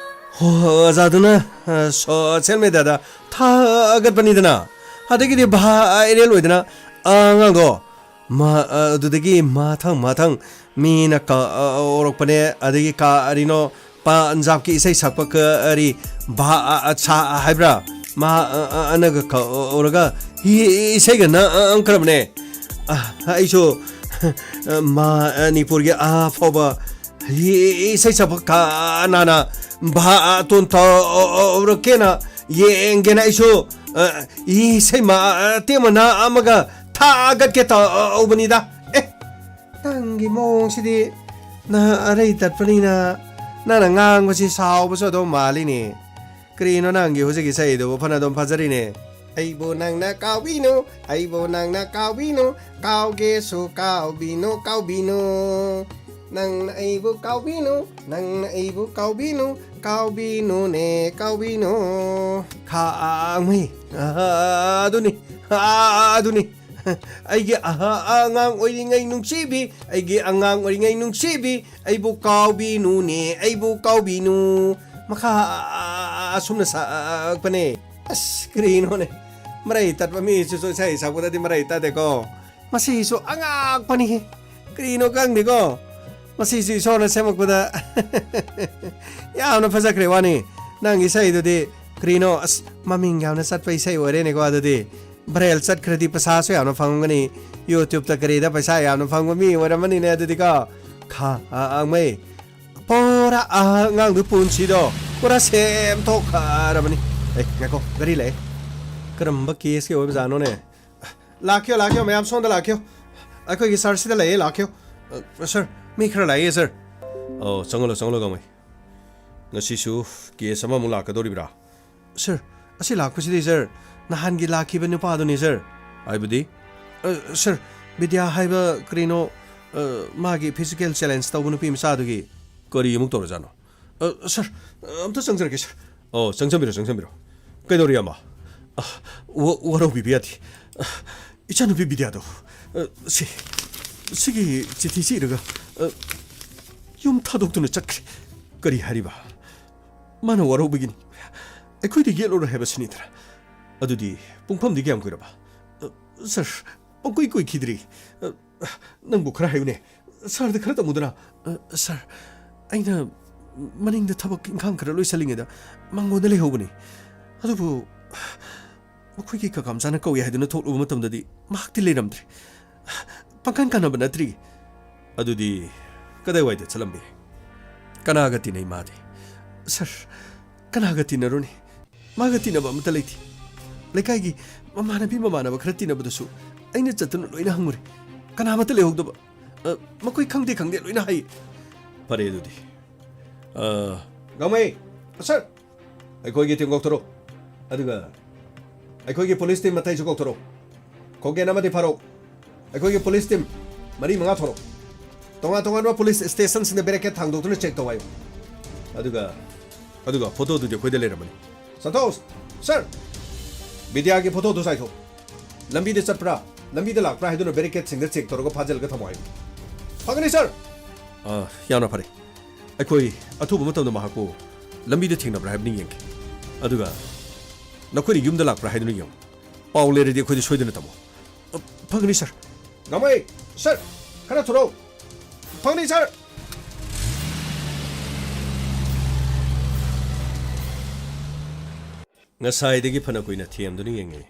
ꯍꯣ-, ꯑꯣꯖꯥꯗꯨꯅ, ꯑ, social mediaꯗ ꯊꯥꯒꯠꯄꯅꯤꯗꯅ꯫ ꯑꯗꯒꯤꯗꯤ ꯚꯥꯏꯔꯦꯜ ꯑꯣꯏꯗꯅ ꯑꯉꯥꯡꯗꯣ ꯃꯥ-, ꯑ, ꯑꯗꯨꯗꯒꯤ ꯃꯊꯪ ꯃꯊꯪ ꯃꯤꯅ ꯀ-, ꯑ, ꯀꯧꯔꯛꯄꯅꯦ꯫ ꯑꯗꯒꯤ ꯀꯔꯤꯅꯣ, ꯄꯟꯖꯥꯕꯀꯤ ꯏꯁꯩ ꯁꯛꯄ ꯀꯔꯤ, ꯚꯥ-, ꯑ, ꯑ, ꯁꯥ ꯍꯥꯏꯕ꯭ꯔꯥ? ꯃꯥ, ꯑ, ꯑ, ꯑꯅꯒ ꯀꯧꯔꯒ ꯏ-, ꯏ-, ꯏꯁꯩꯒ ꯅꯝꯈ꯭ꯔꯕꯅꯦ꯫ ꯑ, ꯑꯩꯁꯨ, ꯑ, ꯃꯅꯤꯄꯨꯔꯒꯤ ꯑꯐꯥꯎꯕ ꯏ-, ꯏꯁꯩ ꯁꯛꯄ ꯀꯅꯥꯅ ꯚꯥꯇꯣꯟ ꯇꯧꯔꯛꯀꯦꯅ ꯌꯦꯡꯒꯦꯅ ꯑꯩꯁꯨ, ꯑ, ꯏꯁꯩ ꯃꯇꯦꯛ ꯑꯃ ꯅꯝꯃꯒ ꯊꯥꯒꯠꯀꯦ ꯇꯧꯕꯅꯤꯗ꯫ ꯑꯦ, ꯅꯪꯒꯤ ꯃꯑꯣꯡꯁꯤꯗꯤ ꯅꯪ ꯑꯔꯩ ꯇꯠꯄꯅꯤꯅ ꯅꯪꯅ ꯉꯥꯡꯕꯁꯤ ꯁꯥꯎꯕꯁꯨ ꯑꯗꯨꯝ ꯃꯥꯜꯂꯤꯅꯦ꯫ ꯀꯔꯤꯅꯣ ꯅꯪꯒꯤ ꯍꯧꯖꯤꯛ ꯏꯁꯩꯗꯨꯕꯨ ꯐꯅ ꯑꯗꯨꯝ ꯐꯖꯔꯤꯅꯦ꯫ ꯑꯩꯕꯨ ꯅꯪꯅ ꯀꯥꯎꯕꯤꯅꯨ, ꯑꯩꯕꯨ ꯅꯪꯅ ꯀꯥꯎꯕꯤꯅꯨ, ꯀꯥꯎꯒꯦꯁꯨ ꯀꯥꯎꯕꯤꯅꯨ, ꯀꯥꯎꯕꯤꯅꯨ꯫ ꯅꯪꯅ ꯑꯩꯕꯨ ꯀꯥꯎꯕꯤꯅꯨ, ꯅꯪꯅ ꯑꯩꯕꯨ ꯀꯥꯎꯕꯤꯅꯨ, ꯀꯥꯎꯕꯤꯅꯨꯅꯦ, ꯀꯥꯎꯕꯤꯅꯨ꯫ ꯈꯥꯡꯃꯩ, ꯑꯗꯨꯅꯤ, ꯑꯗꯨꯅꯤ꯫ ꯑꯩꯒꯤ ꯑꯍꯥ ꯑꯉꯥꯡ ꯑꯣꯏꯔꯤꯉꯩ ꯅꯨꯡꯁꯤꯕꯤ, ꯑꯩꯒꯤ ꯑꯉꯥꯡ ꯑꯣꯏꯔꯤꯉꯩ ꯅꯨꯡꯁꯤꯕꯤ, ꯑꯩꯕꯨ ꯀꯥꯎꯕꯤꯅꯨꯅꯦ, ꯑꯩꯕꯨ ꯀꯥꯎꯕꯤꯅꯨ꯫ ꯃꯈꯥ ꯑꯁꯨꯝꯅ ꯁꯛꯄꯅꯦ꯫ ꯑꯁ, ꯀꯔꯤꯅꯣꯅꯦ? ꯃꯔꯩ ꯇꯠꯄ ꯃꯤꯁꯤꯁꯨ ꯏꯁꯩ ꯁꯛꯄꯗꯗꯤ ꯃꯔꯩ ꯇꯠꯇꯦꯀꯣ꯫ ꯃꯁꯤꯁꯨ ꯑꯉꯥꯛꯄꯅꯤꯍꯦ꯫ ꯀꯔꯤꯅꯣ ꯈꯪꯗꯦꯀꯣ꯫ ꯃꯁꯤꯁꯨ ꯏꯁꯣꯔꯅ ꯁꯦꯝꯃꯛꯄꯗ ꯌꯥꯝꯅ ꯐꯖꯈ꯭ꯔꯦ ꯋꯥꯅꯤ꯫ ꯅꯪꯒꯤ ꯏꯁꯩꯗꯨꯗꯤ ꯀꯔꯤꯅꯣ, ꯑꯁ, ꯃꯃꯤꯡ ꯌꯥꯝꯅ ꯆꯠꯄ ꯏꯁꯩ ꯑꯣꯏꯔꯦꯅꯦꯀꯣ꯫ ꯑꯗꯨꯗꯤ viral ꯆꯠꯈ꯭ꯔꯗꯤ ꯄꯩꯁꯥꯁꯨ ꯌꯥꯝꯅ ꯐꯪꯉꯝꯒꯅꯤ꯫ YouTubeꯇ ꯀꯔꯤꯗ ꯄꯩꯁꯥ ꯌꯥꯝꯅ ꯐꯪꯕ ꯃꯤ ꯑꯣꯏꯔꯝꯃꯅꯤꯅꯦ ꯑꯗꯨꯗꯤꯀꯣ꯫ ꯈꯥ, ꯑ, ꯑꯉꯥꯡꯃꯩ꯫ ꯄꯨꯔꯥ ꯑꯉꯥꯡꯗꯨ ꯄꯨꯟꯁꯤꯗꯣ ꯄꯨꯔꯥ ꯁꯦꯝꯊꯣꯛꯈ꯭ꯔꯕꯅꯤ꯫ ꯑꯦ, ꯉꯥꯏꯈꯣ, ꯒꯥꯔꯤ ꯂꯥꯛꯑꯦ꯫ ꯀꯔꯝꯕ caseꯀꯤ ꯑꯣꯏꯕꯖꯥꯠꯅꯣꯅꯦ? ꯂꯥꯛꯈꯤꯌꯣ, ꯂꯥꯛꯈꯤꯌꯣ, ꯃꯌꯥꯝ ꯁꯣꯝꯗ ꯂꯥꯛꯈꯤꯌꯣ꯫ ꯑꯩꯈꯣꯏꯒꯤ sirꯁꯤꯗ ꯂꯩꯌꯦ, ꯂꯥꯛꯈꯤꯌꯣ꯫ ꯑ, sir, ꯃꯤ ꯈꯔ ꯂꯥꯛꯑꯦ, sir꯫ ꯑꯣ, ꯆꯪꯍꯜꯂꯣ, ꯆꯪꯍꯜꯂꯣ, ꯒꯥꯡꯃꯩ꯫ ꯉꯁꯤꯁꯨ case ꯑꯃꯃꯨꯛ ꯂꯥꯛꯀꯗꯧꯔꯤꯕ꯭ꯔꯥ? Sir, ꯑꯁꯤ ꯂꯥꯛꯄꯁꯤꯗꯤ, sir, ꯅꯍꯥꯟꯒꯤ ꯂꯥꯛꯈꯤꯕ ꯅꯨꯄꯥꯗꯨꯅꯤ, sir꯫ ꯍꯥꯏꯕꯗꯤ? ꯑ, sir, ꯕꯤꯗ꯭ꯌꯥ ꯍꯥꯏꯕ ꯀꯔꯤꯅꯣ, ꯑ, ꯃꯥꯒꯤ physical challenge ꯇꯧꯕ ꯅꯨꯄꯤ ꯃꯆꯥꯗꯨꯒꯤ꯫ ꯀꯔꯤ ꯑꯃꯨꯛ ꯇꯧꯔꯖꯥꯠꯅꯣ? ꯑ, ꯁꯥꯔ, ꯑ, ꯑꯝꯇ ꯆꯪꯖꯔꯛꯀꯦ, ꯁꯥꯔ꯫ ꯑꯣ, ꯆꯪꯖꯟꯕꯤꯔꯣ, ꯆꯪꯖꯟꯕꯤꯔꯣ꯫ ꯀꯩꯗꯧꯔꯤ, ꯏꯌꯥꯝꯕ? ꯑ, ꯋꯥ-, ꯋꯥꯔꯧꯕꯤꯕ ꯌꯥꯗꯦ꯫ ꯑ, ꯏꯆꯥꯅꯨꯄꯤ ꯕꯤꯗ꯭ꯌꯥꯗꯣ, ꯑ, ꯁꯤ, ꯁꯤꯒꯤ ꯆꯤꯊꯤꯁꯤ ꯏꯔꯒ, ꯑ, ꯌꯨꯝ ꯊꯥꯗꯣꯛꯇꯨꯅ ꯆꯠꯈ꯭ꯔꯦ꯫ ꯀꯔꯤ ꯍꯥꯏꯔꯤꯕ? ꯃꯥꯅ ꯋꯥꯔꯧꯕꯒꯤꯅꯤ꯫ ꯑꯩꯈꯣꯏꯗ ꯌꯦꯠꯂꯔꯣꯏ ꯍꯥꯏꯕꯁꯤꯅꯤꯗꯅ꯫ ꯑꯗꯨꯗꯤ ꯄꯨꯡꯐꯝꯗꯤ ꯀꯌꯥꯝ ꯀꯨꯏꯔꯕ? ꯑ, ꯁꯥꯔ, ꯄꯪꯀꯨꯏ ꯀꯨꯏꯈꯤꯗ꯭ꯔꯤ꯫ ꯑ, ꯅꯪꯕꯨ ꯈꯔ ꯍꯥꯏꯌꯨꯅꯦ꯫ ꯁꯥꯔꯗ ꯈꯔ ꯇꯝꯃꯨꯗꯅ꯫ ꯑ, ꯁꯥꯔ, ꯑꯩꯅ ꯃꯅꯤꯡꯗ ꯊꯕꯛ ꯏꯪꯈꯥꯡ ꯈꯔ ꯂꯣꯏꯁꯜꯂꯤꯉꯩꯗ ꯃꯉꯣꯟꯗ ꯂꯩꯍꯧꯕꯅꯤ꯫ ꯑꯗꯨꯕꯨ ꯃꯈꯣꯏꯒꯤ ꯀꯀꯥ ꯃꯆꯥꯅ ꯀꯧꯏ ꯍꯥꯏꯗꯨꯅ ꯊꯣꯛꯂꯨꯕ ꯃꯇꯝꯗꯗꯤ ꯃꯍꯥꯛꯇꯤ ꯂꯩꯔꯝꯗ꯭ꯔꯦ꯫ ꯄꯥꯡꯀꯟ ꯀꯥꯟꯅꯕ ꯅꯠꯇ꯭ꯔꯤ꯫ ꯑꯗꯨꯗꯤ ꯀꯗꯥꯏꯋꯥꯏꯗ ꯆꯠꯂꯝꯕ ꯌꯥꯏ? ꯀꯅꯥꯒ ꯇꯤꯟꯅꯩ ꯃꯥꯗꯤ? ꯁꯥꯔ, ꯀꯅꯥꯒ ꯇꯤꯟꯅꯔꯨꯅꯤ? ꯃꯥꯒ ꯇꯤꯟꯅꯕ ꯑꯃꯠꯇ ꯂꯩꯇꯦ꯫ ꯂꯩꯀꯥꯏꯒꯤ ꯃꯃꯥꯟꯅꯕꯤ ꯃꯃꯥꯟꯅꯕ ꯈꯔ ꯇꯤꯟꯅꯕꯗꯁꯨ ꯑꯩꯅ ꯆꯠꯇꯨꯅ ꯂꯣꯏꯅ ꯍꯪꯉꯨꯔꯦ꯫ ꯀꯅꯥꯃꯠꯇ ꯂꯩꯍꯧꯗꯕ꯫ ꯑ, ꯃꯈꯣꯏ ꯈꯪꯗꯦ ꯈꯪꯗꯦ ꯂꯣꯏꯅ ꯍꯥꯏ꯫ ꯐꯔꯦ ꯑꯗꯨꯗꯤ꯫ ꯑ, ꯒꯥꯡꯃꯩ, ꯁꯥꯔ, ꯑꯩꯈꯣꯏꯒꯤ ꯇꯤꯝ ꯀꯧꯊꯣꯔꯛꯎ꯫ ꯑꯗꯨꯒ ꯑꯩꯈꯣꯏꯒꯤ ꯄꯨꯂꯤꯁ ꯇꯤꯝ ꯑꯇꯩꯁꯨ ꯀꯧꯊꯣꯔꯛꯎ꯫ ꯈꯣꯡꯒꯦꯟ ꯑꯃꯗꯤ ꯐꯥꯔꯣꯛ꯫ ꯑꯩꯈꯣꯏꯒꯤ ꯄꯨꯂꯤꯁ ꯇꯤꯝ ꯃꯔꯤ ꯃꯉꯥ ꯊꯣꯔꯛꯎ꯫ ꯇꯣꯉꯥꯟ ꯇꯣꯉꯥꯟꯕ ꯄꯨꯂꯤꯁ ꯁ꯭ꯇꯦꯁꯟꯁꯤꯡꯗ ꯕꯦꯔꯤꯀꯦꯗ ꯊꯥꯡꯗꯣꯛꯇꯨꯅ ꯆꯦꯛ ꯇꯧ ꯍꯥꯏꯌꯨ꯫ ꯑꯗꯨꯒ, ꯑꯗꯨꯒ ꯐꯣꯇꯣꯗꯨꯗꯤ ꯑꯩꯈꯣꯏꯗ ꯂꯩꯔꯝꯃꯅꯤ꯫ ꯁꯟꯇꯣꯁ! ꯁꯥꯔ! ꯕꯤꯗ꯭ꯌꯥꯒꯤ ꯐꯣꯇꯣꯗꯨ ꯆꯥꯏꯊꯣꯛ꯫ ꯂꯝꯕꯤꯗ ꯆꯠꯄ꯭ꯔꯥ, ꯂꯝꯕꯤꯗ ꯂꯥꯛꯄ꯭ꯔꯥ ꯍꯥꯏꯗꯨꯅ ꯕꯦꯔꯤꯀꯦꯗꯁꯤꯡꯗ ꯆꯦꯛ ꯇꯧꯔꯒ ꯐꯥꯖꯤꯜꯂꯒ ꯊꯝꯃꯣ ꯍꯥꯏꯌꯨ꯫ ꯐꯒꯅꯤ, ꯁꯥꯔ! ꯑꯥ, ꯌꯥꯝꯅ ꯐꯔꯦ꯫ ꯑꯩꯈꯣꯏ ꯑꯊꯨꯕ ꯃꯇꯝꯗ ꯃꯍꯥꯛꯄꯨ ꯂꯝꯕꯤꯗ ꯊꯦꯡꯅꯕ꯭ꯔꯥ ꯍꯥꯏꯕꯗꯨ ꯌꯦꯡꯒꯦ꯫ ꯑꯗꯨꯒ ꯅꯈꯣꯏꯅ ꯌꯨꯝꯗ ꯂꯥꯛꯄ꯭ꯔꯥ ꯍꯥꯏꯗꯨꯅ ꯌꯦꯡꯉꯨ꯫ ꯄꯥꯎ ꯂꯩꯔꯗꯤ ꯑꯩꯈꯣꯏꯗ ꯁꯣꯏꯗꯅ ꯇꯝꯃꯨ꯫ ꯑ, ꯐꯒꯅꯤ, ꯁꯥꯔ꯫ ꯒꯥꯡꯃꯩ! ꯁꯥꯔ! ꯈꯔ ꯊꯨꯔꯣ! ꯐꯒꯅꯤ, ꯁꯥꯔ! ꯉꯁꯥꯏꯗꯒꯤ ꯐꯅ ꯀꯨꯏꯅ ꯊꯦꯝꯗꯨꯅ ꯌꯦꯡꯉꯤ꯫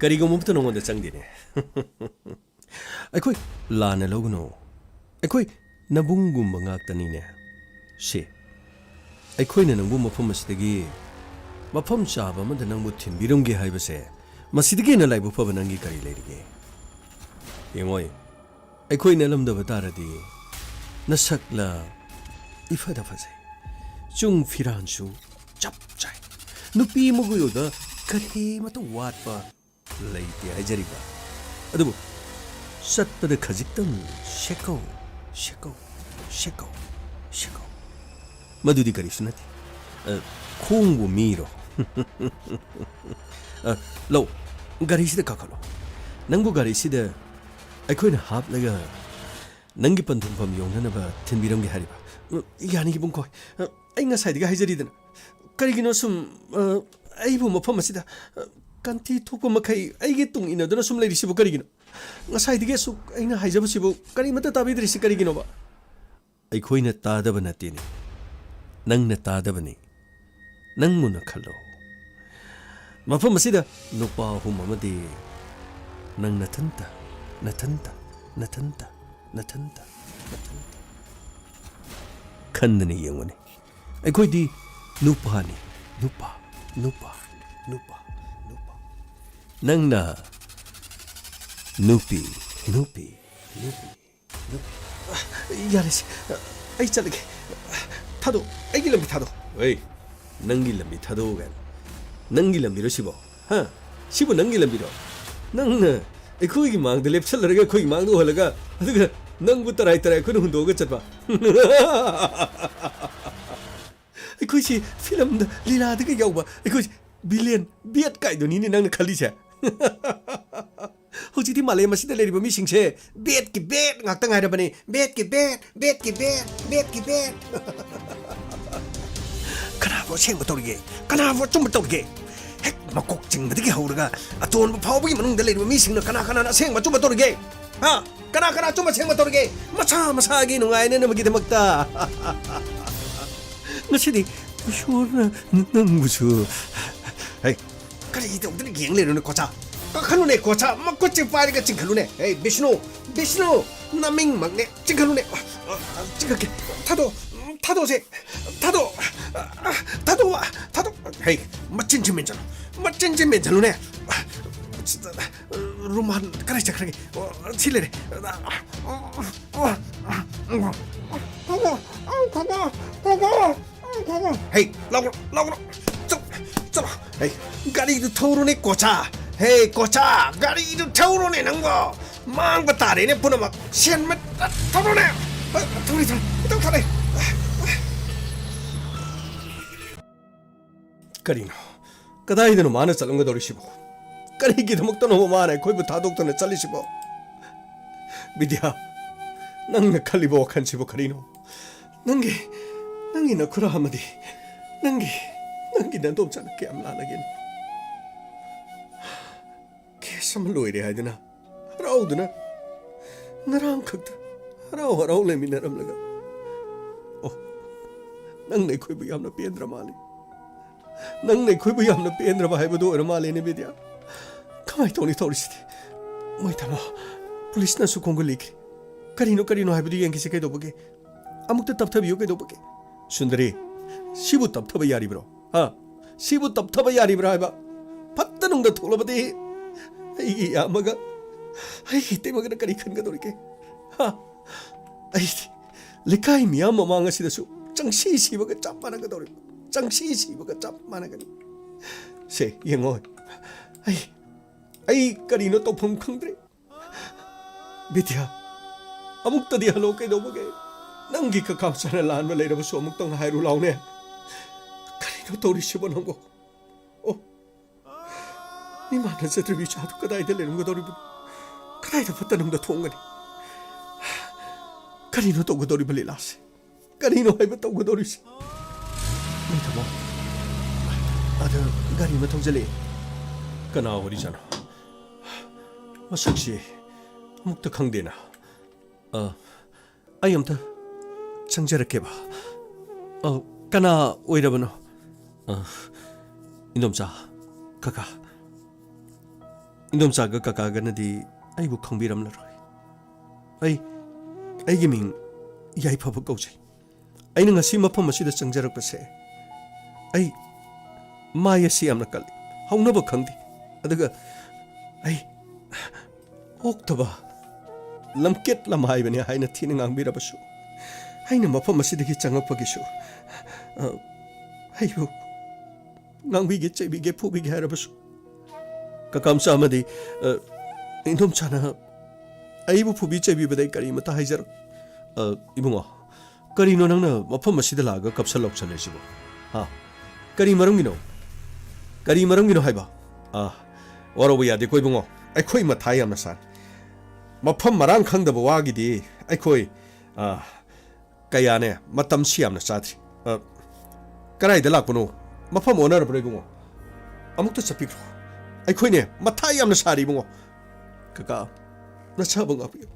ꯀꯔꯤꯒꯨꯝꯕ ꯑꯃꯠꯇ ꯅꯉꯣꯟꯗ ꯆꯪꯗꯦꯅꯦ꯫ ꯑꯩꯈꯣꯏ ꯂꯥꯟꯅ ꯂꯧꯒꯅꯨ꯫ ꯑꯩꯈꯣꯏ ꯅꯕꯨꯡꯒꯨꯝꯕ ꯉꯥꯛꯇꯅꯤꯅꯦ꯫ ꯁꯤ, ꯑꯩꯈꯣꯏꯅ ꯅꯪꯕꯨ ꯃꯐꯝ ꯑꯁꯤꯗꯒꯤ ꯃꯐꯝ ꯆꯥꯕ ꯑꯃꯗ ꯅꯪꯕꯨ ꯊꯤꯟꯕꯤꯔꯝꯒꯦ ꯍꯥꯏꯕꯁꯦ, ꯃꯁꯤꯗꯒꯤ ꯍꯦꯟꯅ ꯂꯥꯏꯕꯛ ꯐꯕ ꯅꯪꯒꯤ ꯀꯔꯤ ꯂꯩꯔꯤꯒꯦ? ꯌꯦꯡꯉꯣꯏ, ꯑꯩꯈꯣꯏ ꯅꯠꯂꯝꯗꯕ ꯇꯥꯔꯗꯤ ꯅꯁꯛꯂ ꯏꯐꯗ ꯐꯖꯩ, ꯆꯨꯡ ꯐꯤꯔꯥꯟꯁꯨ ꯆꯞ ꯆꯥꯏ, ꯅꯨꯄꯤ ꯑꯃꯒꯤ ꯑꯣꯏꯕ ꯀꯔꯤꯃꯇ ꯋꯥꯠꯄ ꯂꯩꯇꯦ ꯍꯥꯏꯖꯔꯤꯕ꯫ ꯑꯗꯨꯕꯨ ꯆꯠꯄꯗ ꯈꯖꯤꯛꯇꯪ ꯁꯦꯀꯧ, ꯁꯦꯀꯧ, ꯁꯦꯀꯧ, ꯁꯦꯀꯧ꯫ ꯃꯗꯨꯗꯤ ꯀꯔꯤꯁꯨ ꯅꯠꯇꯦ꯫ ꯑ, ꯈꯣꯡꯕꯨ ꯃꯤꯔꯣ? ꯑ, ꯂꯧ, ꯒꯥꯔꯤꯁꯤꯗ ꯀꯥꯈꯠꯂꯣ꯫ ꯅꯪꯕꯨ ꯒꯥꯔꯤꯁꯤꯗ ꯑꯩꯈꯣꯏꯅ ꯍꯥꯞꯂꯒ ꯅꯪꯒꯤ ꯄꯟꯊꯨꯡꯐꯝ ꯌꯧꯅꯅꯕ ꯊꯤꯟꯕꯤꯔꯝꯒꯦ ꯍꯥꯏꯔꯤꯕ? ꯎꯝ, ꯌꯥꯅꯤ, ꯏꯕꯨꯡꯈꯣꯏ꯫ ꯑ, ꯑꯩ ꯉꯁꯥꯏꯗꯒꯤ ꯍꯥꯏꯖꯔꯤꯗꯅ꯫ ꯀꯔꯤꯒꯤꯅꯣ ꯁꯨꯝ, ꯑ, ꯑꯩꯕꯨ ꯃꯐꯝ ꯑꯁꯤꯗ, ꯑ, ꯀꯟꯊꯤ ꯊꯣꯛꯄ ꯃꯈꯩ ꯑꯩꯒꯤ ꯇꯨꯡ ꯏꯟꯅꯗꯨꯅ ꯁꯨꯝ ꯂꯩꯔꯤꯁꯤꯕꯨ ꯀꯔꯤꯒꯤꯅꯣ? ꯉꯁꯥꯏꯗꯒꯤ ꯑꯁꯨꯛ ꯑꯩꯅ ꯍꯥꯏꯖꯕꯁꯤꯕꯨ ꯀꯔꯤꯃꯠꯇ ꯇꯥꯕꯤꯗ꯭ꯔꯤꯁꯤ ꯀꯔꯤꯒꯤꯅꯣꯕ? ꯑꯩꯈꯣꯏꯅ ꯇꯥꯗꯕ ꯅꯠꯇꯦꯅꯦ, ꯅꯪꯅ ꯇꯥꯗꯕꯅꯤ꯫ ꯅꯪ ꯃꯨꯟꯅ ꯈꯜꯂꯣ꯫ ꯃꯐꯝ ꯑꯁꯤꯗ ꯅꯨꯄꯥ ꯑꯍꯨꯝ ꯑꯃꯗꯤ ꯅꯪ ꯅꯊꯟꯇ, ꯅꯊꯟꯇ, ꯅꯊꯟꯇ, ꯅꯊꯟꯇ, ꯅꯊꯟꯇ꯫ ꯈꯟꯗꯅ ꯌꯦꯡꯉꯨꯅꯦ꯫ ꯑꯩꯈꯣꯏꯗꯤ ꯅꯨꯄꯥꯅꯤ, ꯅꯨꯄꯥ, ꯅꯨꯄꯥ, ꯅꯨꯄꯥ, ꯅꯨꯄꯥ꯫ ꯅꯪꯅ ꯅꯨꯄꯤ, ꯅꯨꯄꯤ, ꯅꯨꯄꯤ, ꯅꯨꯄꯤ꯫ ꯌꯥꯔꯦꯁꯦ, ꯑꯩ ꯆꯠꯂꯒꯦ꯫ ꯊꯥꯗꯣꯛ, ꯑꯩꯒꯤ ꯂꯝꯕꯤ ꯊꯥꯗꯣꯛ꯫ ꯑꯩ, ꯅꯪꯒꯤ ꯂꯝꯕꯤ ꯊꯥꯗꯣꯛꯎ ꯀꯥꯏꯅ? ꯅꯪꯒꯤ ꯂꯝꯕꯤꯔꯣ ꯁꯤꯕꯣ? ꯍꯥ? ꯁꯤꯕꯨ ꯅꯪꯒꯤ ꯂꯝꯕꯤꯔꯣ? ꯅꯪꯅ ꯑꯩꯈꯣꯏꯒꯤ ꯃꯥꯡꯗ ꯂꯦꯞꯁꯜꯂꯔꯒ ꯑꯩꯈꯣꯏꯒꯤ ꯃꯥꯡꯗ ꯎꯍꯜꯂꯒ, ꯑꯗꯨꯒ ꯅꯪꯕꯨ ꯇꯔꯥꯏ ꯇꯔꯥꯏ ꯑꯩꯈꯣꯏꯅ ꯍꯨꯟꯗꯣꯛꯑꯒ ꯆꯠꯄ? ꯑꯩꯈꯣꯏꯁꯤ ꯐꯤꯂꯝꯗ, ꯂꯤꯂꯥꯗꯒ ꯌꯥꯎꯕ, ꯑꯩꯈꯣꯏꯁꯤ ꯚꯤꯂꯦꯟ, ꯕꯦꯠ ꯀꯥꯏꯗꯨꯅꯤꯅꯦ ꯅꯪꯅ ꯈꯜꯂꯤꯁꯦ꯫ ꯍꯧꯖꯤꯛꯇꯤ ꯃꯥꯂꯦꯝ ꯑꯁꯤꯗ ꯂꯩꯔꯤꯕ ꯃꯤꯁꯤꯡꯁꯦ ꯕꯦꯠꯀꯤ ꯕꯦꯠ ꯉꯥꯛꯇ ꯉꯥꯏꯔꯕꯅꯤ꯫ ꯕꯦꯠꯀꯤ ꯕꯦꯠ, ꯕꯦꯠꯀꯤ ꯕꯦꯠ, ꯕꯦꯠꯀꯤ ꯕꯦꯠ꯫ ꯀꯅꯥꯕꯨ ꯑꯁꯦꯡꯕ ꯇꯧꯔꯤꯒꯦ? ꯀꯅꯥꯕꯨ ꯑꯆꯨꯝꯕ ꯇꯧꯔꯤꯒꯦ? ꯍꯦꯛ ꯃꯀꯣꯛ ꯆꯤꯡꯕꯗꯒꯤ ꯍꯧꯔꯒ ꯑꯇꯣꯟꯕ ꯐꯥꯎꯕꯒꯤ ꯃꯅꯨꯡꯗ ꯂꯩꯔꯤꯕ ꯃꯤꯁꯤꯡꯅ ꯀꯅꯥ ꯀꯅꯥꯅ ꯑꯁꯦꯡꯕ ꯑꯆꯨꯝꯕ ꯇꯧꯔꯤꯒꯦ? ꯍꯥ? ꯀꯅꯥ ꯀꯅꯥ ꯑꯆꯨꯝꯕ ꯑꯁꯦꯡꯕ ꯇꯧꯔꯤꯒꯦ? ꯃꯁꯥ ꯃꯁꯥꯒꯤ ꯅꯨꯡꯉꯥꯏꯅꯅꯕꯒꯤꯗꯃꯛꯇ꯫ ꯉꯁꯤꯗꯤ ꯏꯁꯣꯔꯅ ꯅꯪꯕꯨꯁꯨ꯫ ꯍꯩ, ꯀꯔꯤ ꯇꯧꯗꯅ ꯌꯦꯡ ꯂꯩꯔꯨꯅꯦ, ꯀꯣꯆꯥ? ꯀꯥꯈꯠꯂꯨꯅꯦ, ꯀꯣꯆꯥ, ꯃꯈꯨꯠꯁꯦ ꯄꯥꯏꯔꯒ ꯆꯤꯡꯈꯠꯂꯨꯅꯦ꯫ ꯍꯦ, ꯕꯤꯁꯅꯨ, ꯕꯤꯁꯅꯨ, ꯅꯃꯤꯡꯃꯛꯅꯦ, ꯆꯤꯡꯈꯠꯂꯨꯅꯦ꯫ ꯑ, ꯑ, ꯆꯤꯡꯈꯠꯀꯦ꯫ ꯊꯥꯗꯣꯛ, ꯊꯥꯗꯣꯛꯁꯦ, ꯊꯥꯗꯣꯛ, ꯑ, ꯊꯥꯗꯣꯛ, ꯊꯥꯗꯣꯛ꯫ ꯍꯦ, ꯃꯆꯤꯟꯁꯦ ꯃꯦꯟꯁꯤꯜꯂꯨ, ꯃꯆꯤꯟꯁꯦ ꯃꯦꯟꯁꯤꯜꯂꯨꯅꯦ꯫ ꯔꯨꯃꯥꯟ ꯀꯗꯥꯏ ꯆꯠꯈ꯭ꯔꯒꯦ? ꯑꯣ, ꯁꯤ ꯂꯩꯔꯦ꯫ ꯊꯥꯗꯣꯛ, ꯊꯥꯗꯣꯛ, ꯊꯥꯗꯣꯛ꯫ ꯍꯩ, ꯂꯥꯎꯔꯣ, ꯂꯥꯎꯔꯣ꯫ ꯆꯠꯂꯣ, ꯆꯠꯂꯣ꯫ ꯍꯩ, ꯒꯥꯔꯤꯗꯨ ꯊꯧꯔꯣꯅꯦ, ꯀꯣꯆꯥ꯫ ꯍꯦ, ꯀꯣꯆꯥ, ꯒꯥꯔꯤꯗꯨ ꯊꯧꯔꯣꯅꯦ ꯅꯪꯕꯣ꯫ ꯃꯥꯡꯕ ꯇꯥꯔꯦꯅꯦ ꯄꯨꯝꯅꯃꯛ꯫ ꯁꯦꯟ ꯃ-, ꯊꯧꯔꯣꯅꯦ꯫ ꯑ, ꯊꯧꯔꯤ, ꯊꯧꯔꯤ, ꯈꯤꯇꯪ ꯊꯥꯔꯛꯑꯦ꯫ ꯀꯔꯤꯅꯣ? ꯀꯗꯥꯏꯗꯅꯣ ꯃꯥꯅ ꯆꯠꯂꯝꯒꯗꯧꯔꯤꯁꯤꯕꯣ? ꯀꯔꯤꯒꯤꯗꯃꯛꯇꯅꯣ ꯃꯥꯅ ꯑꯩꯈꯣꯏꯕꯨ ꯊꯥꯗꯣꯛꯇꯨꯅ ꯆꯠꯂꯤꯁꯤꯕꯣ? ꯕꯤꯗ꯭ꯌꯥ, ꯅꯪꯅ ꯈꯜꯂꯤꯕ ꯋꯥꯈꯜꯁꯤꯕꯨ ꯀꯔꯤꯅꯣ? ꯅꯪꯒꯤ, ꯅꯪꯒꯤ ꯅꯈꯨꯔꯥ ꯑꯃꯗꯤ ꯅꯪꯒꯤ, ꯅꯪꯒꯤ ꯅꯗꯣꯝꯆꯥꯅ ꯀꯌꯥꯝ ꯂꯥꯟꯅꯒꯦꯅꯦ? ꯀꯦꯁ ꯑꯃ ꯂꯣꯏꯔꯦ ꯍꯥꯏꯗꯨꯅ ꯍꯔꯥꯎꯗꯨꯅ ꯉꯔꯥꯡ ꯈꯛꯇ ꯍꯔꯥꯎ ꯍꯔꯥꯎ ꯂꯩꯃꯤꯟꯅꯔꯝꯂꯒ, ꯑꯣ, ꯅꯪꯅ ꯑꯩꯈꯣꯏꯕꯨ ꯌꯥꯝꯅ ꯄꯦꯟꯗ꯭ꯔ ꯃꯥꯜꯂꯤ꯫ ꯅꯪꯅ ꯑꯩꯈꯣꯏꯕꯨ ꯌꯥꯝꯅ ꯄꯦꯟꯗ꯭ꯔꯕ ꯍꯥꯏꯕꯗꯨ ꯑꯣꯏꯔ ꯃꯥꯜꯂꯦꯅꯦ, ꯕꯤꯗ꯭ꯌꯥ꯫ ꯀꯃꯥꯏꯅ ꯇꯧꯅꯤ ꯇꯧꯔꯤꯁꯤꯗꯤ? ꯃꯣꯏ ꯊꯝꯃꯣ꯫ ꯄꯨꯂꯤꯁꯅꯁꯨ ꯈꯣꯡꯒꯨꯜ ꯂꯤꯈ꯭ꯔꯦ꯫ ꯀꯔꯤꯅꯣ, ꯀꯔꯤꯅꯣ ꯍꯥꯏꯕꯗꯨ ꯌꯦꯡꯈꯤꯁꯤ ꯀꯩꯗꯧꯕꯒꯦ? ꯑꯃꯨꯛꯇ ꯇꯞꯊꯕꯤꯌꯨ ꯀꯩꯗꯧꯕꯒꯦ? ꯁꯨꯟꯗꯔꯤ, ꯁꯤꯕꯨ ꯇꯞꯊꯕ ꯌꯥꯔꯤꯕ꯭ꯔꯣ? ꯍꯥ? ꯁꯤꯕꯨ ꯇꯞꯊꯕ ꯌꯥꯔꯤꯕ꯭ꯔꯥ ꯍꯥꯏꯕ? ꯐꯠꯇ ꯅꯨꯡꯗ ꯊꯣꯛꯂꯕꯗꯤ ꯑꯩꯒꯤ ꯏꯌꯥꯝꯕꯒ ꯑꯩꯒꯤ ꯏꯇꯩꯃꯒꯅ ꯀꯔꯤ ꯈꯟꯒꯗꯧꯔꯤꯒꯦ? ꯍꯥ? ꯑꯩꯗꯤ ꯂꯩꯀꯥꯏ ꯃꯤꯌꯥꯝ ꯃꯃꯥꯡ ꯑꯁꯤꯗꯁꯨ ꯆꯪꯁꯤ ꯁꯤꯕꯒ ꯆꯞ ꯃꯥꯟꯅꯒꯗꯧꯔꯤꯕ꯫ ꯆꯪꯁꯤ ꯁꯤꯕꯒ ꯆꯞ ꯃꯥꯟꯅꯒꯅꯤ꯫ ꯁꯦ, ꯌꯦꯡꯉꯣ꯫ ꯑꯩ, ꯑꯩ ꯀꯔꯤꯅꯣ ꯇꯧꯐꯝ ꯈꯪꯗ꯭ꯔꯦ꯫ ꯕꯤꯗ꯭ꯌꯥ, ꯑꯃꯨꯛꯇꯗꯤ ꯍꯜꯂꯣ ꯀꯩꯗꯧꯕꯒꯦ? ꯅꯪꯒꯤ ꯀꯀꯥ ꯃꯆꯥꯅ ꯂꯥꯟꯕ ꯂꯩꯔꯕꯁꯨ ꯑꯃꯨꯛꯇꯪ ꯍꯥꯏꯔꯨ ꯂꯥꯎꯅꯦ꯫ ꯀꯔꯤꯅꯣ ꯇꯧꯔꯤꯁꯤꯕꯣ ꯅꯪꯕꯣ? ꯑꯣ, ꯃꯤꯃꯥꯟꯅꯖꯗ꯭ꯔꯕꯤ ꯏꯆꯥꯗꯨ ꯀꯗꯥꯏꯗ ꯂꯩꯔꯝꯒꯗꯧꯔꯤꯕꯅꯣ? ꯀꯗꯥꯏꯗ ꯐꯠꯇ ꯅꯨꯡꯗ ꯊꯣꯡꯒꯅꯤ? ꯀꯔꯤꯅꯣ ꯇꯧꯒꯗꯧꯔꯤꯕ ꯂꯤꯂꯥꯁꯦ? ꯀꯔꯤꯅꯣ ꯍꯥꯏꯕ ꯇꯧꯒꯗꯧꯔꯤꯁꯦ? ꯃꯩ ꯊꯝꯃꯣ꯫ ꯑꯗ ꯒꯥꯔꯤ ꯑꯃ ꯊꯧꯖꯜꯂꯛꯑꯦ꯫ ꯀꯅꯥ ꯑꯣꯏꯔꯤꯖꯥꯠꯅꯣ? ꯃꯁꯛꯁꯤ ꯑꯃꯨꯛꯇ ꯈꯪꯗꯦꯅ꯫ ꯑ, ꯑꯩ ꯑꯝꯇ ꯆꯪꯖꯔꯛꯀꯦꯕ꯫ ꯑ, ꯀꯅꯥ ꯑꯣꯏꯔꯕꯅꯣ? ꯑ, ꯏꯟꯗꯣꯝꯆꯥ, ꯀꯀꯥ꯫ ꯏꯟꯗꯣꯝꯆꯥꯒ ꯀꯀꯥꯒꯅꯗꯤ ꯑꯩꯕꯨ ꯈꯪꯕꯤꯔꯝꯂꯔꯣꯏ꯫ ꯑꯩ, ꯑꯩꯒꯤ ꯃꯤꯡ ꯌꯥꯏꯐꯕ ꯀꯧꯖꯩ꯫ ꯑꯩꯅ ꯉꯁꯤ ꯃꯐꯝ ꯑꯁꯤꯗ ꯆꯪꯖꯔꯛꯄꯁꯦ, ꯑꯩ ꯃꯥꯏ ꯑꯁꯤ ꯌꯥꯝꯅ ꯀꯜꯂꯤ, ꯍꯧꯅꯕ ꯈꯪꯗꯦ꯫ ꯑꯗꯨꯒ ꯑꯩ ꯑꯣꯛꯇꯕ ꯂꯝꯀꯦꯠ ꯂꯝꯍꯥꯏꯕꯅꯤ ꯍꯥꯏꯅ ꯊꯤꯅ ꯉꯥꯡꯕꯤꯔꯕꯁꯨ, ꯑꯩꯅ ꯃꯐꯝ ꯑꯁꯤꯗꯒꯤ ꯆꯪꯉꯛꯄꯒꯤꯁꯨ, ꯑ, ꯑꯩꯕꯨ ꯉꯥꯡꯕꯤꯒꯦ, ꯆꯩꯕꯤꯒꯦ, ꯐꯨꯕꯤꯒꯦ ꯍꯥꯏꯔꯕꯁꯨ, ꯀꯀꯥ ꯃꯆꯥ ꯑꯃꯗꯤ, ꯑ, ꯏꯟꯗꯣꯝꯆꯥꯅ ꯑꯩꯕꯨ ꯐꯨꯕꯤ ꯆꯩꯕꯤꯕꯗ ꯑꯩ ꯀꯔꯤꯃꯇ ꯍꯥꯏꯖꯔꯣꯏ꯫ ꯑ, ꯏꯕꯨꯡꯉꯣ, ꯀꯔꯤꯅꯣ ꯅꯪꯅ ꯃꯐꯝ ꯑꯁꯤꯗ ꯂꯥꯛꯑꯒ ꯀꯞꯁꯜ ꯂꯥꯎꯁꯜꯂꯤꯁꯤꯕꯣ? ꯍꯥ? ꯀꯔꯤ ꯃꯔꯝꯒꯤꯅꯣ? ꯀꯔꯤ ꯃꯔꯝꯒꯤꯅꯣ ꯍꯥꯏꯕ? ꯑ, ꯋꯥꯔꯧꯕ ꯌꯥꯗꯦꯀꯣ ꯏꯕꯨꯡꯉꯣ, ꯑꯩꯈꯣꯏ ꯃꯊꯥ ꯌꯥꯝꯅ ꯁꯥꯔꯦ꯫ ꯃꯐꯝ ꯃꯔꯥꯡ ꯈꯪꯗꯕ ꯋꯥꯒꯤꯗꯤ ꯑꯩꯈꯣꯏ, ꯑ, ꯀꯌꯥꯅꯦ ꯃꯇꯝꯁꯤ ꯌꯥꯝꯅ ꯆꯥꯗ꯭ꯔꯤ꯫ ꯑ, ꯀꯗꯥꯏꯗ ꯂꯥꯛꯄꯅꯣ? ꯃꯐꯝ ꯑꯣꯟꯅꯔꯕ꯭ꯔꯣ ꯏꯕꯨꯡꯉꯣ? ꯑꯃꯨꯛꯇ ꯆꯠꯄꯤꯈ꯭ꯔꯣ꯫ ꯑꯩꯈꯣꯏꯅꯦ ꯃꯊꯥ ꯌꯥꯝꯅ ꯁꯥꯔꯤ ꯏꯕꯨꯡꯉꯣ꯫ ꯀꯀꯥ, ꯅꯁꯥꯕꯨ ꯉꯥꯛꯄꯤꯌꯨ꯫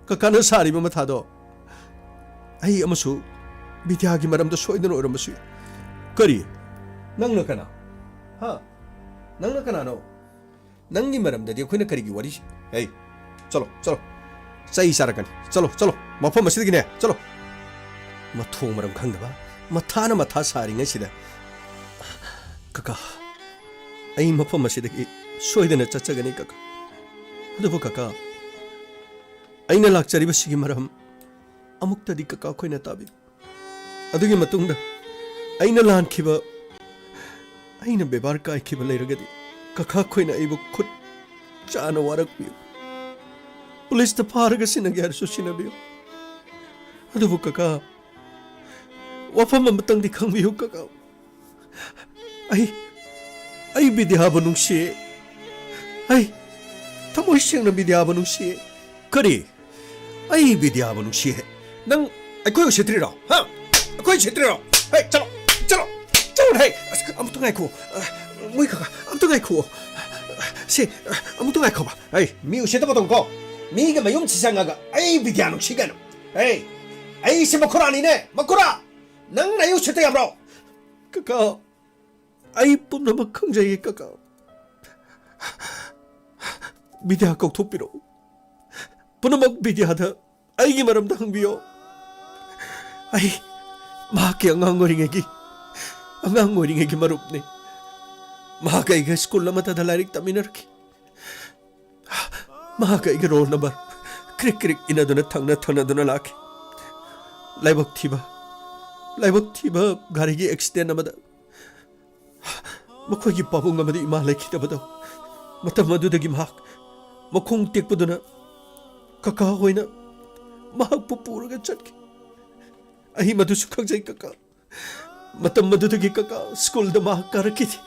ꯀꯀꯥꯅ ꯁꯥꯔꯤꯕ ꯃꯊꯥꯗꯣ ꯑꯩ ꯑꯃꯁꯨ ꯕꯤꯗ꯭ꯌꯥꯒꯤ ꯃꯔꯝꯗ ꯁꯣꯏꯗꯅ ꯑꯣꯏꯔꯝꯕꯁꯨ ꯌꯥꯏ꯫ ꯀꯔꯤ? ꯅꯪꯅ ꯀꯅꯥ? ꯍꯥ? ꯅꯪꯅ ꯀꯅꯥꯅꯣ? ꯅꯪꯒꯤ ꯃꯔꯝꯗꯗꯤ ꯑꯩꯈꯣꯏꯅ ꯀꯔꯤꯒꯤ ꯋꯥꯔꯤ? ꯍꯩ, ꯆꯠꯂꯣ, ꯆꯠꯂꯣ꯫ ꯆꯩ ꯆꯥꯔꯛꯀꯅꯤ꯫ ꯆꯠꯂꯣ, ꯆꯠꯂꯣ꯫ ꯃꯐꯝ ꯑꯁꯤꯗꯒꯤꯅꯦ, ꯆꯠꯂꯣ꯫ ꯃꯊꯣꯡ ꯃꯔꯝ ꯈꯪꯗꯕ, ꯃꯊꯥꯅ ꯃꯊꯥ ꯁꯥꯔꯤꯉꯩꯁꯤꯗ꯫ ꯀꯀꯥ, ꯑꯩ ꯃꯐꯝ ꯑꯁꯤꯗꯒꯤ ꯁꯣꯏꯗꯅ ꯆꯠꯆꯒꯅꯤ, ꯀꯀꯥ꯫ ꯑꯗꯨꯕꯨ ꯀꯀꯥ, ꯑꯩꯅ ꯂꯥꯛꯆꯔꯤꯕꯁꯤꯒꯤ ꯃꯔꯝ ꯑꯃꯨꯛꯇꯗꯤ ꯀꯀꯥ ꯑꯩꯈꯣꯏꯅ ꯇꯥꯕꯤꯌꯨ꯫ ꯑꯗꯨꯒꯤ ꯃꯇꯨꯡꯗ ꯑꯩꯅ ꯂꯥꯟꯈꯤꯕ, ꯑꯩꯅ ꯕꯦꯕꯥꯔ ꯀꯥꯏꯈꯤꯕ ꯂꯩꯔꯒꯗꯤ ꯀꯀꯥ ꯑꯩꯈꯣꯏꯅ ꯑꯩꯕꯨ ꯈꯨꯠ ꯆꯥꯅ ꯋꯥꯔꯛꯄꯤꯌꯨ꯫ ꯄꯨꯂꯤꯁꯇ ꯐꯥꯔꯒ ꯁꯤꯟꯅꯒꯦ ꯍꯥꯏꯔꯁꯨ ꯁꯤꯟꯅꯕꯤꯌꯨ꯫ ꯑꯗꯨꯕꯨ ꯀꯀꯥ, ꯋꯥꯐꯝ ꯑꯃꯇꯪꯗꯤ ꯈꯪꯕꯤꯌꯨ ꯀꯀꯥ꯫ ꯑꯩ, ꯑꯩ ꯕꯤꯗ꯭ꯌꯥꯕꯨ ꯅꯨꯡꯁꯤ꯫ ꯑꯩ ꯊꯃꯣꯏ ꯁꯦꯡꯅ ꯕꯤꯗ꯭ꯌꯥꯕꯨ ꯅꯨꯡꯁꯤ꯫ ꯀꯔꯤ? ꯑꯩ ꯕꯤꯗ꯭ꯌꯥꯕꯨ ꯅꯨꯡꯁꯤ꯫ ꯅꯪ ꯑꯩꯈꯣꯏ ꯎꯁꯤꯠꯇ꯭ꯔꯤꯔꯣ? ꯍꯥ? ꯑꯩꯈꯣꯏ ꯎꯁꯤꯠꯇ꯭ꯔꯤꯔꯣ? ꯍꯦ, ꯆꯠꯂꯣ, ꯆꯠꯂꯣ, ꯆꯠꯂꯣ, ꯍꯦ꯫ ꯑꯁ, ꯑꯃꯨꯛꯇ ꯉꯥꯏꯈꯣ꯫ ꯑ, ꯃꯣꯏ ꯀꯀꯥ, ꯑꯃꯨꯛꯇ ꯉꯥꯏꯈꯣ꯫ ꯁꯤ, ꯑ, ꯑꯃꯨꯛꯇ ꯉꯥꯏꯈꯣꯕ꯫ ꯑꯩ ꯃꯤ ꯎꯁꯤꯠꯇꯕ ꯇꯧꯀꯣ꯫ ꯃꯤꯒꯤ ꯃꯌꯨꯝꯁꯤ ꯆꯪꯉꯒ ꯑꯩ ꯕꯤꯗ꯭ꯌꯥ ꯅꯨꯡꯁꯤ ꯀꯥꯏꯅ꯫ ꯑꯩ, ꯑꯩꯁꯦ ꯃꯈꯨꯔꯥꯅꯤꯅꯦ, ꯃꯈꯨꯔꯥ꯫ ꯅꯪꯅ ꯑꯩ ꯎꯁꯤꯠꯇ ꯌꯥꯕ꯭ꯔꯣ? ꯀꯀꯥ, ꯑꯩ ꯄꯨꯝꯅꯃꯛ ꯈꯪꯖꯩꯌꯦ, ꯀꯀꯥ꯫ ꯕꯤꯗ꯭ꯌꯥ ꯀꯧꯊꯣꯛꯄꯤꯔꯛꯎ꯫ ꯄꯨꯝꯅꯃꯛ ꯕꯤꯗ꯭ꯌꯥꯗ ꯑꯩꯒꯤ ꯃꯔꯝꯗ ꯍꯪꯕꯤꯌꯣ꯫ ꯑꯩ ꯃꯍꯥꯛꯀꯤ ꯑꯉꯥꯡ ꯑꯣꯏꯔꯤꯉꯩꯒꯤ, ꯑꯉꯥꯡ ꯑꯣꯏꯔꯤꯉꯩꯒꯤ ꯃꯔꯨꯞꯅꯤ꯫ ꯃꯍꯥꯛ ꯑꯩꯒ ꯁ꯭ꯀꯨꯜ ꯑꯃꯠꯇꯗ ꯂꯥꯏꯔꯤꯛ ꯇꯝꯃꯤꯟꯅꯔꯛꯈꯤ꯫ ꯃꯍꯥꯛ ꯑꯩꯒꯤ ꯔꯣꯜ ꯅꯝꯕꯔ ꯀ꯭ꯔꯤꯛ ꯀ꯭ꯔꯤꯛ ꯏꯅꯗꯨꯅ ꯊꯪꯅ ꯊꯪꯅꯗꯨꯅ ꯂꯥꯛꯈꯤ꯫ ꯂꯥꯏꯕꯛ ꯊꯤꯕ, ꯂꯥꯏꯕꯛ ꯊꯤꯕ ꯒꯥꯔꯤꯒꯤ ꯑꯦꯛꯁꯤꯗꯦꯟ ꯑꯃꯗ ꯃꯈꯣꯏꯒꯤ ꯄꯥꯕꯨꯡ ꯑꯃꯗꯤ ꯏꯃꯥ ꯂꯩꯈꯤꯗꯕꯗꯣ, ꯃꯇꯝ ꯑꯗꯨꯗꯒꯤ ꯃꯍꯥꯛ ꯃꯈꯣꯡ ꯇꯦꯛꯄꯗꯨꯅ ꯀꯀꯥ ꯍꯣꯏꯅ ꯃꯍꯥꯛꯄꯨ ꯄꯨꯔꯒ ꯆꯠꯈꯤ꯫ ꯑꯩ ꯃꯗꯨꯁꯨ ꯈꯪꯖꯩ ꯀꯀꯥ꯫ ꯃꯇꯝ ꯑꯗꯨꯗꯒꯤ ꯀꯀꯥ ꯁ꯭ꯀꯨꯜꯗ ꯃꯍꯥꯛ ꯀꯥꯔꯛꯈꯤꯗꯦ꯫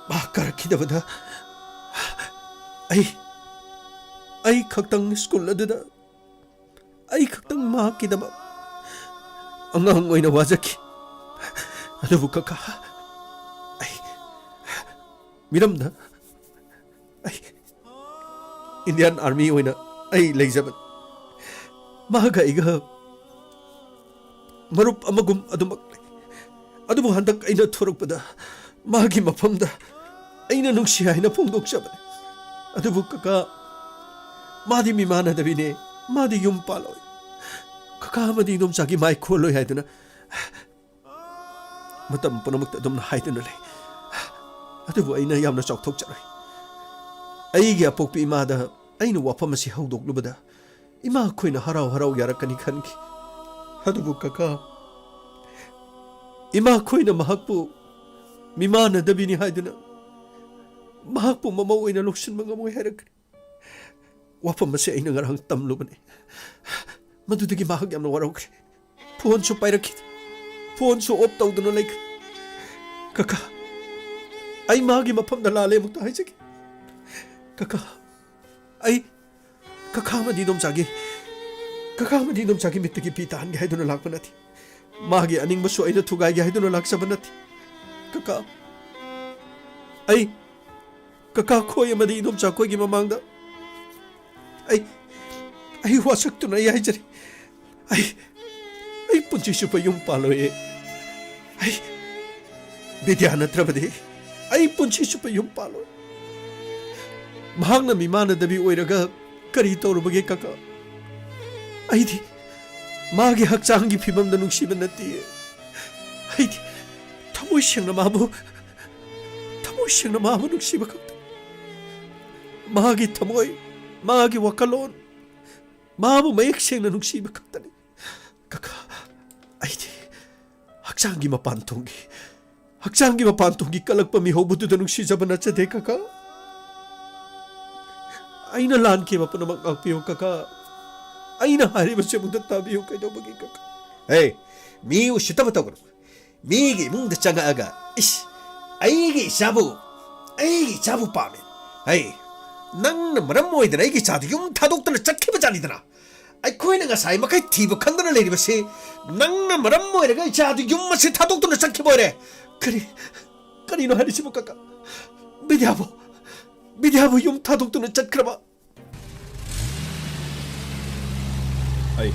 ꯃꯍꯥꯛ ꯀꯥꯔꯛꯈꯤꯗꯕꯗ ꯑꯩ, ꯑꯩ ꯈꯛꯇꯪ ꯁ꯭ꯀꯨꯜ ꯑꯗꯨꯗ, ꯑꯩ ꯈꯛꯇꯪ ꯃꯍꯥꯛꯀꯤꯗꯃꯛ ꯑꯉꯥꯡ ꯑꯣꯏꯅ ꯋꯥꯖꯈꯤ꯫ ꯑꯗꯨꯕꯨ ꯀꯀꯥ, ꯑꯩ ꯃꯤꯔꯝꯗ ꯑꯩ ꯏꯟꯗꯤꯌꯥꯟ ꯑꯥꯔꯃꯤ ꯑꯣꯏꯅ ꯑꯩ ꯂꯩꯖꯕꯅꯤ꯫ ꯃꯍꯥꯛꯀ ꯑꯩꯒ ꯃꯔꯨꯞ ꯑꯃꯒꯨꯝ ꯑꯗꯨꯃꯛ ꯂꯩ꯫ ꯑꯗꯨꯕꯨ ꯍꯟꯗꯛ ꯑꯩꯅ ꯊꯣꯔꯛꯄꯗ ꯃꯥꯒꯤ ꯃꯐꯝꯗ ꯑꯩꯅ ꯅꯨꯡꯁꯤ ꯍꯥꯏꯅ ꯐꯣꯡꯗꯣꯛꯆꯕꯅꯤ꯫ ꯑꯗꯨꯕꯨ ꯀꯀꯥ, ꯃꯥꯗꯤ ꯃꯤꯃꯥꯟꯅꯗꯕꯤꯅꯦ꯫ ꯃꯥꯗꯤ ꯌꯨꯝ ꯄꯥꯜꯂꯣꯏ꯫ ꯀꯀꯥ ꯑꯃꯗꯤ ꯏꯗꯣꯝꯆꯥꯒꯤ ꯃꯥꯏ ꯈꯣꯜꯂꯣꯏ ꯍꯥꯏꯗꯨꯅ ꯃꯇꯝ ꯄꯨꯝꯅꯃꯛꯇ ꯑꯗꯨꯝꯅ ꯍꯥꯏꯗꯨꯅ ꯂꯩ꯫ ꯑꯗꯨꯕꯨ ꯑꯩꯅ ꯌꯥꯝꯅ ꯆꯥꯎꯊꯣꯛꯆꯔꯣꯏ꯫ ꯑꯩꯒꯤ ꯑꯄꯣꯛꯄꯤ ꯏꯃꯥꯗ ꯑꯩꯅ ꯋꯥꯐꯝ ꯑꯁꯤ ꯍꯧꯗꯣꯛꯂꯨꯕꯗ ꯏꯃꯥꯈꯣꯏꯅ ꯍꯔꯥꯎ ꯍꯔꯥꯎ ꯌꯥꯔꯛꯀꯅꯤ ꯈꯟꯈꯤ꯫ ꯑꯗꯨꯕꯨ ꯀꯀꯥ, ꯏꯃꯥꯈꯣꯏꯅ ꯃꯍꯥꯛꯄꯨ ꯃꯤꯃꯥꯟꯅꯗꯕꯤꯅꯤ ꯍꯥꯏꯗꯨꯅ ꯃꯍꯥꯛꯄꯨ ꯃꯃꯧ ꯑꯣꯏꯅ ꯂꯧꯁꯤꯟꯕ ꯉꯝꯃꯣꯏ ꯍꯥꯏꯔꯛꯀꯅꯤ꯫ ꯋꯥꯐꯝ ꯑꯁꯤ ꯑꯩꯅ ꯉꯔꯥꯡ ꯇꯝꯂꯨꯕꯅꯤ꯫ ꯃꯗꯨꯗꯒꯤ ꯃꯍꯥꯛ ꯌꯥꯝꯅ ꯋꯥꯔꯧꯈ꯭ꯔꯦ꯫ ꯐꯣꯟꯁꯨ ꯄꯥꯏꯔꯛꯈꯤꯗꯦ꯫ ꯐꯣꯟꯁꯨ ꯑꯣꯐ ꯇꯧꯗꯨꯅ ꯂꯩꯈ꯭ꯔꯦ꯫ ꯀꯀꯥ, ꯑꯩ ꯃꯥꯒꯤ ꯃꯐꯝꯗ ꯂꯥꯜꯂꯦ ꯑꯃꯨꯛꯇ ꯍꯥꯏꯖꯒꯦ꯫ ꯀꯀꯥ, ꯑꯩ ꯀꯀꯥ ꯑꯃꯗꯤ ꯏꯗꯣꯝꯆꯥꯒꯤ, ꯀꯀꯥ ꯑꯃꯗꯤ ꯏꯗꯣꯝꯆꯥꯒꯤ ꯃꯤꯠꯇꯒꯤ ꯄꯤ ꯇꯥꯍꯟꯒꯦ ꯍꯥꯏꯗꯨꯅ ꯂꯥꯛꯄ ꯅꯠꯇꯦ꯫ ꯃꯥꯒꯤ ꯑꯅꯤꯡꯕꯁꯨ ꯑꯩꯅ ꯊꯨꯒꯥꯏꯒꯦ ꯍꯥꯏꯗꯨꯅ ꯂꯥꯛꯆꯕ ꯅꯠꯇꯦ꯫ ꯀꯀꯥ, ꯑꯩ ꯀꯀꯥ ꯈꯣꯏ ꯑꯃꯗꯤ ꯏꯗꯣꯝꯆꯥ ꯈꯣꯏꯒꯤ ꯃꯃꯥꯡꯗ ꯑꯩ, ꯑꯩ ꯋꯥꯁꯛꯇꯨꯅ ꯑꯩ ꯍꯥꯏꯖꯔꯤ, ꯑꯩ, ꯑꯩ ꯄꯨꯟꯁꯤ ꯆꯨꯞꯄ ꯌꯨꯝ ꯄꯥꯜꯂꯣꯏꯌꯦ꯫ ꯑꯩ ꯕꯤꯗ꯭ꯌꯥ ꯅꯠꯇ꯭ꯔꯕꯗꯤ ꯑꯩ ꯄꯨꯟꯁꯤ ꯆꯨꯞꯄ ꯌꯨꯝ ꯄꯥꯜꯂꯣꯏ꯫ ꯃꯍꯥꯛꯅ ꯃꯤꯃꯥꯟꯅꯗꯕꯤ ꯑꯣꯏꯔꯒ ꯀꯔꯤ ꯇꯧꯔꯨꯕꯒꯦ ꯀꯀꯥ? ꯑꯩꯗꯤ ꯃꯥꯒꯤ ꯍꯛꯆꯥꯡꯒꯤ ꯐꯤꯕꯝꯗ ꯅꯨꯡꯁꯤꯕ ꯅꯠꯇꯦ꯫ ꯑꯩꯗꯤ ꯊꯃꯣꯏ ꯁꯦꯡꯅ ꯃꯥꯕꯨ, ꯊꯃꯣꯏ ꯁꯦꯡꯅ ꯃꯥꯕꯨ ꯅꯨꯡꯁꯤꯕ ꯈꯛꯇꯅꯤ꯫ ꯃꯥꯒꯤ ꯊꯃꯣꯏ, ꯃꯥꯒꯤ ꯋꯥꯈꯜꯂꯣꯟ, ꯃꯥꯕꯨ ꯃꯌꯦꯛ ꯁꯦꯡꯅ ꯅꯨꯡꯁꯤꯕ ꯈꯛꯇꯅꯤ꯫ ꯀꯀꯥ, ꯑꯩꯗꯤ ꯍꯛꯆꯥꯡꯒꯤ ꯃꯄꯥꯟ ꯊꯣꯡꯒꯤ, ꯍꯛꯆꯥꯡꯒꯤ ꯃꯄꯥꯟ ꯊꯣꯡꯒꯤ ꯀꯜꯂꯛꯄ ꯃꯤꯍꯧꯕꯗꯨꯗ ꯅꯨꯡꯁꯤꯖꯕ ꯅꯠꯆꯗꯦ ꯀꯀꯥ꯫ ꯑꯩꯅ ꯂꯥꯟꯈꯤꯕ ꯄꯨꯝꯅꯃꯛ ꯉꯥꯛꯄꯤꯌꯨ ꯀꯀꯥ꯫ ꯑꯩꯅ ꯍꯥꯏꯔꯤꯕꯁꯤ ꯑꯃꯨꯛꯇ ꯇꯥꯕꯤꯌꯨ, ꯀꯩꯗꯧꯕꯒꯤ ꯀꯀꯥ? ꯍꯦ, ꯃꯤ ꯎꯁꯤꯠꯇꯕ ꯇꯧꯒꯅꯨ꯫ ꯃꯤꯒꯤ ꯏꯃꯨꯡꯗ ꯆꯪꯉꯛꯑꯒ, "ꯏꯁ, ꯑꯩꯒꯤ ꯏꯆꯥꯕꯨ, ꯑꯩꯒꯤ ꯏꯆꯥꯕꯨ ꯄꯥꯝꯃꯦ꯫ ꯍꯩ, ꯅꯪꯅ ꯃꯔꯝ ꯑꯣꯏꯗꯅ ꯑꯩꯒꯤ ꯏꯆꯥꯗꯨ ꯌꯨꯝ ꯊꯥꯗꯣꯛꯇꯨꯅ ꯆꯠꯈꯤꯕ ꯖꯥꯠꯅꯤꯗꯅ꯫ ꯑꯩꯈꯣꯏꯅ ꯉꯁꯥꯏ ꯃꯈꯩ ꯊꯤꯕ ꯈꯪꯗꯅ ꯂꯩꯔꯤꯕꯁꯤ ꯅꯪꯅ ꯃꯔꯝ ꯑꯣꯏꯔꯒ ꯏꯆꯥꯗꯨ ꯌꯨꯝ ꯑꯁꯤ ꯊꯥꯗꯣꯛꯇꯨꯅ ꯆꯠꯈꯤꯕ ꯑꯣꯏꯔꯦ꯫ ꯀꯔꯤ, ꯀꯔꯤꯅꯣ ꯍꯥꯏꯔꯤꯁꯤꯕꯨ ꯀꯀꯥ? ꯕꯤꯗ꯭ꯌꯥꯕꯨ, ꯕꯤꯗ꯭ꯌꯥꯕꯨ ꯌꯨꯝ ꯊꯥꯗꯣꯛꯇꯨꯅ ꯆꯠꯈ꯭ꯔꯕ?" ꯑꯩ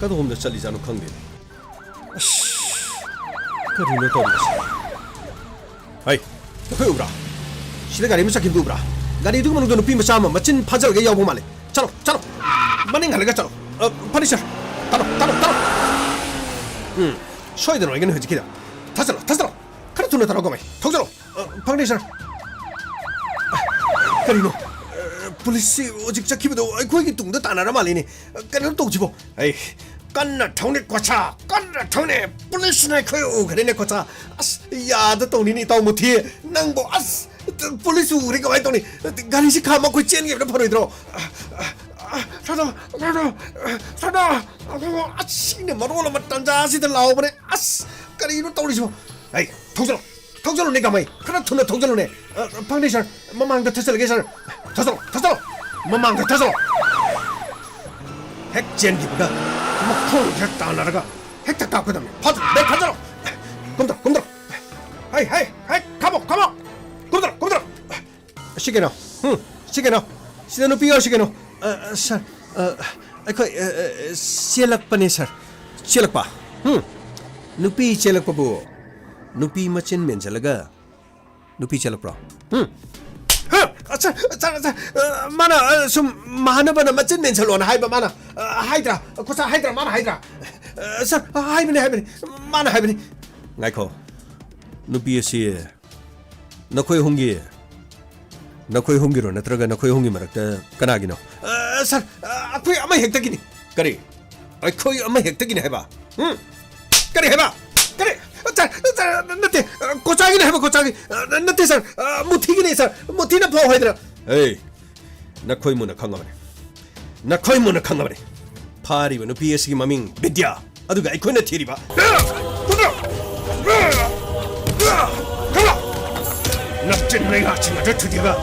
ꯀꯗꯣꯝꯗ ꯆꯠꯂꯤꯖꯥꯠꯅꯣ ꯈꯪꯗꯦꯅꯦ꯫ ꯑꯁ, ꯀꯔꯤꯅꯣ ꯇꯧꯔꯤꯁꯦ? ꯍꯩ, ꯅꯈꯣꯏ ꯎꯕ꯭ꯔꯥ? ꯁꯤꯗ ꯒꯥꯔꯤ ꯑꯃ ꯆꯠꯈꯤꯕꯗꯨ ꯎꯕ꯭ꯔꯥ? ꯒꯥꯔꯤꯗꯨꯒꯤ ꯃꯅꯨꯡꯗ ꯅꯨꯄꯤ ꯃꯆꯥ ꯑꯃ ꯃꯆꯤꯟ ꯐꯥꯖꯤꯜꯂꯒ ꯌꯥꯎꯕ ꯃꯥꯜꯂꯦ꯫ ꯆꯠꯂꯣ, ꯆꯠꯂꯣ꯫ ꯃꯅꯤꯡ ꯍꯜꯂꯒ ꯆꯠꯂꯣ꯫ ꯑ, ꯐꯅꯤ, ꯁꯥꯔ꯫ ꯆꯠꯂꯣ, ꯆꯠꯂꯣ, ꯆꯠꯂꯣ꯫ ꯎꯝ, ꯁꯣꯏꯗꯅ ꯑꯣꯏꯒꯅꯤ ꯍꯧꯖꯤꯛꯀꯤꯗ꯫ ꯊꯥꯖꯜꯂꯣ, ꯊꯥꯖꯜꯂꯣ꯫ ꯈꯔ ꯊꯨꯅ ꯇꯧꯔꯣ, ꯀꯃꯥꯏ? ꯊꯧꯖꯜꯂꯣ꯫ ꯑ, ꯐꯪꯅꯤ, ꯁꯥꯔ꯫ ꯀꯔꯤꯅꯣ? ꯑ, ꯄꯨꯂꯤꯁꯁꯤ ꯍꯧꯖꯤꯛ ꯆꯠꯈꯤꯕꯗꯣ ꯑꯩꯈꯣꯏꯒꯤ ꯇꯨꯡꯗ ꯇꯥꯟꯅꯔ ꯃꯥꯜꯂꯤꯅꯦ꯫ ꯑ, ꯀꯩꯅꯣ ꯇꯧꯁꯤꯕꯣ? ꯑꯩ ꯀꯟꯅ ꯊꯧꯅꯦ, ꯀꯣꯆꯥ, ꯀꯟꯅ ꯊꯧꯅꯦ꯫ ꯄꯨꯂꯤꯁꯅ ꯑꯩꯈꯣꯏ ꯎꯈ꯭ꯔꯦꯅꯦ, ꯀꯣꯆꯥ꯫ ꯑꯁ, ꯌꯥꯗ ꯇꯧꯅꯤꯅꯦ, ꯏꯇꯥꯎ ꯃꯨꯊꯤ꯫ ꯅꯪꯕꯨ, ꯑꯁ, ꯄꯨꯂꯤꯁ ꯎꯈ꯭ꯔꯦ, ꯀꯃꯥꯏꯅ ꯇꯧꯅꯤ? ꯒꯥꯔꯤꯁꯤ ꯈꯥꯝꯃ ꯑꯩꯈꯣꯏ ꯆꯦꯟꯈꯤꯕꯅ ꯐꯔꯣꯏꯗ꯭ꯔꯣ? ꯁꯥꯗꯣ, ꯁꯥꯗꯣ, ꯁꯥꯗꯣ, ꯑꯗꯨꯕꯨ ꯑꯁꯤꯅ ꯃꯔꯣꯜ ꯑꯃ ꯇꯟꯖꯥꯁꯤꯗ ꯂꯥꯎꯕꯅꯦ꯫ ꯑꯁ, ꯀꯔꯤꯅꯣ ꯇꯧꯔꯤꯁꯤꯕꯣ? ꯑꯩ, ꯊꯧꯖꯜꯂꯣ, ꯊꯧꯖꯜꯂꯣꯅꯦ, ꯀꯃꯩ, ꯈꯔ ꯊꯨꯅ ꯊꯧꯖꯜꯂꯣꯅꯦ꯫ ꯑ, ꯐꯪꯅꯤ, ꯁꯥꯔ, ꯃꯃꯥꯡꯗ ꯊꯠꯆꯜꯂꯒꯦ, ꯁꯥꯔ꯫ ꯊꯠꯆꯜꯂꯣ, ꯊꯠꯆꯜꯂꯣ, ꯃꯃꯥꯡꯗ ꯊꯠꯆꯜꯂꯣ꯫ ꯍꯦꯛ ꯆꯦꯟꯈꯤꯕꯒ ꯃꯈꯣꯡ ꯍꯦꯛ ꯇꯥꯟꯅꯔꯒ ꯍꯦꯛꯇ ꯀꯥꯞꯀꯗꯕꯅꯤ꯫ ꯐꯠ, ꯕ꯭ꯔꯦꯛ ꯐꯠꯆꯜꯂꯣ꯫ ꯀꯨꯝꯊꯔꯣ, ꯀꯨꯝꯊꯔꯣ꯫ ꯍꯩ, ꯍꯩ, ꯍꯩ, ꯈꯥꯝꯃꯣ, ꯈꯥꯝꯃꯣ꯫ ꯀꯨꯝꯊꯔꯣ, ꯀꯨꯝꯊꯔꯣ꯫ ꯁꯤ ꯀꯩꯅꯣ? ꯍꯨꯝ, ꯁꯤ ꯀꯩꯅꯣ? ꯁꯤꯗ ꯅꯨꯄꯤ ꯌꯥꯎꯔꯤꯁꯤ ꯀꯩꯅꯣ? ꯑ, ꯑ, ꯁꯥꯔ, ꯑ, ꯑꯩꯈꯣꯏ, ꯑ, ꯑ, ꯆꯦꯜꯂꯛꯄꯅꯦ, ꯁꯥꯔ꯫ ꯆꯦꯜꯂꯛꯄ? ꯍꯨꯝ? ꯅꯨꯄꯤ ꯆꯦꯜꯂꯛꯄꯕꯨ ꯅꯨꯄꯤ ꯃꯆꯤꯟ ꯃꯦꯟꯁꯤꯜꯂꯒ ꯅꯨꯄꯤ ꯆꯦꯜꯂꯛꯄ꯭ꯔꯣ? ꯍꯨꯝ? ꯍ, ꯁꯥꯔ, ꯁꯥꯔ, ꯁꯥꯔ, ꯑ, ꯃꯥꯅ, ꯑ, ꯁꯨꯝ ꯃꯍꯥꯅꯕꯅ ꯃꯆꯤꯟ ꯃꯦꯟꯁꯤꯜꯂꯣꯅ ꯍꯥꯏꯕ, ꯃꯥꯅ, ꯑ, ꯍꯥꯏꯗ꯭ꯔꯥ? ꯀꯣꯆꯥ ꯍꯥꯏꯗ꯭ꯔꯥ? ꯃꯥꯅ ꯍꯥꯏꯗ꯭ꯔꯥ? ꯑ, ꯁꯥꯔ, ꯍꯥꯏꯕꯅꯤ, ꯍꯥꯏꯕꯅꯤ꯫ ꯃꯥꯅ ꯍꯥꯏꯕꯅꯤ꯫ ꯉꯥꯏꯈꯣ꯫ ꯅꯨꯄꯤ ꯑꯁꯤ ꯅꯈꯣꯏ ꯑꯍꯨꯝꯒꯤ, ꯅꯈꯣꯏ ꯑꯍꯨꯝꯒꯤꯔꯣ, ꯅꯠꯇ꯭ꯔꯒ ꯅꯈꯣꯏ ꯑꯍꯨꯝꯒꯤ ꯃꯔꯛꯇ ꯀꯅꯥꯒꯤꯅꯣ? ꯑ, ꯁꯥꯔ, ꯑ, ꯑꯩꯈꯣꯏ ꯑꯃ ꯍꯦꯛꯇꯒꯤꯅꯤ꯫ ꯀꯔꯤ? ꯑꯩꯈꯣꯏ ꯑꯃ ꯍꯦꯛꯇꯒꯤꯅꯤ ꯍꯥꯏꯕ? ꯎꯝ? ꯀꯔꯤ ꯍꯥꯏꯕ? ꯀꯔꯤ? ꯁꯥꯔ, ꯁꯥꯔ, ꯅꯠꯇꯦ, ꯑ, ꯀꯣꯆꯥꯒꯤꯅꯤ ꯍꯥꯏꯕ, ꯀꯣꯆꯥꯒꯤ꯫ ꯑ, ꯅꯠꯇꯦ, ꯁꯥꯔ, ꯑ, ꯃꯨꯊꯤꯒꯤꯅꯤ, ꯁꯥꯔ, ꯃꯨꯊꯤꯅ ꯐꯥꯎ ꯍꯥꯏꯗꯅ꯫ ꯑꯦ, ꯅꯈꯣꯏ ꯃꯨꯟꯅ ꯈꯪꯉꯕꯅꯤ꯫ ꯅꯈꯣꯏ ꯃꯨꯟꯅ ꯈꯪꯉꯕꯅꯤ꯫ ꯐꯥꯔꯤꯕ ꯅꯨꯄꯤ ꯑꯁꯤꯒꯤ ꯃꯃꯤꯡ ꯕꯤꯗ꯭ꯌꯥ, ꯑꯗꯨꯒ ꯑꯩꯈꯣꯏꯅ ꯊꯤꯔꯤꯕ꯫ ꯅꯞꯆꯤꯟ ꯂꯩꯉꯥꯛꯁꯤꯡ ꯑꯗꯨ ꯊꯨꯗꯦꯛꯑꯒ꯫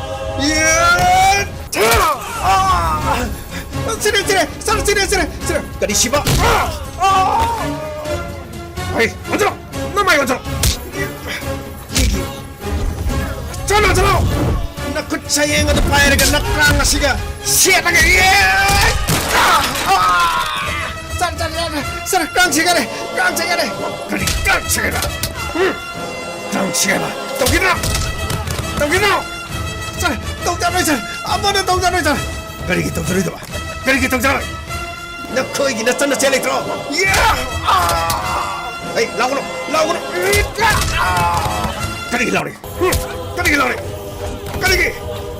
ꯁꯤꯔꯦ, ꯁꯤꯔꯦ, ꯁꯥꯔ, ꯁꯤꯔꯦ, ꯁꯤꯔꯦ, ꯁꯤꯔꯦ꯫ ꯀꯔꯤ ꯁꯤꯕ? ꯍꯩ, ꯑꯣꯟꯊꯣꯔꯛꯑꯣ! ꯅꯃꯥꯏ ꯑꯣꯟꯊꯣꯔꯛꯑꯣ! ꯆꯠꯂꯣ, ꯆꯠꯂꯣ! ꯅꯈꯨꯠ ꯁꯌꯦꯡ ꯑꯗꯨ ꯄꯥꯏꯔꯒ ꯅꯀ꯭ꯔꯥꯡ ꯑꯁꯤꯒ ꯁꯦꯠꯂꯒ ꯌꯦ! ꯁꯥꯔ, ꯁꯥꯔ, ꯁꯥꯔ, ꯁꯥꯔ, ꯀꯥꯡ ꯁꯦꯒꯥꯏꯔꯦ! ꯀꯥꯡ ꯁꯦꯒꯥꯏꯔꯦ! ꯀꯔꯤ ꯀꯥꯡ ꯁꯦꯒꯥꯏꯕ? ꯎꯝ? ꯀꯥꯡ ꯁꯦꯒꯥꯏꯕ! ꯇꯧꯈꯤꯗ꯭ꯔꯣ? ꯇꯧꯈꯤꯗ꯭ꯔꯣ? ꯁꯥꯔ, ꯇꯧꯖꯔꯣꯏ, ꯁꯥꯔ! ꯑꯃꯅ ꯇꯧꯖꯔꯣꯏ, ꯁꯥꯔ! ꯀꯔꯤꯒꯤ ꯇꯧꯖꯔꯣꯏꯗꯕ? ꯀꯔꯤꯒꯤ ꯇꯧꯖꯔꯣꯏ? ꯅꯈꯣꯏꯒꯤ ꯅꯆꯟ ꯅꯆꯦ ꯂꯩꯇ꯭ꯔꯣ? ꯌꯥ! ꯑꯥ! ꯍꯩ, ꯂꯥꯎꯒꯅꯨ! ꯂꯥꯎꯒꯅꯨ! ꯀꯔꯤꯒꯤ ꯂꯥꯎꯔꯤ? ꯍꯨꯝ! ꯀꯔꯤꯒꯤ ꯂꯥꯎꯔꯤ? ꯀꯔꯤꯒꯤ?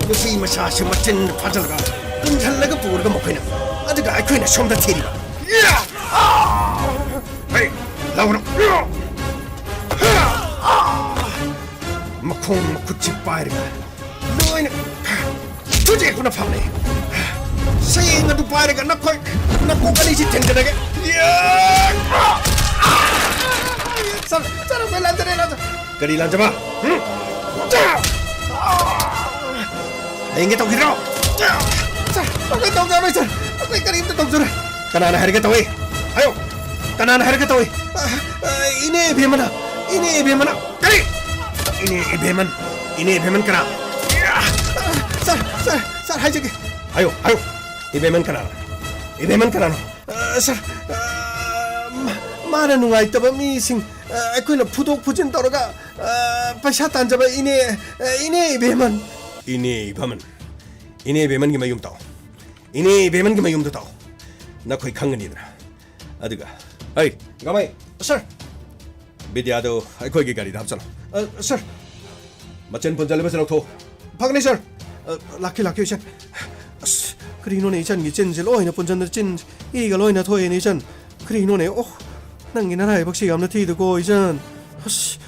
ꯅꯨꯄꯤ ꯃꯆꯥꯁꯤ ꯃꯆꯤꯟ ꯐꯥꯖꯤꯜꯂꯒ, ꯄꯨꯟꯁꯤꯜꯂꯒ ꯄꯨꯔꯒ ꯃꯈꯣꯏꯅ, ꯑꯗꯨꯒ ꯑꯩꯈꯣꯏꯅ ꯁꯣꯝꯗ ꯊꯤꯔꯤꯕ꯫ ꯌꯥ! ꯑꯥ! ꯍꯩ, ꯂꯥꯎꯒꯅꯨ! ꯌꯥ! ꯑꯥ! ꯃꯈꯣꯡ ꯃꯈꯨꯠꯁꯤ ꯄꯥꯏꯔꯒ ꯂꯣꯏꯅ ꯊꯨꯗꯦꯛꯄꯅ ꯐꯕꯅꯦ꯫ ꯁꯌꯦꯡ ꯑꯗꯨ ꯄꯥꯏꯔꯒ ꯅꯈꯣꯏ ꯅꯀꯣꯛ ꯑꯅꯤꯁꯤ ꯊꯦꯡꯖꯤꯜꯂꯒꯦ꯫ ꯁꯥꯔ, ꯁꯥꯔ, ꯑꯩꯈꯣꯏ ꯂꯥꯟꯖꯔꯦ, ꯂꯥꯟꯖꯔꯦ꯫ ꯀꯔꯤ ꯂꯥꯟꯖꯕ? ꯍꯨꯝ? ꯍꯌꯦꯡꯒꯤ ꯇꯧꯈꯤꯗ꯭ꯔꯣ? ꯁꯥꯔ, ꯑꯩꯈꯣꯏ ꯇꯧꯖꯔꯣꯏ, ꯁꯥꯔ꯫ ꯑꯩꯈꯣꯏ ꯀꯔꯤꯝꯇ ꯇꯧꯖꯔꯣꯏ꯫ ꯀꯅꯥꯅ ꯍꯥꯏꯔꯒ ꯇꯧꯏ? ꯍꯥꯏꯌꯣ꯫ ꯀꯅꯥꯅ ꯍꯥꯏꯔꯒ ꯇꯧꯏ? ꯑ, ꯑ, ꯏꯅꯦ ꯏꯕꯦꯝꯃꯅ, ꯏꯅꯦ ꯏꯕꯦꯝꯃꯅ꯫ ꯀꯔꯤ? ꯏꯅꯦ ꯏꯕꯦꯝꯃꯟ? ꯏꯅꯦ ꯏꯕꯦꯝꯃꯟ ꯀꯅꯥ? ꯁꯥꯔ, ꯁꯥꯔ, ꯁꯥꯔ, ꯍꯥꯏꯖꯒꯦ꯫ ꯍꯥꯏꯌꯣ, ꯍꯥꯏꯌꯣ꯫ ꯏꯕꯦꯝꯃꯟ ꯀꯅꯥꯅꯣ? ꯏꯕꯦꯝꯃꯟ ꯀꯅꯥꯅꯣ? ꯑ, ꯁꯥꯔ, ꯑ, ꯃꯥ-, ꯃꯥꯅ ꯅꯨꯡꯉꯥꯏꯇꯕ ꯃꯤꯁꯤꯡ, ꯑ, ꯑꯩꯈꯣꯏꯅ ꯐꯨꯗꯣꯛ ꯐꯨꯖꯤꯟ ꯇꯧꯔꯒ, ꯑ, ꯄꯩꯁꯥ ꯇꯥꯟꯖꯕ ꯏꯅꯦ, ꯑ, ꯏꯅꯦ ꯏꯕꯦꯝꯃꯟ꯫ ꯏꯅꯦ ꯏꯕꯦꯝꯃꯟ? ꯏꯅꯦ ꯏꯕꯦꯝꯃꯟꯒꯤ ꯃꯌꯨꯝ ꯇꯥꯎ꯫ ꯏꯅꯦ ꯏꯕꯦꯝꯃꯟꯒꯤ ꯃꯌꯨꯝꯗ ꯇꯥꯎ꯫ ꯅꯈꯣꯏ ꯈꯪꯒꯅꯤꯗꯅ꯫ ꯑꯗꯨꯒ, ꯍꯩ, ꯒꯃꯩ! ꯁꯥꯔ! ꯕꯤꯗ꯭ꯌꯥꯗꯨ ꯑꯩꯈꯣꯏꯒꯤ ꯒꯥꯔꯤꯗ ꯍꯥꯞꯆꯜꯂꯣ꯫ ꯑ, ꯁꯥꯔ! ꯃꯆꯤꯟ ꯄꯨꯟꯖꯜꯂꯤꯕꯁꯤ ꯂꯧꯊꯣꯛꯎ꯫ ꯐꯒꯅꯤ, ꯁꯥꯔ꯫ ꯑ, ꯂꯥꯛꯀꯦ, ꯂꯥꯛꯀꯦ, ꯏꯆꯟ꯫ ꯑꯁ, ꯀꯔꯤꯅꯣꯅꯦ, ꯏꯆꯟꯒꯤ ꯆꯤꯟꯁꯦ ꯂꯣꯏꯅ ꯄꯨꯟꯖꯟꯗ ꯆꯤꯟ ꯏꯒ ꯂꯣꯏꯅ ꯊꯣꯛꯑꯦꯅꯦ, ꯏꯆꯟ꯫ ꯀꯔꯤꯅꯣꯅꯦ? ꯑꯣ, ꯅꯪꯒꯤ ꯅꯔꯥꯏꯕꯛꯁꯤ ꯌꯥꯝꯅ ꯊꯤꯗꯀꯣ, ꯏꯆꯟ꯫ ꯑꯁ,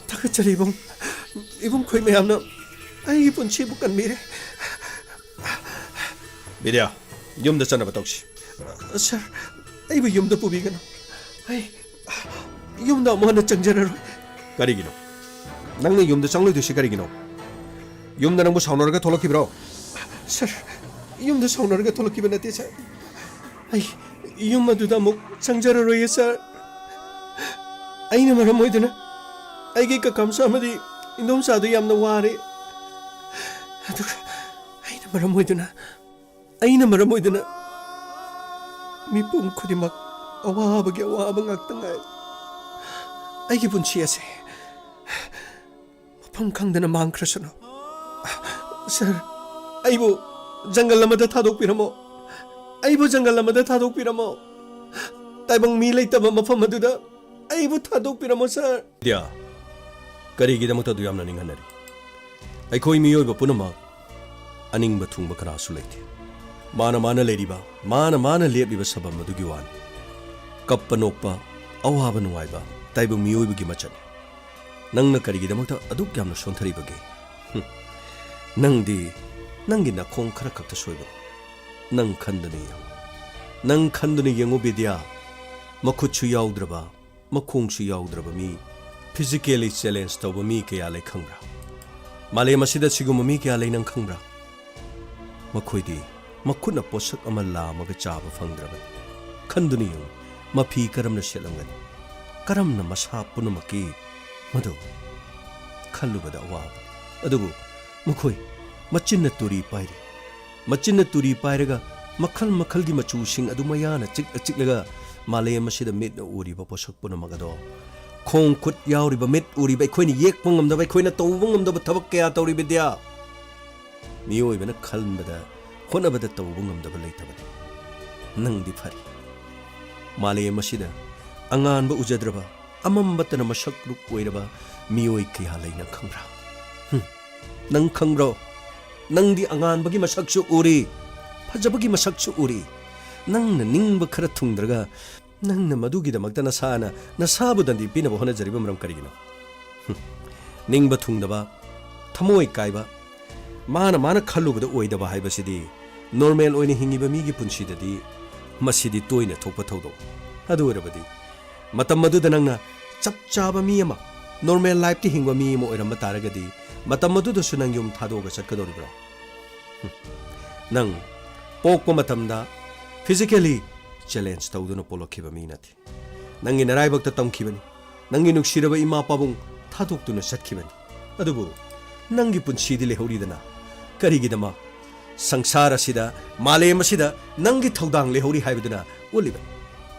ꯊꯥꯒꯠꯆꯔꯤ, ꯏꯕꯨꯡ꯫ ꯏꯕꯨꯡ, ꯑꯩꯈꯣꯏ ꯃꯌꯥꯝꯅ ꯑꯩꯒꯤ ꯄꯨꯟꯁꯤꯕꯨ ꯀꯟꯕꯤꯔꯦ꯫ ꯕꯤꯗ꯭ꯌꯥ, ꯌꯨꯝꯗ ꯆꯠꯅꯕ ꯇꯧꯁꯤ꯫ ꯁꯥꯔ, ꯑꯩꯕꯨ ꯌꯨꯝꯗ ꯄꯨꯕꯤꯒꯅꯨ꯫ ꯑꯩ ꯌꯨꯝꯗ ꯑꯃꯨꯛ ꯍꯟꯅ ꯆꯪꯖꯔꯔꯣꯏ꯫ ꯀꯔꯤꯒꯤꯅꯣ? ꯅꯪꯅ ꯌꯨꯝꯗ ꯆꯪꯂꯣꯏꯗꯣꯏꯁꯤ ꯀꯔꯤꯒꯤꯅꯣ? ꯌꯨꯝꯗ ꯅꯪꯕꯨ ꯁꯥꯎꯅꯔꯒ ꯊꯣꯛꯂꯛꯈꯤꯕ꯭ꯔꯣ? ꯁꯥꯔ, ꯌꯨꯝꯗ ꯁꯥꯎꯅꯔꯒ ꯊꯣꯛꯂꯛꯈꯤꯕ ꯅꯠꯇꯦ, ꯁꯥꯔ꯫ ꯑꯩ ꯌꯨꯝ ꯑꯗꯨꯗ ꯑꯃꯨꯛ ꯆꯪꯖꯔꯔꯣꯏꯌꯦ, ꯁꯥꯔ꯫ ꯑꯩꯅ ꯃꯔꯝ ꯑꯣꯏꯗꯨꯅ ꯑꯩꯒꯤ ꯀꯀꯥꯝꯆꯥ ꯑꯃꯗꯤ ꯏꯟꯗꯣꯝꯆꯥꯗꯨ ꯌꯥꯝꯅ ꯋꯥꯔꯦ꯫ ꯑꯗꯨꯒ ꯑꯩꯅ ꯃꯔꯝ ꯑꯣꯏꯗꯨꯅ, ꯑꯩꯅ ꯃꯔꯝ ꯑꯣꯏꯗꯨꯅ ꯃꯤꯄꯨꯝ ꯈꯨꯗꯤꯡꯃꯛ ꯑꯋꯥꯕꯒꯤ ꯑꯋꯥꯕ ꯉꯥꯛꯇ ꯉꯥꯏ꯫ ꯑꯩꯒꯤ ꯄꯨꯟꯁꯤ ꯑꯁꯦ ꯃꯐꯝ ꯈꯪꯗꯅ ꯃꯥꯡꯈ꯭ꯔꯁꯅꯨ꯫ ꯁꯥꯔ, ꯑꯩꯕꯨ ꯖꯪꯒꯜ ꯑꯃꯗ ꯊꯥꯗꯣꯛꯄꯤꯔꯝꯃꯣ꯫ ꯑꯩꯕꯨ ꯖꯪꯒꯜ ꯑꯃꯗ ꯊꯥꯗꯣꯛꯄꯤꯔꯝꯃꯣ꯫ ꯇꯥꯏꯕꯪ ꯃꯤ ꯂꯩꯇꯕ ꯃꯐꯝ ꯑꯗꯨꯗ ꯑꯩꯕꯨ ꯊꯥꯗꯣꯛꯄꯤꯔꯝꯃꯣ, ꯁꯥꯔ꯫ ꯕꯤꯗ꯭ꯌꯥ, ꯀꯔꯤꯒꯤꯗꯃꯛꯇ ꯑꯗꯨ ꯌꯥꯝꯅ ꯅꯤꯡꯍꯟꯅꯔꯤ? ꯑꯩꯈꯣꯏ ꯃꯤꯑꯣꯏꯕ ꯄꯨꯝꯅꯃꯛ ꯑꯅꯤꯡꯕ ꯊꯨꯡꯕ ꯀꯅꯥꯁꯨ ꯂꯩꯇꯦ꯫ ꯃꯥꯅ ꯃꯥꯅ ꯂꯩꯔꯤꯕ, ꯃꯥꯅ ꯃꯥꯅ ꯂꯦꯞꯂꯤꯕ ꯁꯕꯝ ꯑꯗꯨꯒꯤ ꯋꯥꯅꯤ꯫ ꯀꯞꯄ ꯅꯣꯛꯄ, ꯑꯋꯥꯕ ꯅꯨꯡꯉꯥꯏꯕ, ꯇꯥꯏꯕꯪ ꯃꯤꯑꯣꯏꯕꯒꯤ ꯃꯆꯠꯅꯤ꯫ ꯅꯪꯅ ꯀꯔꯤꯒꯤꯗꯃꯛꯇ ꯑꯗꯨꯛ ꯌꯥꯝꯅ ꯁꯣꯟꯊꯔꯤꯕꯒꯦ? ꯍꯨꯝ꯫ ꯅꯪꯗꯤ ꯅꯪꯒꯤ ꯅꯈꯣꯡ ꯈꯔ ꯈꯛꯇ ꯁꯣꯏꯕꯅꯤ꯫ ꯅꯪ ꯈꯟꯗꯨꯅ ꯌꯦꯡꯉꯨ꯫ ꯅꯪ ꯈꯟꯗꯨꯅ ꯌꯦꯡꯉꯨ, ꯕꯤꯗ꯭ꯌꯥ꯫ ꯃꯈꯨꯠꯁꯨ ꯌꯥꯎꯗ꯭ꯔꯕ, ꯃꯈꯣꯡꯁꯨ ꯌꯥꯎꯗ꯭ꯔꯕ ꯃꯤ, physically challenge ꯇꯧꯕ ꯃꯤ ꯀꯌꯥ ꯂꯩ ꯈꯪꯕ꯭ꯔꯥ? ꯃꯥꯂꯦꯝ ꯑꯁꯤꯗ ꯁꯤꯒꯨꯝꯕ ꯃꯤ ꯀꯌꯥ ꯂꯩ ꯅꯪ ꯈꯪꯕ꯭ꯔꯥ? ꯃꯈꯣꯏꯗꯤ ꯃꯈꯨꯠꯅ ꯄꯣꯠꯁꯛ ꯑꯃ ꯂꯥꯝꯃꯒ ꯆꯥꯕ ꯐꯪꯗ꯭ꯔꯕꯅꯤ꯫ ꯈꯟꯗꯨꯅ ꯌꯦꯡꯉꯨ, ꯃꯐꯤ ꯀꯔꯝꯅ ꯁꯦꯠꯂꯝꯒꯅꯤ? ꯀꯔꯝꯅ ꯃꯁꯥ ꯄꯨꯝꯅꯃꯛꯀꯤ ꯃꯗꯨ ꯈꯜꯂꯨꯕꯗ ꯑꯋꯥꯕꯅꯤ꯫ ꯑꯗꯨꯕꯨ ꯃꯈꯣꯏ ꯃꯆꯤꯟꯅ ꯇꯨꯔꯤ ꯄꯥꯏꯔꯤ꯫ ꯃꯆꯤꯟꯅ ꯇꯨꯔꯤ ꯄꯥꯏꯔꯒ ꯃꯈꯜ ꯃꯈꯜꯒꯤ ꯃꯆꯨꯁꯤꯡ ꯑꯗꯨ ꯃꯌꯥꯅ ꯆꯤꯛꯂ ꯆꯤꯛꯂꯒ ꯃꯥꯂꯦꯝ ꯑꯁꯤꯗ ꯃꯤꯠꯅ ꯎꯔꯤꯕ ꯄꯣꯠꯁꯛ ꯄꯨꯝꯅꯃꯛ ꯑꯗꯣ, ꯈꯣꯡ ꯈꯨꯠ ꯌꯥꯎꯔꯤꯕ, ꯃꯤꯠ ꯎꯔꯤꯕ, ꯑꯩꯈꯣꯏꯅ ꯌꯦꯛꯄ ꯉꯝꯗꯕ, ꯑꯩꯈꯣꯏꯅ ꯇꯧꯕ ꯉꯝꯗꯕ ꯊꯕꯛ ꯀꯌꯥ ꯇꯧꯔꯤ, ꯕꯤꯗ꯭ꯌꯥ꯫ ꯃꯤꯑꯣꯏꯕꯅ ꯈꯟꯕꯗ, ꯍꯣꯠꯅꯕꯗ ꯇꯧꯕ ꯉꯝꯗꯕ ꯂꯩꯇꯕꯅꯤ꯫ ꯅꯪꯗꯤ ꯐꯔꯤ꯫ ꯃꯥꯂꯦꯝ ꯑꯁꯤꯗ ꯑꯉꯥꯟꯕ ꯎꯖꯗ꯭ꯔꯕ, ꯑꯃꯝꯕꯇꯅ ꯃꯁꯛ ꯂꯨꯛ ꯑꯣꯏꯔꯕ ꯃꯤꯑꯣꯏ ꯀꯌꯥ ꯂꯩ ꯅꯪ ꯈꯪꯕ꯭ꯔꯥ? ꯍꯨꯝ, ꯅꯪ ꯈꯪꯕ꯭ꯔꯣ? ꯅꯪꯗꯤ ꯑꯉꯥꯟꯕꯒꯤ ꯃꯁꯛꯁꯨ ꯎꯔꯤ, ꯐꯖꯕꯒꯤ ꯃꯁꯛꯁꯨ ꯎꯔꯤ꯫ ꯅꯪꯅ ꯅꯤꯡꯕ ꯈꯔ ꯊꯨꯡꯗ꯭ꯔꯒ, ꯅꯪꯅ ꯃꯗꯨꯒꯤꯗꯃꯛꯇ ꯅꯁꯥꯅ ꯅꯁꯥꯕꯨ ꯗꯟꯗꯤ ꯄꯤꯅꯕ ꯍꯣꯠꯅꯖꯔꯤꯕ ꯃꯔꯝ ꯀꯔꯤꯒꯤꯅꯣ? ꯍꯨꯝ, ꯅꯤꯡꯕ ꯊꯨꯡꯗꯕ, ꯊꯃꯣꯏ ꯀꯥꯏꯕ, ꯃꯥꯅ ꯃꯥꯅ ꯈꯜꯂꯨꯕꯗ ꯑꯣꯏꯗꯕ ꯍꯥꯏꯕꯁꯤꯗꯤ ꯅꯣꯔꯃꯦꯜ ꯑꯣꯏꯅ ꯍꯤꯡꯉꯤꯕ ꯃꯤꯒꯤ ꯄꯨꯟꯁꯤꯗꯗꯤ ꯃꯁꯤꯗꯤ ꯇꯣꯏꯅ ꯊꯣꯛꯄ ꯊꯧꯗꯣꯛ꯫ ꯑꯗꯨ ꯑꯣꯏꯔꯕꯗꯤ ꯃꯇꯝ ꯑꯗꯨꯗ ꯅꯪꯅ ꯆꯞ ꯆꯥꯕ ꯃꯤ ꯑꯃ, ꯅꯣꯔꯃꯦꯜ ꯂꯥꯏꯐꯇ ꯍꯤꯡꯕ ꯃꯤ ꯑꯃ ꯑꯣꯏꯔꯝꯕ ꯇꯥꯔꯒꯗꯤ ꯃꯇꯝ ꯑꯗꯨꯗꯁꯨ ꯅꯪ ꯌꯨꯝ ꯊꯥꯗꯣꯛꯑꯒ ꯆꯠꯀꯗꯧꯔꯤꯕ꯭ꯔꯣ? ꯍꯝ꯫ ꯅꯪ ꯄꯣꯛꯄ ꯃꯇꯝꯗ ꯐꯤꯖꯤꯀꯦꯂꯤ ꯆꯦꯂꯦꯟꯖ ꯇꯧꯗꯨꯅ ꯄꯣꯛꯂꯛꯈꯤꯕ ꯃꯤ ꯅꯠꯇꯦ꯫ ꯅꯪꯒꯤ ꯅꯔꯥꯏꯕꯛꯇ ꯇꯝꯈꯤꯕꯅꯤ꯫ ꯅꯪꯒꯤ ꯅꯨꯡꯁꯤꯔꯕ ꯏꯃꯥ ꯄꯥꯕꯨꯡ ꯊꯥꯗꯣꯛꯇꯨꯅ ꯆꯠꯈꯤꯕꯅꯤ꯫ ꯑꯗꯨꯕꯨ ꯅꯪꯒꯤ ꯄꯨꯟꯁꯤꯗꯤ ꯂꯩꯍꯧꯔꯤꯗꯅ꯫ ꯀꯔꯤꯒꯤꯗꯃꯛ? ꯁꯪꯁꯥꯔ ꯑꯁꯤꯗ, ꯃꯥꯂꯦꯝ ꯑꯁꯤꯗ ꯅꯪꯒꯤ ꯊꯧꯗꯥꯡ ꯂꯩꯍꯧꯔꯤ ꯍꯥꯏꯕꯗꯨꯅ ꯎꯠꯂꯤꯕꯅꯤ꯫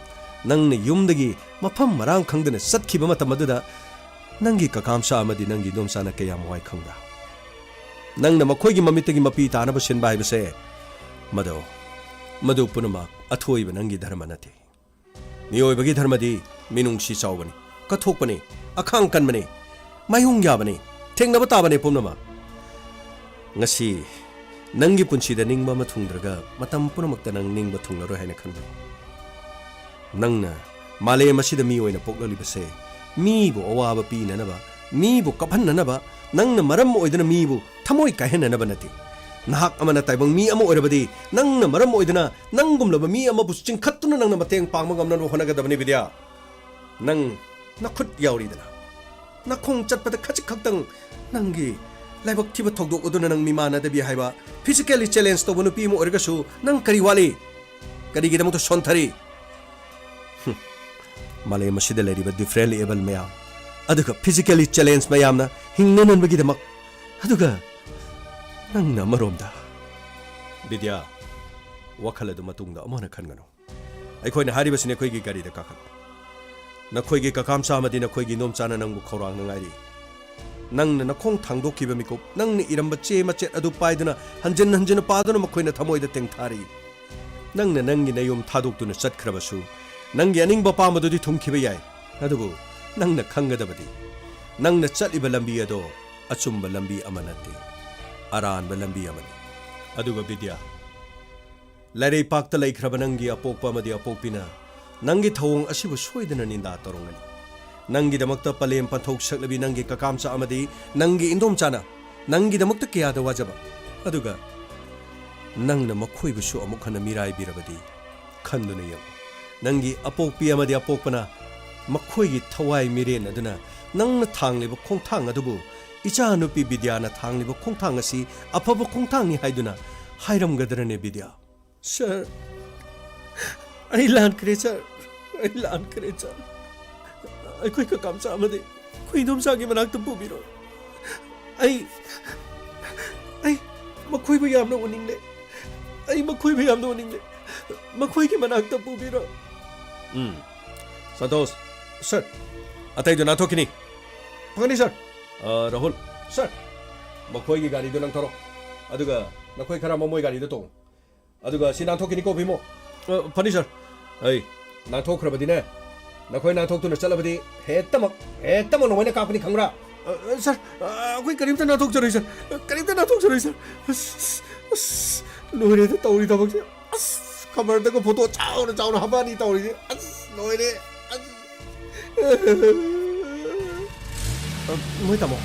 ꯅꯪꯅ ꯌꯨꯝꯗꯒꯤ ꯃꯐꯝ ꯃꯔꯥꯡ ꯈꯪꯗꯅ ꯆꯠꯈꯤꯕ ꯃꯇꯝ ꯑꯗꯨꯗ ꯅꯪꯒꯤ ꯀꯀꯥꯝꯆꯥ ꯑꯃꯗꯤ ꯅꯪꯒꯤ ꯏꯗꯣꯝꯆꯥꯅ ꯀꯌꯥꯝ ꯋꯥꯏ ꯈꯪꯕ꯭ꯔꯥ? ꯅꯪꯅ ꯃꯈꯣꯏꯒꯤ ꯃꯃꯤꯠꯇꯒꯤ ꯃꯄꯤ ꯇꯥꯅꯕ ꯁꯤꯟꯕ ꯍꯥꯏꯕꯁꯦ, ꯃꯗꯨ, ꯃꯗꯨ ꯄꯨꯝꯅꯃꯛ ꯑꯊꯣꯏꯕ ꯅꯪꯒꯤ ꯙꯔꯃ ꯅꯠꯇꯦ꯫ ꯃꯤꯑꯣꯏꯕꯒꯤ ꯙꯔꯃꯗꯤ ꯃꯤꯅꯨꯡꯁꯤ ꯆꯥꯎꯕꯅꯤ, ꯀꯠꯊꯣꯛꯄꯅꯤ, ꯑꯈꯥꯡ ꯀꯟꯕꯅꯤ, ꯃꯥꯏꯌꯣꯡ ꯌꯥꯕꯅꯤ, ꯊꯦꯡꯅꯕ ꯇꯥꯕꯅꯤ ꯄꯨꯝꯅꯃꯛ꯫ ꯉꯁꯤ ꯅꯪꯒꯤ ꯄꯨꯟꯁꯤꯗ ꯅꯤꯡꯕ ꯑꯃ ꯊꯨꯡꯗ꯭ꯔꯒ ꯃꯇꯝ ꯄꯨꯝꯅꯃꯛꯇ ꯅꯪ ꯅꯤꯡꯕ ꯊꯨꯡꯂꯔꯣꯏ ꯍꯥꯏꯅ ꯈꯟꯕ꯭ꯔꯣ? ꯅꯪꯅ ꯃꯥꯂꯦꯝ ꯑꯁꯤꯗ ꯃꯤ ꯑꯣꯏꯅ ꯄꯣꯛꯂꯛꯂꯤꯕꯁꯦ ꯃꯤꯕꯨ ꯑꯋꯥꯕ ꯄꯤꯅꯅꯕ, ꯃꯤꯕꯨ ꯀꯞꯍꯟꯅꯅꯕ, ꯅꯪꯅ ꯃꯔꯝ ꯑꯣꯏꯗꯨꯅ ꯃꯤꯕꯨ ꯊꯃꯣꯏ ꯀꯥꯏꯍꯟꯅꯅꯕ ꯅꯠꯇꯦ꯫ ꯅꯍꯥꯛ ꯑꯃꯅ ꯇꯥꯏꯕꯪ ꯃꯤ ꯑꯃ ꯑꯣꯏꯔꯕꯗꯤ ꯅꯪꯅ ꯃꯔꯝ ꯑꯣꯏꯗꯨꯅ ꯅꯪꯒꯨꯝꯂꯕ ꯃꯤ ꯑꯃꯕꯨ ꯆꯤꯡꯈꯠꯇꯨꯅ ꯅꯪꯅ ꯃꯇꯦꯡ ꯄꯥꯡꯕ ꯉꯝꯅꯕ ꯍꯣꯠꯅꯒꯗꯕꯅꯤ ꯕꯤꯗ꯭ꯌꯥ꯫ ꯅꯪ ꯅꯈꯨꯠ ꯌꯥꯎꯔꯤꯗꯅ꯫ ꯅꯈꯣꯡ ꯆꯠꯄꯗ ꯈꯖꯤꯛ ꯈꯛꯇꯪ ꯅꯪꯒꯤ ꯂꯥꯏꯕꯛ ꯊꯤꯕ ꯊꯧꯗꯣꯛ ꯑꯗꯨꯅ ꯅꯪ ꯃꯤꯃꯥꯟꯅꯗꯕꯤ ꯍꯥꯏꯕ ꯐꯤꯖꯤꯀꯦꯜꯂꯤ ꯆꯦꯂꯦꯟꯖ ꯇꯧꯕ ꯅꯨꯄꯤ ꯑꯃ ꯑꯣꯏꯔꯒꯁꯨ ꯅꯪ ꯀꯔꯤ ꯋꯥꯠꯂꯤ? ꯀꯔꯤꯒꯤꯗꯃꯛꯇ ꯁꯣꯟꯊꯔꯤ? ꯍꯨꯝ꯫ ꯃꯥꯂꯦꯝ ꯑꯁꯤꯗ ꯂꯩꯔꯤꯕ ꯗꯤꯐ꯭ꯔꯦꯟꯂꯤ ꯑꯦꯕꯜ ꯃꯌꯥꯝ, ꯑꯗꯨꯒ ꯐꯤꯖꯤꯀꯦꯜꯂꯤ ꯆꯦꯂꯦꯟꯖ ꯃꯌꯥꯝꯅ ꯍꯤꯡꯅꯅꯕꯒꯤꯗꯃꯛ, ꯑꯗꯨꯒ ꯅꯪꯅ ꯑꯃꯔꯣꯝꯗ꯫ ꯕꯤꯗ꯭ꯌꯥ, ꯋꯥꯈꯜ ꯑꯗꯨ ꯃꯇꯨꯡꯗ ꯑꯃꯨꯛ ꯍꯟꯅ ꯈꯟꯒꯅꯨ꯫ ꯑꯩꯈꯣꯏꯅ ꯍꯥꯏꯔꯤꯕꯁꯤꯅꯤ, ꯑꯩꯈꯣꯏꯒꯤ ꯒꯥꯔꯤꯗ ꯀꯥꯈꯠꯂꯨ꯫ ꯅꯈꯣꯏꯒꯤ ꯀꯀꯥꯝꯆꯥ ꯑꯃꯗꯤ ꯅꯈꯣꯏꯒꯤ ꯏꯗꯣꯝꯆꯥꯅ ꯅꯪꯕꯨ ꯈꯧꯔꯥꯡꯅ ꯉꯥꯏꯔꯤ꯫ ꯅꯪꯅ ꯅꯈꯣꯡ ꯊꯥꯡꯗꯣꯛꯈꯤꯕ ꯃꯤꯀꯨꯞ, ꯅꯪꯅ ꯏꯔꯝꯕ ꯆꯦ ꯃꯆꯦꯠ ꯑꯗꯨ ꯄꯥꯏꯗꯨꯅ ꯍꯟꯖꯤꯟ ꯍꯟꯖꯤꯟꯅ ꯄꯥꯗꯨꯅ ꯃꯈꯣꯏꯅ ꯊꯃꯣꯏꯗ ꯇꯦꯡꯊꯥꯔꯤ꯫ ꯅꯪꯅ ꯅꯪꯒꯤ ꯅꯌꯨꯝ ꯊꯥꯗꯣꯛꯇꯨꯅ ꯆꯠꯈ꯭ꯔꯕꯁꯨ, ꯅꯪꯒꯤ ꯑꯅꯤꯡꯕ ꯑꯄꯥꯝꯕꯗꯨꯗꯤ ꯊꯨꯡꯈꯤꯕ ꯌꯥꯏ, ꯑꯗꯨꯕꯨ ꯅꯪꯅ ꯈꯪꯒꯗꯕꯗꯤ, ꯅꯪꯅ ꯆꯠꯂꯤꯕ ꯂꯝꯕꯤ ꯑꯗꯣ ꯑꯆꯨꯝꯕ ꯂꯝꯕꯤ ꯑꯃ ꯅꯠꯇꯦ, ꯑꯔꯥꯟꯕ ꯂꯝꯕꯤ ꯑꯃꯅꯤ꯫ ꯑꯗꯨꯒ ꯕꯤꯗ꯭ꯌꯥ, ꯂꯥꯏꯔꯩꯄꯥꯛꯇ ꯂꯩꯈ꯭ꯔꯕ ꯅꯪꯒꯤ ꯑꯄꯣꯛꯄ ꯑꯃꯗꯤ ꯑꯄꯣꯛꯄꯤꯅ ꯅꯪꯒꯤ ꯊꯧꯑꯣꯡ ꯑꯁꯤꯕꯨ ꯁꯣꯏꯗꯅ ꯅꯤꯟꯗꯥ ꯇꯧꯔꯝꯒꯅꯤ꯫ ꯅꯪꯒꯤꯗꯃꯛꯇ ꯄꯂꯦꯝ ꯄꯟꯊꯧ ꯁꯛꯂꯕꯤ ꯅꯪꯒꯤ ꯀꯀꯥꯝꯆꯥ ꯑꯃꯗꯤ ꯅꯪꯒꯤ ꯏꯟꯗꯣꯝꯆꯥꯅ ꯅꯪꯒꯤꯗꯃꯛꯇ ꯀꯌꯥꯗ ꯋꯥꯖꯕ, ꯑꯗꯨꯒ ꯅꯪꯅ ꯃꯈꯣꯏꯕꯨꯁꯨ ꯑꯃꯨꯛ ꯍꯟꯅ ꯃꯤꯔꯥꯏꯕꯤꯔꯕꯗꯤ ꯈꯟꯗꯨꯅ ꯌꯦꯡꯉꯨ꯫ ꯅꯪꯒꯤ ꯑꯄꯣꯛꯄꯤ ꯑꯃꯗꯤ ꯑꯄꯣꯛꯄꯅ ꯃꯈꯣꯏꯒꯤ ꯊꯋꯥꯏ ꯃꯤꯔꯦꯟ ꯑꯗꯨꯅ ꯅꯪꯅ ꯊꯥꯡꯂꯤꯕ ꯈꯣꯡꯊꯥꯡ ꯑꯗꯨꯕꯨ ꯏꯆꯥꯅꯨꯄꯤ ꯕꯤꯗ꯭ꯌꯥꯅ ꯊꯥꯡꯂꯤꯕ ꯈꯣꯡꯊꯥꯡ ꯑꯁꯤ ꯑꯐꯕ ꯈꯣꯡꯊꯥꯡꯅꯤ ꯍꯥꯏꯗꯨꯅ ꯍꯥꯏꯔꯝꯒꯗ꯭ꯔꯅꯦ, ꯕꯤꯗ꯭ꯌꯥ? ꯁꯥꯔ, ꯑꯩ ꯂꯥꯟꯈ꯭ꯔꯦ, ꯁꯥꯔ꯫ ꯑꯩ ꯂꯥꯟꯈ꯭ꯔꯦ, ꯁꯥꯔ꯫ ꯑꯩꯈꯣꯏ ꯀꯀꯥ ꯃꯆꯥ ꯑꯃꯗꯤ ꯑꯩꯈꯣꯏ ꯏꯗꯣꯝꯆꯥꯒꯤ ꯃꯅꯥꯛꯇ ꯄꯨꯕꯤꯔꯣ꯫ ꯑꯩ, ꯑꯩ ꯃꯈꯣꯏꯕꯨ ꯌꯥꯝꯅ ꯎꯅꯤꯡꯂꯦ꯫ ꯑꯩ ꯃꯈꯣꯏꯕꯨ ꯌꯥꯝꯅ ꯎꯅꯤꯡꯂꯦ꯫ ꯃꯈꯣꯏꯒꯤ ꯃꯅꯥꯛꯇ ꯄꯨꯕꯤꯔꯣ꯫ ꯎꯝ꯫ ꯁꯟꯇꯣꯁ꯫ ꯁꯥꯔ꯫ ꯑꯇꯩꯗꯨ ꯅꯥꯟꯊꯣꯛꯈꯤꯅꯤ꯫ ꯐꯒꯅꯤ, ꯁꯥꯔ꯫ ꯑ, ꯔꯥꯍꯨꯜ꯫ ꯁꯥꯔ꯫ ꯃꯈꯣꯏꯒꯤ ꯒꯥꯔꯤꯗꯨ ꯅꯪ ꯊꯧꯔꯣ꯫ ꯑꯗꯨꯒ ꯅꯈꯣꯏ ꯈꯔ ꯑꯃ ꯃꯣꯏ ꯒꯥꯔꯤꯗ ꯇꯣꯡꯉꯨ꯫ ꯑꯗꯨꯒ ꯁꯤ ꯅꯥꯟꯊꯣꯛꯈꯤꯅꯤꯀꯣ, ꯚꯤꯃꯣ꯫ ꯑ, ꯐꯅꯤ, ꯁꯥꯔ꯫ ꯑꯩ, ꯅꯥꯟꯊꯣꯛꯈ꯭ꯔꯕꯗꯤꯅꯦ, ꯅꯈꯣꯏ ꯅꯥꯟꯊꯣꯛꯇꯨꯅ ꯆꯠꯂꯕꯗꯤ ꯍꯦꯛꯇꯃꯛ, ꯍꯦꯛꯇꯃꯛ ꯅꯣꯡꯃꯩꯅ ꯀꯥꯞꯀꯅꯤ, ꯈꯪꯕ꯭ꯔꯥ? ꯑ, ꯑ, ꯁꯥꯔ, ꯑ, ꯑꯩꯈꯣꯏ ꯀꯔꯤꯝꯇ ꯅꯥꯟꯊꯣꯛꯆꯔꯣꯏ, ꯁꯥꯔ꯫ ꯀꯔꯤꯝꯇ ꯅꯥꯟꯊꯣꯛꯆꯔꯣꯏ, ꯁꯥꯔ꯫ ꯑꯁ, ꯑꯁ, ꯂꯣꯏꯔꯦꯗ ꯇꯧꯔꯤ ꯊꯕꯛꯁꯦ꯫ ꯑꯁ, ꯈꯕꯔꯗꯒ ꯐꯣꯇꯣ ꯆꯥꯎꯅ ꯆꯥꯎꯅ ꯍꯥꯞꯄꯛꯑꯅꯤ ꯇꯧꯔꯤꯁꯦ꯫ ꯑꯁ, ꯂꯣꯏꯔꯦ꯫ ꯑꯁ꯫ ꯑ, ꯃꯣꯏ ꯇꯥꯃꯣ,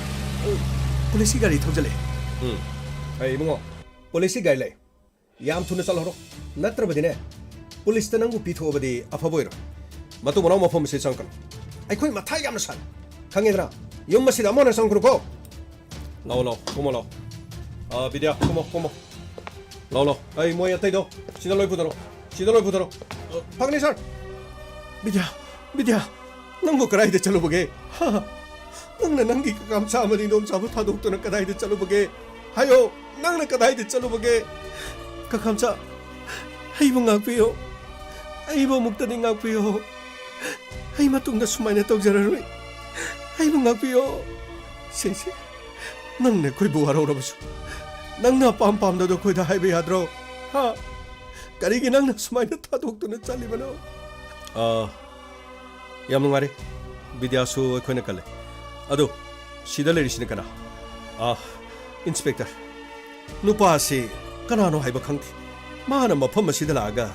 ꯑ, ꯄꯨꯂꯤꯁꯀꯤ ꯒꯥꯔꯤ ꯊꯧꯖꯜꯂꯛꯑꯦ꯫ ꯎꯝ꯫ ꯑꯩ ꯏꯕꯨꯡꯉꯣ, ꯄꯨꯂꯤꯁꯀꯤ ꯒꯥꯔꯤ ꯂꯩ꯫ ꯌꯥꯝ ꯊꯨꯅ ꯆꯠꯍꯧꯔꯣ꯫ ꯅꯠꯇ꯭ꯔꯕꯗꯤꯅꯦ, ꯄꯨꯂꯤꯁꯇ ꯅꯪꯕꯨ ꯄꯤꯊꯣꯛꯑꯕꯗꯤ ꯑꯐꯕ ꯑꯣꯏꯔꯣꯏ꯫ ꯃꯇꯨꯡ ꯃꯅꯥꯎ ꯃꯐꯝ ꯑꯁꯤ ꯆꯪꯉꯛꯀꯅꯨ꯫ ꯑꯩꯈꯣꯏ ꯃꯊꯥ ꯌꯥꯝꯅ ꯁꯥꯏ꯫ ꯈꯪꯉꯦꯗꯅ? ꯌꯨꯝ ꯑꯁꯤꯗ ꯑꯃꯨꯛ ꯍꯟꯅ ꯆꯪꯉꯛꯀꯅꯨꯀꯣ꯫ ꯂꯥꯛꯑꯣ, ꯂꯥꯛꯑꯣ, ꯀꯨꯝꯃꯣ, ꯂꯥꯛꯑꯣ꯫ ꯑ, ꯕꯤꯗ꯭ꯌꯥ, ꯀꯨꯝꯃꯣ, ꯀꯨꯝꯃꯣ꯫ ꯂꯥꯛꯑꯣ, ꯂꯥꯛꯑꯣ꯫ ꯑꯩ ꯃꯣꯏ ꯑꯇꯩꯗꯣ ꯁꯤꯗ ꯂꯣꯏ ꯄꯨꯊꯔꯣ꯫ ꯁꯤꯗ ꯂꯣꯏ ꯄꯨꯊꯔꯣ꯫ ꯑ, ꯐꯒꯅꯤ, ꯁꯥꯔ꯫ ꯕꯤꯗ꯭ꯌꯥ, ꯕꯤꯗ꯭ꯌꯥ, ꯅꯪꯕꯨ ꯀꯗꯥꯏꯗ ꯆꯠꯂꯨꯕꯒꯦ? ꯍꯥ? ꯅꯪꯅ ꯅꯪꯒꯤ ꯀꯀꯥ ꯃꯆꯥ ꯑꯃꯗꯤ ꯏꯗꯣꯝꯆꯥꯕꯨ ꯊꯥꯗꯣꯛꯇꯨꯅ ꯀꯗꯥꯏꯗ ꯆꯠꯂꯨꯕꯒꯦ? ꯍꯥꯏꯌꯣ, ꯅꯪꯅ ꯀꯗꯥꯏꯗ ꯆꯠꯂꯨꯕꯒꯦ? ꯀꯀꯥ ꯃꯆꯥ, ꯑꯩꯕꯨ ꯉꯥꯛꯄꯤꯌꯣ꯫ ꯑꯩꯕꯨ ꯑꯃꯨꯛꯇꯗꯤ ꯉꯥꯛꯄꯤꯌꯣ꯫ ꯑꯩ ꯃꯇꯨꯡꯗ ꯁꯨꯃꯥꯏꯅ ꯇꯧꯖꯔꯔꯣꯏ꯫ ꯑꯩꯕꯨ ꯉꯥꯛꯄꯤꯌꯣ꯫ ꯁꯦ, ꯁꯦ, ꯅꯪꯅ ꯑꯩꯈꯣꯏꯕꯨ ꯋꯥꯔꯧꯔꯕꯁꯨ, ꯅꯪꯅ ꯑꯄꯥꯝ ꯄꯥꯝꯗꯗꯣ ꯑꯩꯈꯣꯏꯗ ꯍꯥꯏꯕ ꯌꯥꯗ꯭ꯔꯣ? ꯍꯥ? ꯀꯔꯤꯒꯤ ꯅꯪꯅ ꯁꯨꯃꯥꯏꯅ ꯊꯥꯗꯣꯛꯇꯨꯅ ꯆꯠꯂꯤꯕꯅꯣ? ꯑ, ꯌꯥꯝ ꯅꯨꯡꯉꯥꯏꯔꯦ꯫ ꯕꯤꯗ꯭ꯌꯥꯁꯨ ꯑꯩꯈꯣꯏꯅ ꯀꯜꯂꯦ꯫ ꯑꯗꯨ, ꯁꯤꯗ ꯂꯩꯔꯤꯁꯤꯅ ꯀꯅꯥ? ꯑ, ꯏꯟꯁꯄꯦꯛꯇꯔ, ꯅꯨꯄꯥ ꯑꯁꯤ ꯀꯅꯥꯅꯣ ꯍꯥꯏꯕ ꯈꯪꯗꯦ꯫ ꯃꯥꯅ ꯃꯐꯝ ꯑꯁꯤꯗ ꯂꯥꯛꯑꯒ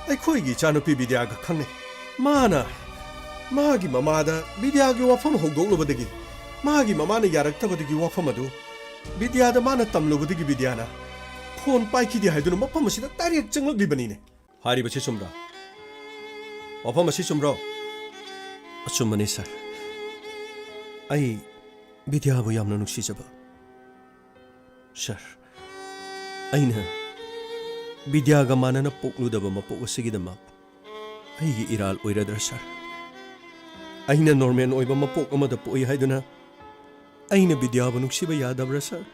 ꯑꯩꯈꯣꯏꯒꯤ ꯏꯆꯥꯅꯨꯄꯤ ꯕꯤꯗ꯭ꯌꯥꯒ ꯈꯪꯅꯩ꯫ ꯃꯥꯅ ꯃꯥꯒꯤ ꯃꯃꯥꯗ ꯕꯤꯗ꯭ꯌꯥꯒꯤ ꯋꯥꯐꯝ ꯍꯧꯗꯣꯛꯂꯨꯕꯗꯒꯤ, ꯃꯥꯒꯤ ꯃꯃꯥꯅ ꯌꯥꯔꯛꯇꯕꯗꯒꯤ ꯋꯥꯐꯝ ꯑꯗꯨ ꯕꯤꯗ꯭ꯌꯥꯗ ꯃꯥꯅ ꯇꯝꯂꯨꯕꯗꯒꯤ ꯕꯤꯗ꯭ꯌꯥꯅ ꯐꯣꯟ ꯄꯥꯏꯈꯤꯗꯦ ꯍꯥꯏꯗꯨꯅ ꯃꯐꯝ ꯑꯁꯤꯗ ꯗꯥꯏꯔꯦꯛ ꯆꯪꯂꯛꯂꯤꯕꯅꯤꯅꯦ꯫ ꯍꯥꯏꯔꯤꯕꯁꯤ ꯆꯨꯝꯕ꯭ꯔꯣ? ꯋꯥꯐꯝ ꯑꯁꯤ ꯆꯨꯝꯕ꯭ꯔꯣ? ꯑꯆꯨꯝꯕꯅꯤ, ꯁꯥꯔ꯫ ꯑꯩ ꯕꯤꯗ꯭ꯌꯥꯕꯨ ꯌꯥꯝꯅ ꯅꯨꯡꯁꯤꯖꯕ꯫ ꯁꯥꯔ, ꯑꯩꯅ ꯕꯤꯗ꯭ꯌꯥꯒ ꯃꯥꯟꯅꯅ ꯄꯣꯛꯂꯨꯗꯕ ꯃꯄꯣꯛ ꯑꯁꯤꯒꯤꯗꯃꯛ ꯑꯩꯒꯤ ꯏꯔꯥꯜ ꯑꯣꯏꯔꯗ꯭ꯔꯥ, ꯁꯥꯔ? ꯑꯩꯅ ꯅꯣꯔꯃꯦꯜ ꯑꯣꯏꯕ ꯃꯄꯣꯛ ꯑꯃꯗ ꯄꯣꯛꯏ ꯍꯥꯏꯗꯨꯅ ꯑꯩꯅ ꯕꯤꯗ꯭ꯌꯥꯕꯨ ꯅꯨꯡꯁꯤꯕ ꯌꯥꯗꯕ꯭ꯔꯥ, ꯁꯥꯔ?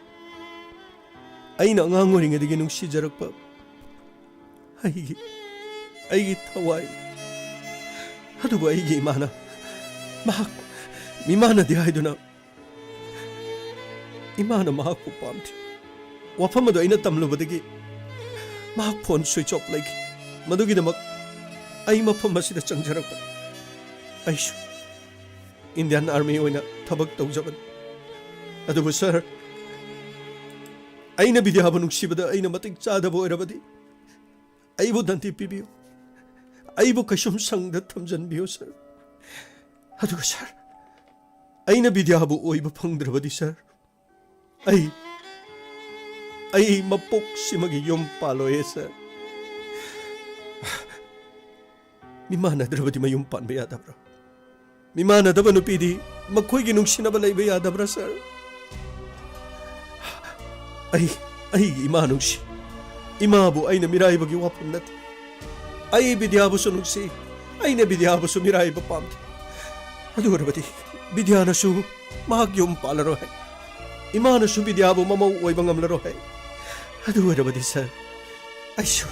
ꯑꯩꯅ ꯑꯉꯥꯡ ꯑꯣꯏꯔꯤꯉꯩꯗꯒꯤ ꯅꯨꯡꯁꯤꯖꯔꯛꯄ ꯑꯩꯒꯤ, ꯑꯩꯒꯤ ꯊꯋꯥꯏ ꯑꯗꯨꯕꯨ ꯑꯩꯒꯤ ꯏꯃꯥꯅ ꯃꯍꯥꯛ ꯃꯤꯃꯥꯟꯅꯗꯦ ꯍꯥꯏꯗꯨꯅ ꯏꯃꯥꯅ ꯃꯍꯥꯛꯄꯨ ꯄꯥꯝꯗꯦ꯫ ꯋꯥꯐꯝ ꯑꯗꯨ ꯑꯩꯅ ꯇꯝꯂꯨꯕꯗꯒꯤ ꯃꯍꯥꯛ ꯐꯣꯟ ꯁ꯭ꯋꯤꯆ ꯑꯣꯐ ꯂꯩꯈꯤ꯫ ꯃꯗꯨꯒꯤꯗꯃꯛ ꯑꯩ ꯃꯐꯝ ꯑꯁꯤꯗ ꯆꯪꯖꯔꯛꯄꯅꯤ꯫ ꯑꯩꯁꯨ ꯏꯟꯗꯤꯌꯟ ꯑꯥꯔꯃꯤ ꯑꯣꯏꯅ ꯊꯕꯛ ꯇꯧꯖꯕꯅꯤ꯫ ꯑꯗꯨꯕꯨ ꯁꯥꯔ, ꯑꯩꯅ ꯕꯤꯗ꯭ꯌꯥꯕꯨ ꯅꯨꯡꯁꯤꯕꯗ ꯑꯩꯅ ꯃꯇꯤꯛ ꯆꯥꯗꯕ ꯑꯣꯏꯔꯕꯗꯤ ꯑꯩꯕꯨ ꯗꯟꯗꯤ ꯄꯤꯕꯤꯌꯨ꯫ ꯑꯩꯕꯨ ꯀꯩꯁꯨꯝ ꯁꯪꯗ ꯊꯝꯖꯟꯕꯤꯌꯨ, ꯁꯥꯔ꯫ ꯑꯗꯨꯒ ꯁꯥꯔ, ꯑꯩꯅ ꯕꯤꯗ꯭ꯌꯥꯕꯨ ꯑꯣꯏꯕ ꯐꯪꯗ꯭ꯔꯕꯗꯤ, ꯁꯥꯔ, ꯑꯩ, ꯑꯩ ꯃꯄꯣꯛꯁꯤꯃꯒꯤ ꯌꯨꯝ ꯄꯥꯜꯂꯣꯏꯌꯦ, ꯁꯥꯔ꯫ ꯃꯤꯃꯥꯟꯅꯗ꯭ꯔꯕꯗꯤ ꯃꯌꯨꯝ ꯄꯥꯟꯕ ꯌꯥꯗꯕ꯭ꯔꯥ? ꯃꯤꯃꯥꯟꯅꯗꯕ ꯅꯨꯄꯤꯗꯤ ꯃꯈꯣꯏꯒꯤ ꯅꯨꯡꯁꯤꯅꯕ ꯂꯩꯕ ꯌꯥꯗꯕ꯭ꯔꯥ, ꯁꯥꯔ? ꯑꯩ, ꯑꯩꯒꯤ ꯏꯃꯥ ꯅꯨꯡꯁꯤ꯫ ꯏꯃꯥꯕꯨ ꯑꯩꯅ ꯃꯤꯔꯥꯏꯕꯒꯤ ꯋꯥꯐꯝ ꯅꯠꯇꯦ꯫ ꯑꯩ ꯕꯤꯗ꯭ꯌꯥꯕꯨꯁꯨ ꯅꯨꯡꯁꯤ꯫ ꯑꯩꯅ ꯕꯤꯗ꯭ꯌꯥꯕꯨꯁꯨ ꯃꯤꯔꯥꯏꯕ ꯄꯥꯝꯗꯦ꯫ ꯑꯗꯨ ꯑꯣꯏꯔꯕꯗꯤ ꯕꯤꯗ꯭ꯌꯥꯅꯁꯨ ꯃꯍꯥꯛ ꯌꯨꯝ ꯄꯥꯜꯂꯔꯣꯏ꯫ ꯏꯃꯥꯅꯁꯨ ꯕꯤꯗ꯭ꯌꯥꯕꯨ ꯃꯃꯧ ꯑꯣꯏꯕ ꯉꯝꯂꯔꯣꯏ꯫ ꯑꯗꯨ ꯑꯣꯏꯔꯕꯗꯤ, ꯁꯥꯔ, ꯑꯩꯁꯨ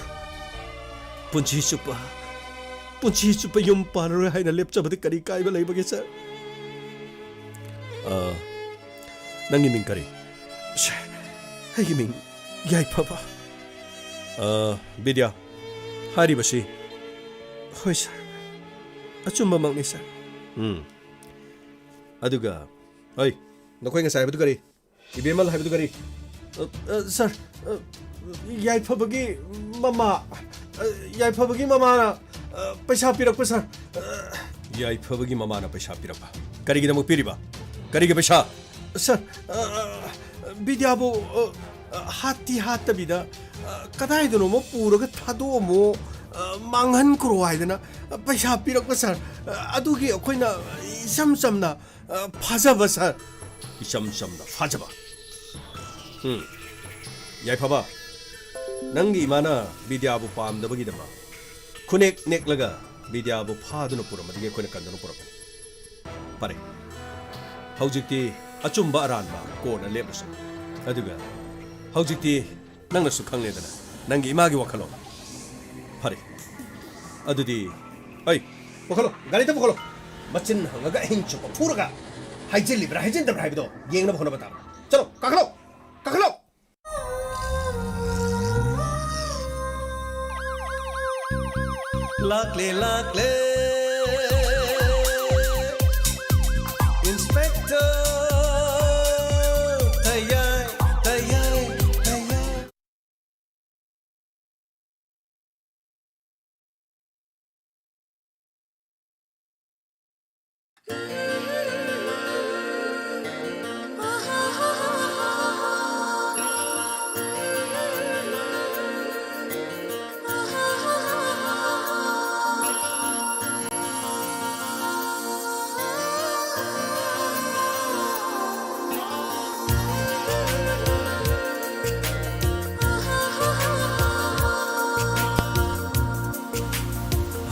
ꯄꯨꯟꯁꯤ ꯆꯨꯞꯄ, ꯄꯨꯟꯁꯤ ꯆꯨꯞꯄ ꯌꯨꯝ ꯄꯥꯜꯂꯔꯣꯏ ꯍꯥꯏꯅ ꯂꯦꯞꯆꯕꯗ ꯀꯔꯤ ꯀꯥꯏꯕ ꯂꯩꯕꯒꯦ, ꯁꯥꯔ? ꯑ, ꯅꯪꯒꯤ ꯃꯤꯡ ꯀꯔꯤ? ꯁꯥꯔ, ꯑꯩꯒꯤ ꯃꯤꯡ ꯌꯥꯏꯐꯕ꯫ ꯑ, ꯕꯤꯗ꯭ꯌꯥ, ꯍꯥꯏꯔꯤꯕꯁꯤ? ꯍꯣꯏ, ꯁꯥꯔ꯫ ꯑꯆꯨꯝꯕꯃꯛꯅꯤ, ꯁꯥꯔ꯫ ꯎꯝ꯫ ꯑꯗꯨꯒ, ꯍꯣꯏ, ꯅꯈꯣꯏ ꯉꯁꯥꯏ ꯍꯥꯏꯕꯗꯨ ꯀꯔꯤ? ꯏꯕꯦꯝꯃꯜ ꯍꯥꯏꯕꯗꯨ ꯀꯔꯤ? ꯑ, ꯑ, ꯁꯥꯔ, ꯑ, ꯌꯥꯏꯐꯕꯒꯤ ꯃꯃꯥ, ꯑ, ꯌꯥꯏꯐꯕꯒꯤ ꯃꯃꯥꯅ, ꯑ, ꯄꯩꯁꯥ ꯄꯤꯔꯛꯄ, ꯁꯥꯔ꯫ ꯑ, ꯌꯥꯏꯐꯕꯒꯤ ꯃꯃꯥꯅ ꯄꯩꯁꯥ ꯄꯤꯔꯛꯄ? ꯀꯔꯤꯒꯤꯗꯃꯛ ꯄꯤꯔꯤꯕ? ꯀꯔꯤꯒꯤ ꯄꯩꯁꯥ? ꯁꯥꯔ, ꯑ, ꯑ, ꯕꯤꯗ꯭ꯌꯥꯕꯨ, ꯑ, ꯑ, ꯍꯥꯠꯇꯤ ꯍꯥꯠꯇꯕꯤꯗ, ꯑ, ꯀꯗꯥꯏꯗꯅꯣꯃ ꯄꯨꯔꯒ ꯊꯥꯗꯣꯛꯑꯝꯃꯣ, ꯑ, ꯃꯥꯡꯍꯟꯈ꯭ꯔꯣ ꯍꯥꯏꯗꯅ, ꯑ, ꯄꯩꯁꯥ ꯄꯤꯔꯛꯄ ꯁꯥꯔ꯫ ꯑ, ꯑꯗꯨꯒꯤ ꯑꯩꯈꯣꯏꯅ ꯏꯆꯝ ꯆꯝꯅ, ꯑ, ꯐꯥꯖꯕ ꯁꯥꯔ꯫ ꯏꯆꯝ ꯆꯝꯅ ꯐꯥꯖꯕ? ꯎꯝ꯫ ꯌꯥꯏꯐꯕ, ꯅꯪꯒꯤ ꯏꯃꯥꯅ ꯕꯤꯗ꯭ꯌꯥꯕꯨ ꯄꯥꯝꯗꯕꯒꯤꯗꯃꯛ ꯈꯨꯅꯦꯛ ꯅꯦꯛꯂꯒ ꯕꯤꯗ꯭ꯌꯥꯕꯨ ꯐꯥꯗꯨꯅ ꯄꯨꯔꯝꯕꯗꯒꯤ ꯑꯩꯈꯣꯏꯅ ꯀꯟꯗꯨꯅ ꯄꯨꯔꯛꯄꯅꯤ꯫ ꯐꯔꯦ, ꯍꯧꯖꯤꯛꯇꯤ ꯑꯆꯨꯝꯕ ꯑꯔꯥꯟꯕ ꯀꯣꯟꯅ ꯂꯦꯞꯂꯁꯤ꯫ ꯑꯗꯨꯒ ꯍꯧꯖꯤꯛꯇꯤ ꯅꯪꯅꯁꯨ ꯈꯪꯂꯦꯗꯅ ꯅꯪꯒꯤ ꯏꯃꯥꯒꯤ ꯋꯥꯈꯜꯂꯣꯟ꯫ ꯐꯔꯦ, ꯑꯗꯨꯗꯤ, ꯑꯩ, ꯄꯨꯈꯠꯂꯣ, ꯒꯥꯔꯤꯗ ꯄꯨꯈꯠꯂꯣ꯫ ꯃꯆꯤꯟ ꯍꯪꯉꯒ ꯑꯍꯤꯡ ꯆꯨꯞꯄ ꯐꯨꯔꯒ ꯍꯥꯏꯖꯤꯜꯂꯤꯕ꯭ꯔꯥ ꯍꯥꯏꯖꯤꯟꯗꯕ꯭ꯔꯥ ꯍꯥꯏꯕꯗꯣ ꯌꯦꯡꯅꯕ ꯍꯣꯠꯅꯕ ꯇꯥꯕꯅꯤ꯫ ꯆꯠꯂꯣ, ꯀꯥꯈꯠꯂꯣ, ꯀꯥꯈꯠꯂꯣ꯫ ꯂꯥꯛꯂꯦ, ꯂꯥꯛꯂꯦ, Inspector ꯊꯌꯥꯏ, ꯊꯌꯥꯏ, ꯊꯌꯥꯏ꯫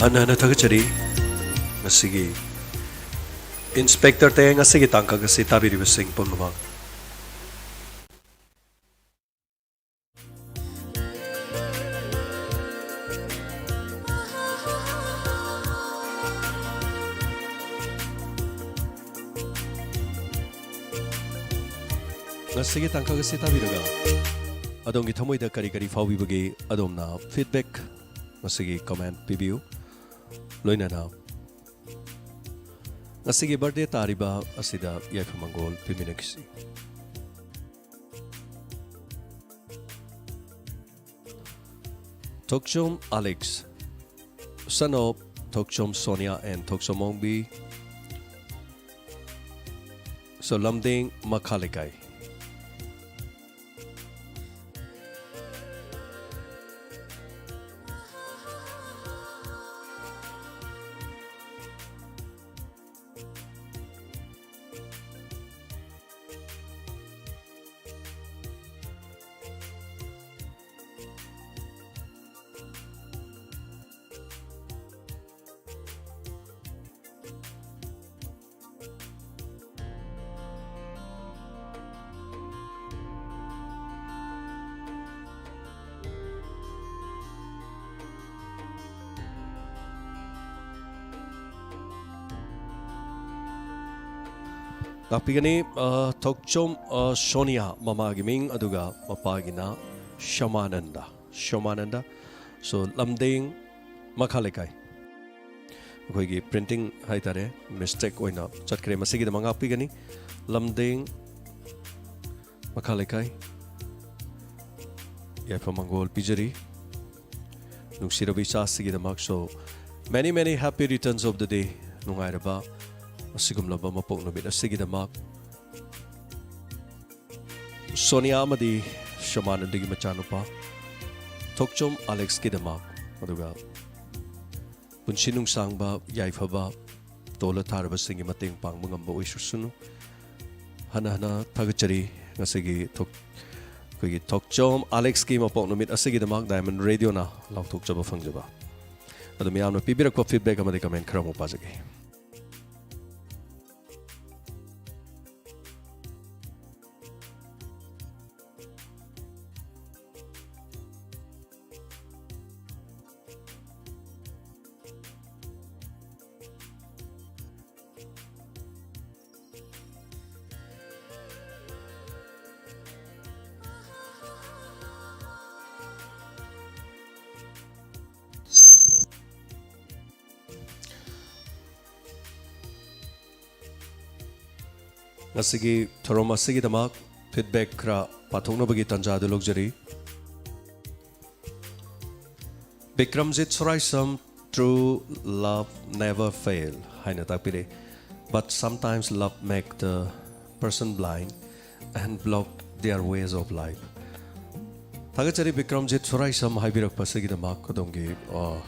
ꯍꯟꯅ ꯍꯟꯅ ꯊꯥꯒꯠꯆꯔꯤ꯫ ꯉꯁꯤꯒꯤ Inspector ꯇꯌꯥꯏ, ꯉꯁꯤꯒꯤ ꯇꯥꯡꯀꯛ ꯑꯁꯤ ꯇꯥꯕꯤꯔꯤꯕꯁꯤꯡ ꯄꯨꯝꯅꯃꯛ꯫ ꯉꯁꯤꯒꯤ ꯇꯥꯡꯀꯛ ꯑꯁꯤ ꯇꯥꯕꯤꯔꯒ ꯑꯗꯣꯝꯒꯤ ꯊꯃꯣꯏꯗ ꯀꯔꯤ ꯀꯔꯤ ꯐꯥꯎꯕꯤꯕꯒꯦ? ꯑꯗꯣꯝꯅ feedback, ꯃꯁꯤꯒꯤ comment ꯄꯤꯕꯤꯌꯨ꯫ ꯂꯣꯏꯅꯅ ꯉꯁꯤꯒꯤ birthday ꯇꯥꯔꯤꯕ ꯑꯁꯤꯗ ꯌꯥꯏꯐ ꯃꯪꯒꯣꯜ ꯄꯤꯃꯤꯟꯅꯈꯤꯁꯤ꯫ ꯊꯣꯛꯆꯣꯝ Alex, son of Thokchom Sonia and Thokchom Ongbi, so ꯂꯝꯗꯤꯡ ꯃꯈꯥ ꯂꯩꯀꯥꯏ꯫ ꯂꯥꯛꯄꯤꯒꯅꯤ꯫ ꯑ, ꯊꯣꯛꯆꯣꯝ, ꯑ, ꯁꯣꯅꯤꯌꯥ, ꯃꯃꯥꯒꯤ ꯃꯤꯡ, ꯑꯗꯨꯒ ꯃꯄꯥꯒꯤꯅ ꯁꯣꯃꯥꯅꯟꯗ꯫ ꯁꯣꯃꯥꯅꯟꯗ꯫ So, ꯂꯝꯗꯦꯡ ꯃꯈꯥ ꯂꯩꯀꯥꯏ꯫ ꯑꯩꯈꯣꯏꯒꯤ printing ꯍꯥꯏꯇꯥꯔꯦ, mistake ꯑꯣꯏꯅ ꯆꯠꯈ꯭ꯔꯦ꯫ ꯃꯁꯤꯒꯤꯗꯃꯛ ꯉꯥꯛꯄꯤꯒꯅꯤ꯫ ꯂꯝꯗꯦꯡ ꯃꯈꯥ ꯂꯩꯀꯥꯏ꯫ ꯌꯥꯏꯐ ꯃꯪꯒꯣꯜ ꯄꯤꯖꯔꯤ꯫ ꯅꯨꯡꯁꯤꯔꯕ ꯏꯆꯥꯁꯤꯒꯤꯗꯃꯛ꯫ So, many, many happy returns of the day꯫ ꯅꯨꯡꯉꯥꯏꯔꯕ ꯑꯁꯤꯒꯨꯝꯂꯕ ꯃꯄꯣꯛ ꯅꯨꯃꯤꯠ ꯑꯁꯤꯒꯤꯗꯃꯛ꯫ ꯁꯣꯅꯤꯌꯥ ꯑꯃꯗꯤ ꯁꯃꯥꯅꯟꯗꯒꯤ ꯃꯆꯥꯅꯨꯄꯥ ꯊꯣꯛꯆꯣꯝ ꯑꯂꯦꯛꯁꯀꯤꯗꯃꯛ, ꯑꯗꯨꯒ ꯄꯨꯟꯁꯤ ꯅꯨꯡꯁꯥꯡꯕ, ꯌꯥꯏꯐꯕ, ꯇꯣꯜꯂ ꯊꯥꯔꯕꯁꯤꯡꯒꯤ ꯃꯇꯦꯡ ꯄꯥꯡꯕ ꯉꯝꯕ ꯑꯣꯏꯁꯨꯁꯅꯨ꯫ ꯍꯟꯅ ꯍꯟꯅ ꯊꯥꯒꯠꯆꯔꯤ꯫ ꯉꯁꯤꯒꯤ ꯊꯣꯛ-, ꯑꯩꯈꯣꯏꯒꯤ ꯊꯣꯛꯆꯣꯝ ꯑꯂꯦꯛꯁꯀꯤ ꯃꯄꯣꯛ ꯅꯨꯃꯤꯠ ꯑꯁꯤꯒꯤꯗꯃꯛ Diamond Radio ꯅ ꯂꯥꯎꯊꯣꯛꯆꯕ ꯐꯪꯖꯕ꯫ ꯑꯗꯨ ꯃꯌꯥꯝꯅ ꯄꯤꯕꯤꯔꯛꯄ feedback ꯑꯃꯗꯤ comment ꯈꯔ ꯑꯃꯨꯛ ꯄꯥꯖꯒꯦ꯫ ꯉꯁꯤꯒꯤ ꯊꯧꯔꯝ ꯑꯁꯤꯒꯤꯗꯃꯛ feedback ꯈꯔ ꯄꯥꯊꯣꯛꯅꯕꯒꯤ ꯇꯥꯟꯖꯥ ꯑꯗꯨ ꯂꯧꯖꯔꯤ꯫ Bikramjit ꯁꯣꯔꯥꯏꯁꯝ, "True love never fail" ꯍꯥꯏꯅ ꯇꯥꯛꯄꯤꯔꯦ꯫ "But sometimes love make the person blind and block their ways of life." ꯊꯥꯒꯠꯆꯔꯤ ꯕꯤꯀ꯭ꯔꯝꯖꯤꯠ ꯁꯣꯔꯥꯏꯁꯝ ꯍꯥꯏꯕꯤꯔꯛꯄ ꯑꯁꯤꯒꯤꯗꯃꯛ, ꯑꯗꯣꯝꯒꯤ, ꯑ,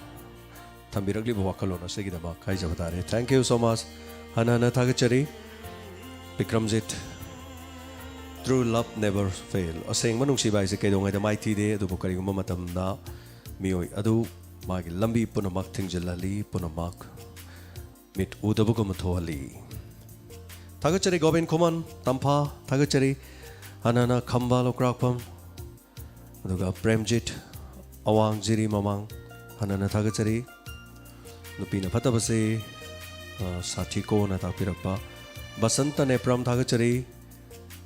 ꯊꯝꯕꯤꯔꯛꯂꯤꯕ ꯋꯥꯈꯜꯂꯣꯟ ꯑꯁꯤꯒꯤꯗꯃꯛ ꯍꯥꯏꯖꯕ ꯇꯥꯔꯦ꯫ Thank you so much. ꯍꯟꯅ ꯍꯟꯅ ꯊꯥꯒꯠꯆꯔꯤ꯫ Bikramjit, "True love never fail." ꯑꯁꯦꯡꯕ ꯅꯨꯡꯁꯤꯕ ꯍꯥꯏꯁꯦ ꯀꯩꯗꯧꯉꯩꯗ ꯃꯥꯏꯊꯤꯗꯦ, ꯑꯗꯨꯕꯨ ꯀꯔꯤꯒꯨꯝꯕ ꯃꯇꯝꯗ ꯃꯤꯑꯣꯏ ꯑꯗꯨ ꯃꯥꯒꯤ ꯂꯝꯕꯤ ꯄꯨꯝꯅꯃꯛ ꯊꯤꯡꯖꯤꯜꯍꯜꯂꯤ, ꯄꯨꯝꯅꯃꯛ ꯃꯤꯠ ꯎꯗꯕꯒꯨꯝꯅ ꯊꯣꯛꯍꯜꯂꯤ꯫ ꯊꯥꯒꯠꯆꯔꯤ ꯒꯣꯕꯤꯟ ꯈꯨꯃꯟ ꯇꯝꯐꯥ, ꯊꯥꯒꯠꯆꯔꯤ꯫ ꯍꯟꯅ ꯍꯟꯅ ꯈꯝꯕ ꯂꯧꯀ꯭ꯔꯥꯛꯐꯝ, ꯑꯗꯨꯒ ꯄ꯭ꯔꯦꯝꯖꯤꯠ ꯑꯋꯥꯡ ꯖꯤꯔꯤ ꯃꯃꯥꯡ, ꯍꯟꯅ ꯍꯟꯅ ꯊꯥꯒꯠꯆꯔꯤ꯫ ꯅꯨꯄꯤꯅ ꯐꯠꯇꯕꯁꯤ, ꯑ, ꯁꯥꯊꯤꯀꯣꯅ ꯇꯥꯛꯄꯤꯔꯛꯄ꯫ ꯕꯁꯟꯇ ꯅꯦꯄ꯭ꯔꯥꯝ ꯊꯥꯒꯠꯆꯔꯤ꯫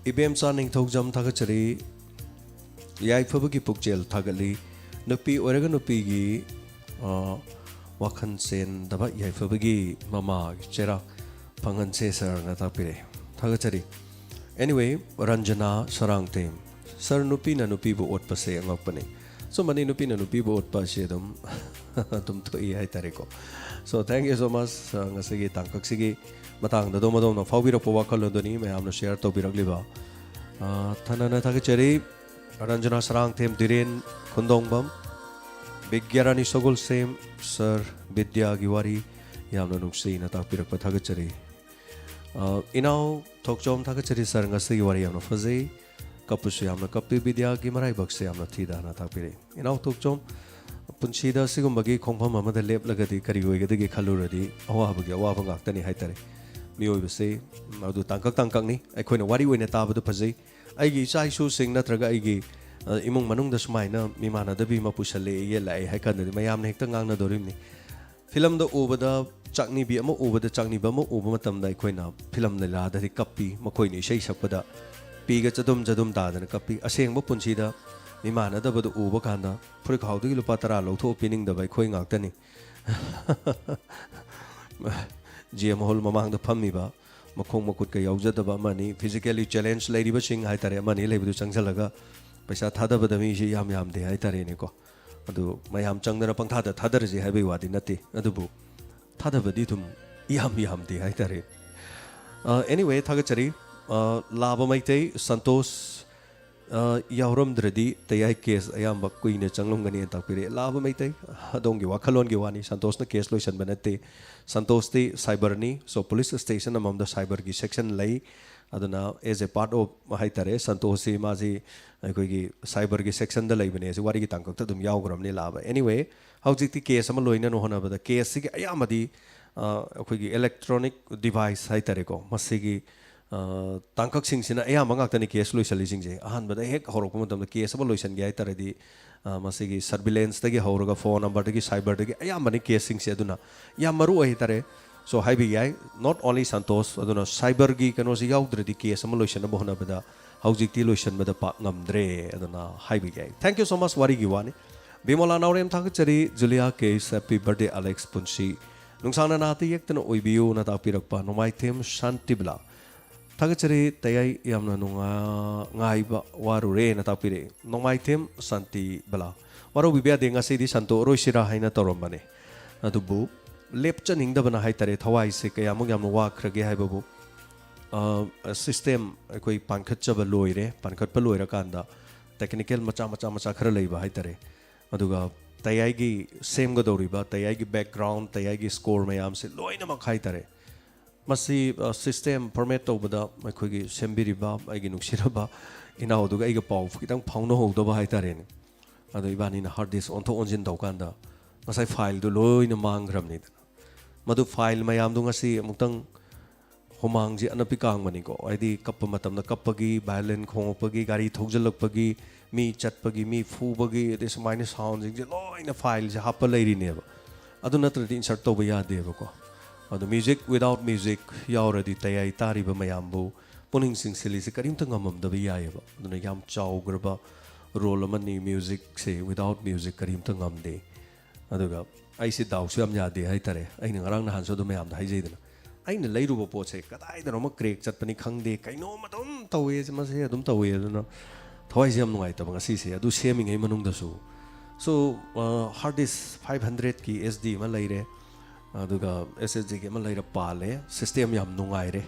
ꯏꯕꯦꯝꯆꯥ ꯅꯤꯡꯊꯧꯖꯝ ꯊꯥꯒꯠꯆꯔꯤ꯫ ꯌꯥꯏꯐꯕꯒꯤ ꯄꯨꯛꯆꯦꯜ ꯊꯥꯒꯠꯂꯤ꯫ ꯅꯨꯄꯤ ꯑꯣꯏꯔꯒ ꯅꯨꯄꯤꯒꯤ, ꯑ, ꯋꯥꯈꯜ ꯆꯦꯟꯗꯕ ꯌꯥꯏꯐꯕꯒꯤ ꯃꯃꯥꯒꯤ ꯆꯩꯔꯥꯛ ꯐꯪꯍꯟꯁꯦ ꯁꯥꯔꯅ ꯇꯥꯛꯄꯤꯔꯛꯑꯦ꯫ ꯊꯥꯒꯠꯆꯔꯤ꯫ Anyway, ꯔꯟꯖꯅꯥ ꯁꯔꯥꯡꯊꯦꯝ, "ꯁꯥꯔ, ꯅꯨꯄꯤꯅ ꯅꯨꯄꯤꯕꯨ ꯑꯣꯠꯄꯁꯦ ꯑꯉꯛꯄꯅꯤ꯫" ꯑꯆꯨꯝꯕꯅꯤ, ꯅꯨꯄꯤꯅ ꯅꯨꯄꯤꯕꯨ ꯑꯣꯠꯄ ꯑꯁꯤ ꯑꯗꯨꯝ, ꯑꯗꯨꯝ ꯊꯣꯛꯏ ꯍꯥꯏꯇꯥꯔꯦꯀꯣ꯫ So, thank you so much꯫ ꯑ, ꯉꯁꯤꯒꯤ ꯇꯥꯡꯀꯛꯁꯤꯒꯤ ꯃꯇꯥꯡꯗ ꯑꯗꯣꯝ ꯑꯗꯣꯝꯅ ꯐꯥꯎꯕꯤꯔꯛꯄ ꯋꯥꯈꯜꯂꯣꯟꯗꯨꯅꯤ ꯃꯌꯥꯝꯅ share ꯇꯧꯕꯤꯔꯛꯂꯤꯕ꯫ ꯑ, ꯊꯅꯅ ꯊꯥꯒꯠꯆꯔꯤ꯫ ꯔꯟꯖꯅꯥ ꯁꯔꯥꯡꯊꯦꯝ, ꯙꯤꯔꯦꯟ ꯈꯨꯟꯗꯣꯡꯕꯝ, ꯕꯤꯒ꯭ꯌꯥꯔꯥꯅꯤ ꯁꯒꯣꯜꯁꯦꯝ, "ꯁꯥꯔ, ꯕꯤꯗ꯭ꯌꯥꯒꯤ ꯋꯥꯔꯤ ꯌꯥꯝꯅ ꯅꯨꯡꯁꯤꯅ ꯇꯥꯛꯄꯤꯔꯛꯄ ꯊꯥꯒꯠꯆꯔꯤ꯫" ꯑ, ꯏꯅꯥꯎ ꯊꯣꯛꯆꯣꯝ ꯊꯥꯒꯠꯆꯔꯤ ꯁꯥꯔ, ꯉꯁꯤꯒꯤ ꯋꯥꯔꯤ ꯌꯥꯝꯅ ꯐꯖꯩ꯫ ꯀꯞꯄꯁꯨ ꯌꯥꯝꯅ ꯀꯞꯄꯤ, ꯕꯤꯗ꯭ꯌꯥꯒꯤ ꯃꯔꯥꯏꯕꯛꯁꯦ ꯌꯥꯝꯅ ꯊꯤꯗ ꯍꯥꯏꯅ ꯇꯥꯛꯄꯤꯔꯛꯏ꯫ ꯏꯅꯥꯎ ꯊꯣꯛꯆꯣꯝ, ꯄꯨꯟꯁꯤꯗ ꯑꯁꯤꯒꯨꯝꯕꯒꯤ ꯈꯣꯡꯐꯝ ꯑꯃꯗ ꯂꯦꯞꯂꯒꯗꯤ ꯀꯔꯤ ꯑꯣꯏꯒꯗꯒꯦ ꯈꯜꯂꯨꯔꯗꯤ ꯑꯋꯥꯕꯒꯤ ꯑꯋꯥꯕ ꯉꯥꯛꯇꯅꯤ ꯍꯥꯏꯇꯥꯔꯦ꯫ ꯃꯤꯑꯣꯏꯕꯁꯦ ꯑꯗꯨ ꯇꯥꯡꯀꯛ ꯇꯥꯡꯀꯛꯅꯤ꯫ ꯑꯩꯈꯣꯏꯅ ꯋꯥꯔꯤ ꯑꯣꯏꯅ ꯇꯥꯕꯗ ꯐꯖꯩ꯫ ꯑꯩꯒꯤ ꯏꯆꯥ ꯏꯁꯨꯁꯤꯡ ꯅꯠꯇ꯭ꯔꯒ ꯑꯩꯒꯤ, ꯑ, ꯏꯃꯨꯡ ꯃꯅꯨꯡꯗ ꯁꯨꯃꯥꯏꯅ ꯃꯤꯃꯥꯟꯅꯗꯕꯤ ꯑꯃ ꯄꯨꯁꯜꯂꯛꯑꯦ, ꯌꯦꯠꯂꯛꯑꯦ ꯍꯥꯏ ꯀꯥꯟꯗꯗꯤ ꯃꯌꯥꯝꯅ ꯍꯦꯛꯇ ꯉꯥꯡꯅꯗꯣꯔꯤꯕꯅꯤ꯫ ꯐꯤꯂꯝꯗ ꯎꯕꯗ ꯆꯥꯛꯅꯤꯕꯤ ꯑꯃ ꯎꯕꯗ ꯆꯥꯛꯅꯤꯕ ꯑꯃ ꯎꯕ ꯃꯇꯝꯗ ꯑꯩꯈꯣꯏꯅ ꯐꯤꯂꯝ ꯂꯤꯂꯥꯗꯗꯤ ꯀꯞꯄꯤ, ꯃꯈꯣꯏꯅ ꯏꯁꯩ ꯁꯛꯄꯗ ꯄꯤꯒ ꯆꯗꯨꯝ ꯆꯗꯨꯝ ꯇꯥꯗꯅ ꯀꯞꯄꯤ꯫ ꯑꯁꯦꯡꯕ ꯄꯨꯟꯁꯤꯗ ꯃꯤꯃꯥꯟꯅꯗꯕꯗꯨ ꯎꯕ ꯀꯥꯟꯗ ꯐꯨꯔꯤꯠꯈꯥꯎꯗꯒꯤ ꯂꯨꯄꯥ ꯇꯔꯥ ꯂꯧꯊꯣꯛꯑ ꯄꯤꯅꯤꯡꯗꯕ ꯑꯩꯈꯣꯏ ꯉꯥꯛꯇꯅꯤ꯫ ꯖꯤ ꯑꯦꯝ ꯍꯣꯜ ꯃꯃꯥꯡꯗ ꯐꯝꯃꯤꯕ, ꯃꯈꯣꯡ ꯃꯈꯨꯠꯀ ꯌꯥꯎꯖꯗꯕ ꯑꯃꯅꯤ, physically challenge ꯂꯩꯔꯤꯕꯁꯤꯡ ꯍꯥꯏꯇꯥꯔꯦ, ꯑꯃꯅꯤ ꯂꯩꯕꯗꯨ ꯆꯪꯁꯤꯜꯂꯒ ꯄꯩꯁꯥ ꯊꯥꯗꯕꯗ ꯃꯤꯁꯤ ꯌꯥꯝ ꯌꯥꯝꯗꯦ ꯍꯥꯏꯇꯥꯔꯦꯅꯦꯀꯣ꯫ ꯑꯗꯨ ꯃꯌꯥꯝ ꯆꯪꯗꯅ ꯄꯪꯊꯥꯗ ꯊꯥꯗꯔꯁꯤ ꯍꯥꯏꯕꯒꯤ ꯋꯥꯗꯤ ꯅꯠꯇꯦ, ꯑꯗꯨꯕꯨ ꯊꯥꯗꯕꯗꯤ ꯑꯗꯨꯝ ꯌꯥꯝ ꯌꯥꯝꯗꯦ ꯍꯥꯏꯇꯥꯔꯦ꯫ ꯑ, anyway, ꯊꯥꯒꯠꯆꯔꯤ꯫ ꯑ, ꯂꯥꯕ ꯃꯩꯇꯩ, ꯁꯟꯇꯣꯁ, ꯑ, ꯌꯥꯎꯔꯝꯗ꯭ꯔꯗꯤ ꯇꯌꯥꯏ case ꯑꯌꯥꯝꯕ ꯀꯨꯏꯅ ꯆꯪꯂꯝꯒꯅꯤꯅ ꯇꯥꯛꯄꯤꯔꯛꯑꯦ꯫ ꯂꯥꯕ ꯃꯩꯇꯩ, ꯑꯗꯣꯝꯒꯤ ꯋꯥꯈꯜꯂꯣꯟꯒꯤ ꯋꯥꯅꯤ, ꯁꯟꯇꯣꯁꯅ case ꯂꯣꯏꯁꯤꯟꯕ ꯅꯠꯇꯦ꯫ ꯁꯟꯇꯣꯁꯇꯤ cyberꯅꯤ, so police station ꯑꯃꯃꯝꯗ cyberꯒꯤ section ꯂꯩ꯫ ꯑꯗꯨꯅ as a part of ꯍꯥꯏꯇꯥꯔꯦ, ꯁꯟꯇꯣꯁꯁꯤ ꯃꯥꯁꯤ ꯑꯩꯈꯣꯏꯒꯤ cyberꯒꯤ sectionꯗ ꯂꯩꯕꯅꯦ, ꯑꯁꯤ ꯋꯥꯔꯤꯒꯤ ꯇꯥꯡꯀꯛꯇ ꯑꯗꯨꯝ ꯌꯥꯎꯈ꯭ꯔꯕꯅꯤ ꯂꯥꯕ꯫ Anyway, ꯍꯧꯖꯤꯛꯇꯤ case ꯑꯃ ꯂꯣꯏꯅꯅ ꯍꯣꯠꯅꯕꯗ caseꯁꯤꯒꯤ ꯑꯌꯥꯝꯕꯗꯤ, ꯑ, ꯑꯩꯈꯣꯏꯒꯤ electronic device ꯍꯥꯏꯇꯥꯔꯦꯀꯣ, ꯃꯁꯤꯒꯤ, ꯑ, ꯇꯥꯡꯀꯛꯁꯤꯡꯁꯤꯅ ꯑꯌꯥꯝꯕ ꯉꯥꯛꯇꯅꯤ case ꯂꯣꯏꯁꯤꯜꯂꯤꯁꯤꯡꯁꯦ꯫ ꯑꯍꯥꯟꯕꯗ ꯍꯦꯛ ꯍꯧꯔꯛꯄ ꯃꯇꯝꯗ case ꯑꯃ ꯂꯣꯏꯁꯤꯟꯒꯦ ꯍꯥꯏ ꯇꯥꯔꯗꯤ, ꯑ, ꯃꯁꯤꯒꯤ surveillancedꯒꯤ ꯍꯧꯔꯒ phone numberꯗꯒꯤ cyberꯗꯒꯤ ꯑꯌꯥꯝꯕꯅꯤ caseꯁꯤꯡꯁꯦ꯫ ꯑꯗꯨꯅ ꯌꯥꯝ ꯃꯔꯨ ꯑꯣꯏ ꯍꯥꯏꯇꯥꯔꯦ꯫ So ꯍꯥꯏꯕ ꯌꯥꯏ, not only ꯁꯟꯇꯣꯁ, ꯑꯗꯨꯅ ꯁꯥꯏꯕꯔꯒꯤ ꯀꯩꯅꯣꯁꯤ ꯌꯥꯎꯗ꯭ꯔꯗꯤ ꯀꯦꯁ ꯑꯃ ꯂꯣꯏꯁꯤꯟꯅꯕ ꯍꯣꯠꯅꯕꯗ ꯍꯧꯖꯤꯛꯇꯤ ꯂꯣꯏꯁꯤꯟꯕꯗ ꯄꯥꯛ ꯉꯝꯗ꯭ꯔꯦ, ꯑꯗꯨꯅ ꯍꯥꯏꯕ ꯌꯥꯏ꯫ Thank you so much꯫ ꯋꯥꯔꯤꯒꯤ ꯋꯥꯅꯤ꯫ ꯕꯤꯃꯣꯂꯥ ꯅꯥꯎꯔꯦꯝ ꯊꯥꯒꯠꯆꯔꯤ꯫ ꯖꯨꯂꯤꯌꯥ ꯀꯦꯁ, happy birthday ꯑꯂꯦꯛꯁ ꯄꯨꯟꯁꯤ꯫ ꯅꯨꯡꯁꯥꯡꯅ ꯅꯥꯇ ꯌꯦꯛꯇꯅ ꯑꯣꯏꯕꯤꯌꯨꯅ ꯇꯥꯛꯄꯤꯔꯛꯄ ꯅꯣꯡꯃꯥꯏꯊꯦꯝ ꯁꯥꯟꯇꯤꯕꯂꯥ ꯊꯥꯒꯠꯆꯔꯤ꯫ ꯇꯌꯥꯏ ꯌꯥꯝꯅ ꯅꯨꯡꯉꯥꯏꯕ ꯋꯥꯔꯨꯔꯦꯅ ꯇꯥꯛꯄꯤꯔꯛꯏ ꯅꯣꯡꯃꯥꯏꯊꯦꯝ ꯁꯥꯟꯇꯤꯕꯂꯥ꯫ ꯋꯥꯔꯧꯕꯤꯕ ꯌꯥꯗꯦ, ꯉꯁꯤꯗꯤ ꯁꯟꯇꯣꯛꯑꯔꯣꯏꯁꯤꯔꯥ ꯍꯥꯏꯅ ꯇꯧꯔꯝꯕꯅꯦ, ꯑꯗꯨꯕꯨ ꯂꯦꯞꯆꯅꯤꯡꯗꯕꯅ ꯍꯥꯏꯇꯥꯔꯦ꯫ ꯊꯋꯥꯏꯁꯦ ꯀꯌꯥꯃꯨꯛ ꯌꯥꯝꯅ ꯋꯥꯈ꯭ꯔꯒꯦ ꯍꯥꯏꯕꯕꯨ, ꯁꯤꯁꯇꯦꯝ ꯑꯩꯈꯣꯏ ꯄꯥꯟꯈꯠꯆꯕ ꯂꯣꯏꯔꯦ꯫ ꯄꯥꯟꯈꯠꯄ ꯂꯣꯏꯔꯀꯥꯟꯗ ꯇꯦꯛꯅꯤꯀꯦꯜ ꯃꯆꯥ ꯃꯆꯥ ꯃꯆꯥ ꯈꯔ ꯂꯩꯕ ꯍꯥꯏꯇꯥꯔꯦ꯫ ꯑꯗꯨꯒ ꯇꯌꯥꯏꯒꯤ ꯁꯦꯝꯒꯗꯧꯔꯤꯕ, ꯇꯌꯥꯏꯒꯤ ꯕꯦꯛꯒ꯭ꯔꯥꯎꯟ, ꯇꯌꯥꯏꯒꯤ ꯁ꯭ꯀꯣꯔ ꯃꯌꯥꯝꯁꯦ ꯂꯣꯏꯅꯃꯛ ꯍꯥꯏꯇꯥꯔꯦ, ꯃꯁꯤ ꯁꯤꯁꯇꯦꯝ ꯐꯣꯔꯃꯦꯠ ꯇꯧꯕꯗ ꯑꯩꯈꯣꯏꯒꯤ ꯁꯦꯝꯕꯤꯔꯤꯕ ꯑꯩꯒꯤ ꯅꯨꯡꯁꯤꯔꯕ ꯏꯅꯥꯎꯗꯨꯒ ꯑꯩꯒ ꯄꯥꯎ ꯈꯤꯇꯪ ꯐꯥꯎꯅꯍꯧꯗꯕ ꯍꯥꯏꯇꯥꯔꯦꯅꯦ꯫ ꯑꯗꯣ ꯏꯕꯥꯅꯤꯅ ꯍꯥꯔꯗ ꯗꯤꯁ ꯑꯣꯟꯊꯣꯛ ꯑꯣꯟꯁꯤꯟ ꯇꯧꯀꯥꯟꯗ ꯉꯁꯥꯏ ꯐꯥꯏꯜꯗꯨ ꯂꯣꯏꯅ ꯃꯥꯡꯈ꯭ꯔꯕꯅꯤꯗꯅ꯫ ꯃꯗꯨ ꯐꯥꯏꯜ ꯃꯌꯥꯝꯗꯨ ꯉꯁꯤ ꯑꯃꯨꯛꯇꯪ ꯍꯨꯃꯥꯡꯁꯤ ꯑꯅꯞꯄꯤ ꯀꯥꯡꯕꯅꯤꯀꯣ꯫ ꯍꯥꯏꯗꯤ ꯀꯞꯄ ꯃꯇꯝꯗ ꯀꯞꯄꯒꯤ, ꯚꯥꯏꯑꯣꯂꯤꯟ ꯈꯣꯡꯉꯛꯄꯒꯤ, ꯒꯥꯔꯤ ꯊꯧꯖꯤꯜꯂꯛꯄꯒꯤ, ꯃꯤ ꯆꯠꯄꯒꯤ, ꯃꯤ ꯐꯨꯕꯒꯤ, ꯑꯗꯩ ꯁꯨꯃꯥꯏꯅ ꯁꯥꯎꯟꯁꯤꯡꯁꯦ ꯂꯣꯏꯅ ꯐꯥꯏꯜꯁꯦ ꯍꯥꯞꯄ ꯂꯩꯔꯤꯅꯦꯕ꯫ ꯑꯗꯨ ꯅꯠꯇ꯭ꯔꯗꯤ ꯏꯟꯁꯔꯠ ꯇꯧꯕ ꯌꯥꯗꯦꯕꯀꯣ꯫ ꯑꯗꯣ ꯃ꯭ꯌꯨꯖꯤꯛ, without music ꯌꯥꯎꯔꯗꯤ ꯇꯌꯥꯏ ꯇꯥꯔꯤꯕ ꯃꯌꯥꯝꯕꯨ ꯄꯨꯛꯅꯤꯡ ꯆꯤꯡꯁꯤꯜꯂꯤꯁꯦ ꯀꯔꯤꯝꯇ ꯉꯝꯃꯝꯗꯕ ꯌꯥꯏꯑꯕ꯫ ꯑꯗꯨꯅ ꯌꯥꯝ ꯆꯥꯎꯈ꯭ꯔꯕ ꯔꯣꯜ ꯑꯃꯅꯤ ꯃ꯭ꯌꯨꯖꯤꯛꯁꯦ, without music ꯀꯔꯤꯝꯇ ꯉꯝꯗꯦ꯫ ꯑꯗꯨꯒ ꯑꯩꯁꯦ ꯗꯥꯎꯁꯨ ꯌꯥꯝ ꯌꯥꯗꯦ ꯍꯥꯏꯇꯥꯔꯦ꯫ ꯑꯩꯅ ꯉꯔꯥꯡ ꯅꯍꯥꯟꯁꯨ ꯑꯗꯨꯝ ꯃꯌꯥꯝꯗ ꯍꯥꯏꯖꯩꯗꯅ, ꯑꯩꯅ ꯂꯩꯔꯨꯕ ꯄꯣꯠꯁꯦ ꯀꯗꯥꯏꯗꯅꯣꯃ ꯀ꯭ꯔꯦꯛ ꯆꯠꯄꯅꯤ ꯈꯪꯗꯦ, ꯀꯩꯅꯣꯝ ꯑꯗꯨꯝ ꯇꯧꯋꯦ, ꯃꯁꯤ ꯑꯗꯨꯝ ꯇꯧꯋꯦ꯫ ꯑꯗꯨꯅ ꯊꯋꯥꯏꯁꯦ ꯌꯥꯝ ꯅꯨꯡꯉꯥꯏꯇꯕ ꯉꯁꯤꯁꯦ, ꯑꯗꯨ ꯁꯦꯝꯃꯤꯉꯩ ꯃꯅꯨꯡꯗꯁꯨ꯫ ꯁꯣ ꯍꯥꯔꯗ ꯗꯤꯁ ꯐꯥꯏꯚ ꯍꯟꯗ꯭ꯔꯦꯠꯀꯤ ꯑꯦꯁ ꯗꯤ ꯑꯃ ꯂꯩꯔꯦ, ꯑꯗꯨꯒ ꯑꯦꯁ ꯑꯦꯁ ꯗꯤꯒꯤ ꯑꯃ ꯂꯩꯔ ꯄꯥꯜꯂꯦ꯫ ꯁꯤꯁꯇꯦꯝ ꯌꯥꯝ ꯅꯨꯡꯉꯥꯏꯔꯦ,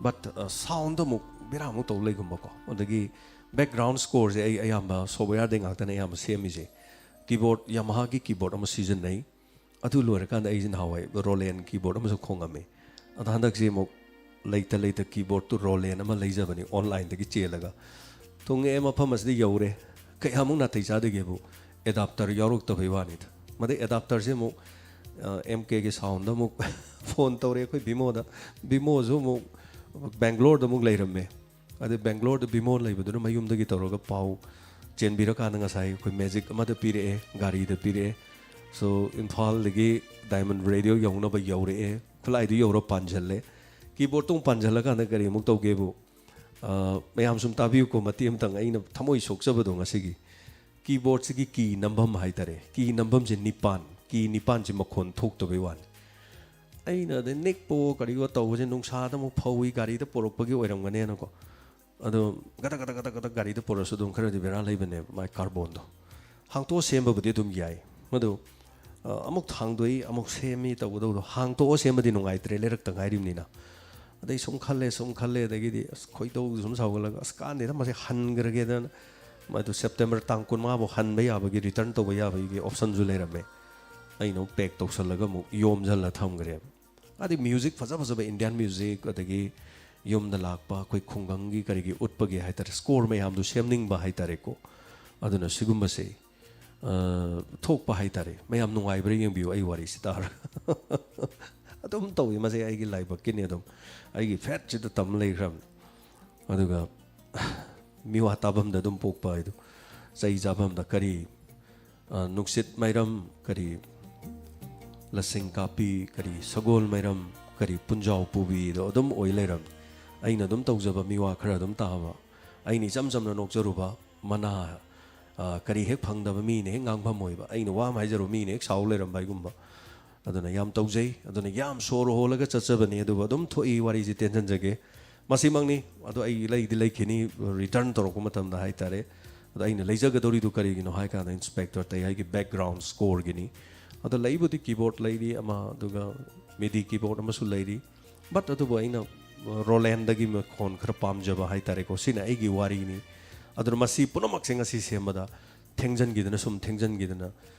ꯕꯠ ꯁꯥꯎꯟꯗ ꯑꯃꯨꯛ ꯕꯦꯔꯥ ꯑꯃꯨꯛ ꯇꯧ ꯂꯩꯒꯨꯝꯕꯀꯣ꯫ ꯑꯗꯒꯤ ꯕꯦꯛꯒ꯭ꯔꯥꯎꯟ ꯁ꯭ꯀꯣꯔꯁꯦ ꯑꯩ ꯑꯌꯥꯝꯕ ꯁꯣꯞꯋꯦꯌꯔꯗꯩ ꯉꯥꯛꯇꯅ ꯑꯌꯥꯝꯕ ꯁꯦꯝꯃꯤꯁꯦ꯫ ꯀꯤꯕꯣꯔꯗ, ꯌꯥꯃꯥꯍꯥꯒꯤ ꯀꯤꯕꯣꯔꯗ ꯑꯃ ꯁꯤꯖꯤꯟꯅꯩ꯫ ꯑꯗꯨ ꯂꯣꯏꯔꯀꯥꯟꯗ ꯑꯩꯁꯦ ꯅꯍꯥꯟꯋꯥꯏ ꯔꯣꯂꯦꯟ ꯀꯤꯕꯣꯔꯗ ꯑꯃꯁꯨ ꯈꯣꯡꯉꯝꯃꯤ꯫ ꯑꯗꯣ ꯍꯟꯗꯛꯁꯦ ꯑꯃꯨꯛ ꯂꯩꯇ ꯂꯩꯇ ꯀꯤꯕꯣꯔꯗꯇꯨ ꯔꯣꯂꯦꯟ ꯑꯃ ꯂꯩꯖꯕꯅꯤ ꯑꯣꯟꯂꯥꯏꯟꯗꯒꯤ ꯆꯦꯜꯂꯒ꯫ ꯊꯨꯡꯉꯛꯑꯦ, ꯃꯐꯝ ꯑꯁꯤꯗ ꯌꯧꯔꯦ꯫ ꯀꯌꯥꯃꯨꯛ ꯅꯥꯇꯩ ꯆꯥꯗꯒꯦꯕꯨ, ꯑꯦꯗꯥꯞꯇꯔ ꯌꯥꯎꯔꯛꯇꯕꯩ ꯋꯥꯅꯤꯗ꯫ ꯃꯗꯩ ꯑꯦꯗꯥꯞꯇꯔꯁꯦ ꯑꯃꯨꯛ ꯑꯦꯝ ꯀꯦꯒꯤ ꯁꯥꯎꯟꯗ ꯑꯃꯨꯛ ꯐꯣꯟ ꯇꯧꯔꯦ ꯑꯩꯈꯣꯏ ꯕꯤꯃꯣꯗ꯫ ꯕꯤꯃꯣꯁꯨ ꯑꯃꯨꯛ ꯕꯦꯡꯒ꯭ꯂꯣꯔꯗ ꯑꯃꯨꯛ ꯂꯩꯔꯝꯃꯦ꯫ ꯑꯗꯩ ꯕꯦꯡꯒ꯭ꯂꯣꯔꯗ ꯕꯤꯃꯣ ꯂꯩꯕꯗꯨꯅ ꯃꯌꯨꯝꯗꯒꯤ ꯇꯧꯔꯒ ꯄꯥꯎ ꯆꯦꯟꯕꯤꯔꯀꯥꯟꯗ ꯉꯁꯥꯏ ꯑꯩꯈꯣꯏ ꯃꯦꯖꯤꯛ ꯑꯃꯗ ꯄꯤꯔꯛꯑꯦ, ꯒꯥꯔꯤꯗ ꯄꯤꯔꯛꯑꯦ꯫ ꯁꯣ ꯏꯝꯐꯥꯜꯗꯒꯤ ꯗꯥꯏꯃꯟ ꯔꯦꯗꯤꯑꯣ ꯌꯧꯅꯕ ꯌꯧꯔꯛꯑꯦ꯫ ꯈꯨꯠꯂꯥꯏꯗꯨ ꯌꯧꯔ ꯄꯥꯟꯁꯤꯜꯂꯦ꯫ ꯀꯤꯕꯣꯔꯗꯇꯣ ꯑꯃꯨꯛ ꯄꯥꯟꯁꯤꯜꯂꯀꯥꯟꯗ ꯀꯔꯤ ꯑꯃꯨꯛ ꯇꯧꯒꯦꯕꯨ, ꯑ, ꯃꯌꯥꯝ ꯁꯨꯝ ꯇꯥꯕꯤꯌꯨꯀꯣ, ꯃꯇꯦꯛ ꯑꯃꯇꯪ, ꯑꯩꯅ ꯊꯃꯣꯏ ꯁꯣꯛꯆꯕꯗꯣ ꯉꯁꯤꯒꯤ꯫ ꯀꯤꯕꯣꯔꯗꯁꯤꯒꯤ ꯀꯤ ꯅꯝꯐꯝ ꯍꯥꯏꯇꯥꯔꯦ, ꯀꯤ ꯅꯝꯐꯝꯁꯦ ꯅꯤꯄꯥꯟ, ꯀꯤ ꯅꯤꯄꯥꯟꯁꯦ ꯃꯈꯣꯟ ꯊꯣꯛꯇꯕꯩ ꯋꯥꯅꯤ꯫ ꯑꯩꯅ ꯑꯗꯩ ꯅꯤꯛꯄꯣ ꯀꯔꯤꯑꯣ ꯇꯧꯕꯁꯦ ꯅꯨꯡꯁꯥꯗ ꯑꯃꯨꯛ ꯐꯧꯏ, ꯒꯥꯔꯤꯗ ꯄꯣꯔꯛꯄꯒꯤ ꯑꯣꯏꯔꯝꯒꯅꯦꯅꯀꯣ꯫ ꯑꯗꯣ ꯒꯗꯛ ꯒꯗꯛ ꯒꯗꯛ ꯒꯗꯛ ꯒꯥꯔꯤꯗ ꯄꯨꯔꯁꯨ ꯑꯗꯨꯝ ꯈꯔꯗꯤ ꯕꯦꯔꯥ ꯂꯩꯕꯅꯦꯕ, ꯃꯥꯏ ꯀꯥꯔꯕꯣꯟꯗꯣ꯫ ꯍꯥꯡꯇꯣꯛꯑ ꯁꯦꯝꯕꯕꯨꯗꯤ ꯑꯗꯨꯝ ꯌꯥꯏ꯫ ꯃꯗꯨ, ꯑ, ꯑꯃꯨꯛ ꯍꯥꯡꯗꯣꯛꯏ, ꯑꯃꯨꯛ ꯁꯦꯝꯃꯤ ꯇꯧꯒꯗꯧꯗꯣ, ꯍꯥꯡꯇꯣꯛꯑ ꯁꯦꯝꯃꯗꯤ ꯅꯨꯡꯉꯥꯏꯇ꯭ꯔꯦ, ꯂꯩꯔꯛꯇ ꯉꯥꯏꯔꯤꯕꯅꯤꯅ꯫ ꯑꯗꯩ ꯁꯨꯝ ꯈꯜꯂꯦ, ꯁꯨꯝ ꯈꯜꯂꯦ, ꯑꯗꯒꯤꯗꯤ ꯑꯁ, ꯈꯣꯏꯗꯧꯁꯦ ꯁꯨꯝ ꯁꯥꯎꯒꯠꯂꯒ, "ꯑꯁ, ꯀꯥꯟꯗꯦꯗ, ꯃꯁꯤ ꯍꯟꯈ꯭ꯔꯒꯦꯗꯅ", ꯃꯗꯨ ꯁꯦꯞꯇꯦꯝꯕꯔ ꯇꯥꯡ ꯀꯨꯟꯃꯉꯥ ꯐꯥꯎ ꯍꯟꯕ ꯌꯥꯕꯒꯤ, ꯔꯤꯇꯔꯟ ꯇꯧꯕ ꯌꯥꯕꯒꯤ ꯑꯣꯞꯁꯟꯁꯨ ꯂꯩꯔꯝꯃꯦ꯫ ꯑꯩꯅ ꯑꯃꯨꯛ ꯄꯦꯛ ꯇꯧꯁꯜꯂꯒ ꯑꯃꯨꯛ ꯌꯣꯝꯁꯤꯜꯂ ꯊꯝꯈ꯭ꯔꯦꯕ꯫ ꯑꯗꯩ ꯃ꯭ꯌꯨꯖꯤꯛ ꯐꯖ ꯐꯖꯕ, ꯏꯟꯗꯤꯌꯥꯟ ꯃ꯭ꯌꯨꯖꯤꯛ, ꯑꯗꯒꯤ ꯌꯨꯝꯗ ꯂꯥꯛꯄ ꯑꯩꯈꯣꯏ ꯈꯨꯡꯒꯪꯒꯤ ꯀꯔꯤꯒꯤ ꯎꯠꯄꯒꯤ ꯍꯥꯏꯇꯥꯔꯦ, ꯁ꯭ꯀꯣꯔ ꯃꯌꯥꯝꯗꯨ ꯁꯦꯝꯅꯤꯡꯕ ꯍꯥꯏꯇꯥꯔꯦꯀꯣ꯫ ꯑꯗꯨꯅ ꯁꯤꯒꯨꯝꯕꯁꯦ, ꯑ, ꯊꯣꯛꯄ ꯍꯥꯏꯇꯥꯔꯦ꯫ ꯃꯌꯥꯝ ꯅꯨꯡꯉꯥꯏꯕ꯭ꯔꯥ ꯌꯦꯡꯕꯤꯌꯨ ꯑꯩ ꯋꯥꯔꯤꯁꯤ ꯇꯥꯔꯒ꯫ ꯑꯗꯨꯝ ꯇꯧꯏ, ꯃꯁꯦ ꯑꯩꯒꯤ ꯂꯥꯏꯕꯛꯀꯤꯅꯤ꯫ ꯑꯗꯨꯝ ꯑꯩꯒꯤ ꯐꯦꯠꯁꯤꯗ ꯇꯝ ꯂꯩꯈ꯭ꯔꯕꯅꯤ꯫ ꯑꯗꯨꯒ ꯃꯤꯋꯥ ꯇꯥꯐꯝꯗ ꯑꯗꯨꯝ ꯄꯣꯛꯄ ꯍꯥꯏꯗꯣ, ꯆꯩ ꯆꯥꯐꯝꯗ ꯀꯔꯤ, ꯑ, ꯅꯨꯡꯁꯤꯠ ꯃꯥꯏꯔꯝ, ꯀꯔꯤ ꯂꯁꯤꯡ ꯀꯥꯞꯄꯤ, ꯀꯔꯤ ꯁꯒꯣꯜ ꯃꯥꯏꯔꯝ, ꯀꯔꯤ ꯄꯨꯟꯖꯥꯎ ꯄꯨꯕꯤꯗꯣ ꯑꯗꯨꯝ ꯑꯣꯏ ꯂꯩꯔꯝꯃꯤ꯫ ꯑꯩꯅ ꯑꯗꯨꯝ ꯇꯧꯖꯕ, ꯃꯤꯋꯥ ꯈꯔ ꯑꯗꯨꯝ ꯇꯥꯕ, ꯑꯩꯅ ꯏꯆꯝ ꯆꯝꯅ ꯅꯣꯛꯆꯔꯨꯕ, ꯃꯅꯥ, ꯑ, ꯀꯔꯤ ꯍꯦꯛ ꯐꯪꯗꯕ ꯃꯤꯅ ꯍꯦꯛ ꯉꯥꯡꯐꯝ ꯑꯣꯏꯕ, ꯑꯩꯅ ꯋꯥ ꯑꯃ ꯍꯥꯏꯖꯔꯨ ꯃꯤꯅ ꯍꯦꯛ ꯁꯥꯎ ꯂꯩꯔꯝꯕ ꯍꯥꯏꯒꯨꯝꯕ꯫ ꯑꯗꯨꯅ ꯌꯥꯝ ꯇꯧꯖꯩ꯫ ꯑꯗꯨꯅ ꯌꯥꯝ ꯁꯣꯔ ꯍꯣꯜꯂꯒ ꯆꯠꯆꯕꯅꯤ, ꯑꯗꯨꯕꯨ ꯑꯗꯨꯝ ꯊꯣꯛꯏ ꯋꯥꯔꯤꯁꯦ ꯇꯦꯟꯁꯤꯟꯖꯒꯦ꯫ ꯃꯁꯤꯃꯛꯅꯤ꯫ ꯑꯗꯣ ꯑꯩ ꯂꯩꯗꯤ ꯂꯩꯈꯤꯅꯤ, ꯔꯤꯇꯔꯟ ꯇꯧꯔꯛꯄ ꯃꯇꯝꯗ ꯍꯥꯏꯇꯥꯔꯦ꯫ ꯑꯗꯣ ꯑꯩꯅ ꯂꯩꯖꯒꯗꯧꯔꯤꯗꯨ ꯀꯔꯤꯒꯤꯅꯣ ꯍꯥꯏ ꯀꯥꯟꯗ, ꯏꯟꯁꯄꯦꯛꯇꯔ ꯇꯌꯥꯏꯒꯤ ꯕꯦꯛꯒ꯭ꯔꯥꯎꯟ ꯁ꯭ꯀꯣꯔꯒꯤꯅꯤ꯫ ꯑꯗꯣ ꯂꯩꯕꯨꯗꯤ ꯀꯤꯕꯣꯔꯗ ꯂꯩꯔꯤ ꯑꯃ, ꯑꯗꯨꯒ ꯃꯤꯗꯤ ꯀꯤꯕꯣꯔꯗ ꯑꯃꯁꯨ ꯂꯩꯔꯤ꯫ ꯕꯠ ꯑꯗꯨꯕꯨ ꯑꯩꯅ ꯔꯣꯂꯦꯟꯗꯒꯤ ꯃꯈꯣꯟ ꯈꯔ ꯄꯥꯝꯖꯕ ꯍꯥꯏꯇꯥꯔꯦꯀꯣ, ꯁꯤꯅ ꯑꯩꯒꯤ ꯋꯥꯔꯤꯅꯤ꯫ ꯑꯗꯨꯅ ꯃꯁꯤ ꯄꯨꯝꯅꯃꯛꯁꯦ ꯉꯁꯤ ꯁꯦꯝꯕꯗ ꯊꯦꯡꯖꯟꯈꯤꯗꯅ, ꯁꯨꯝ ꯊꯦꯡꯖꯟꯈꯤꯗꯅ,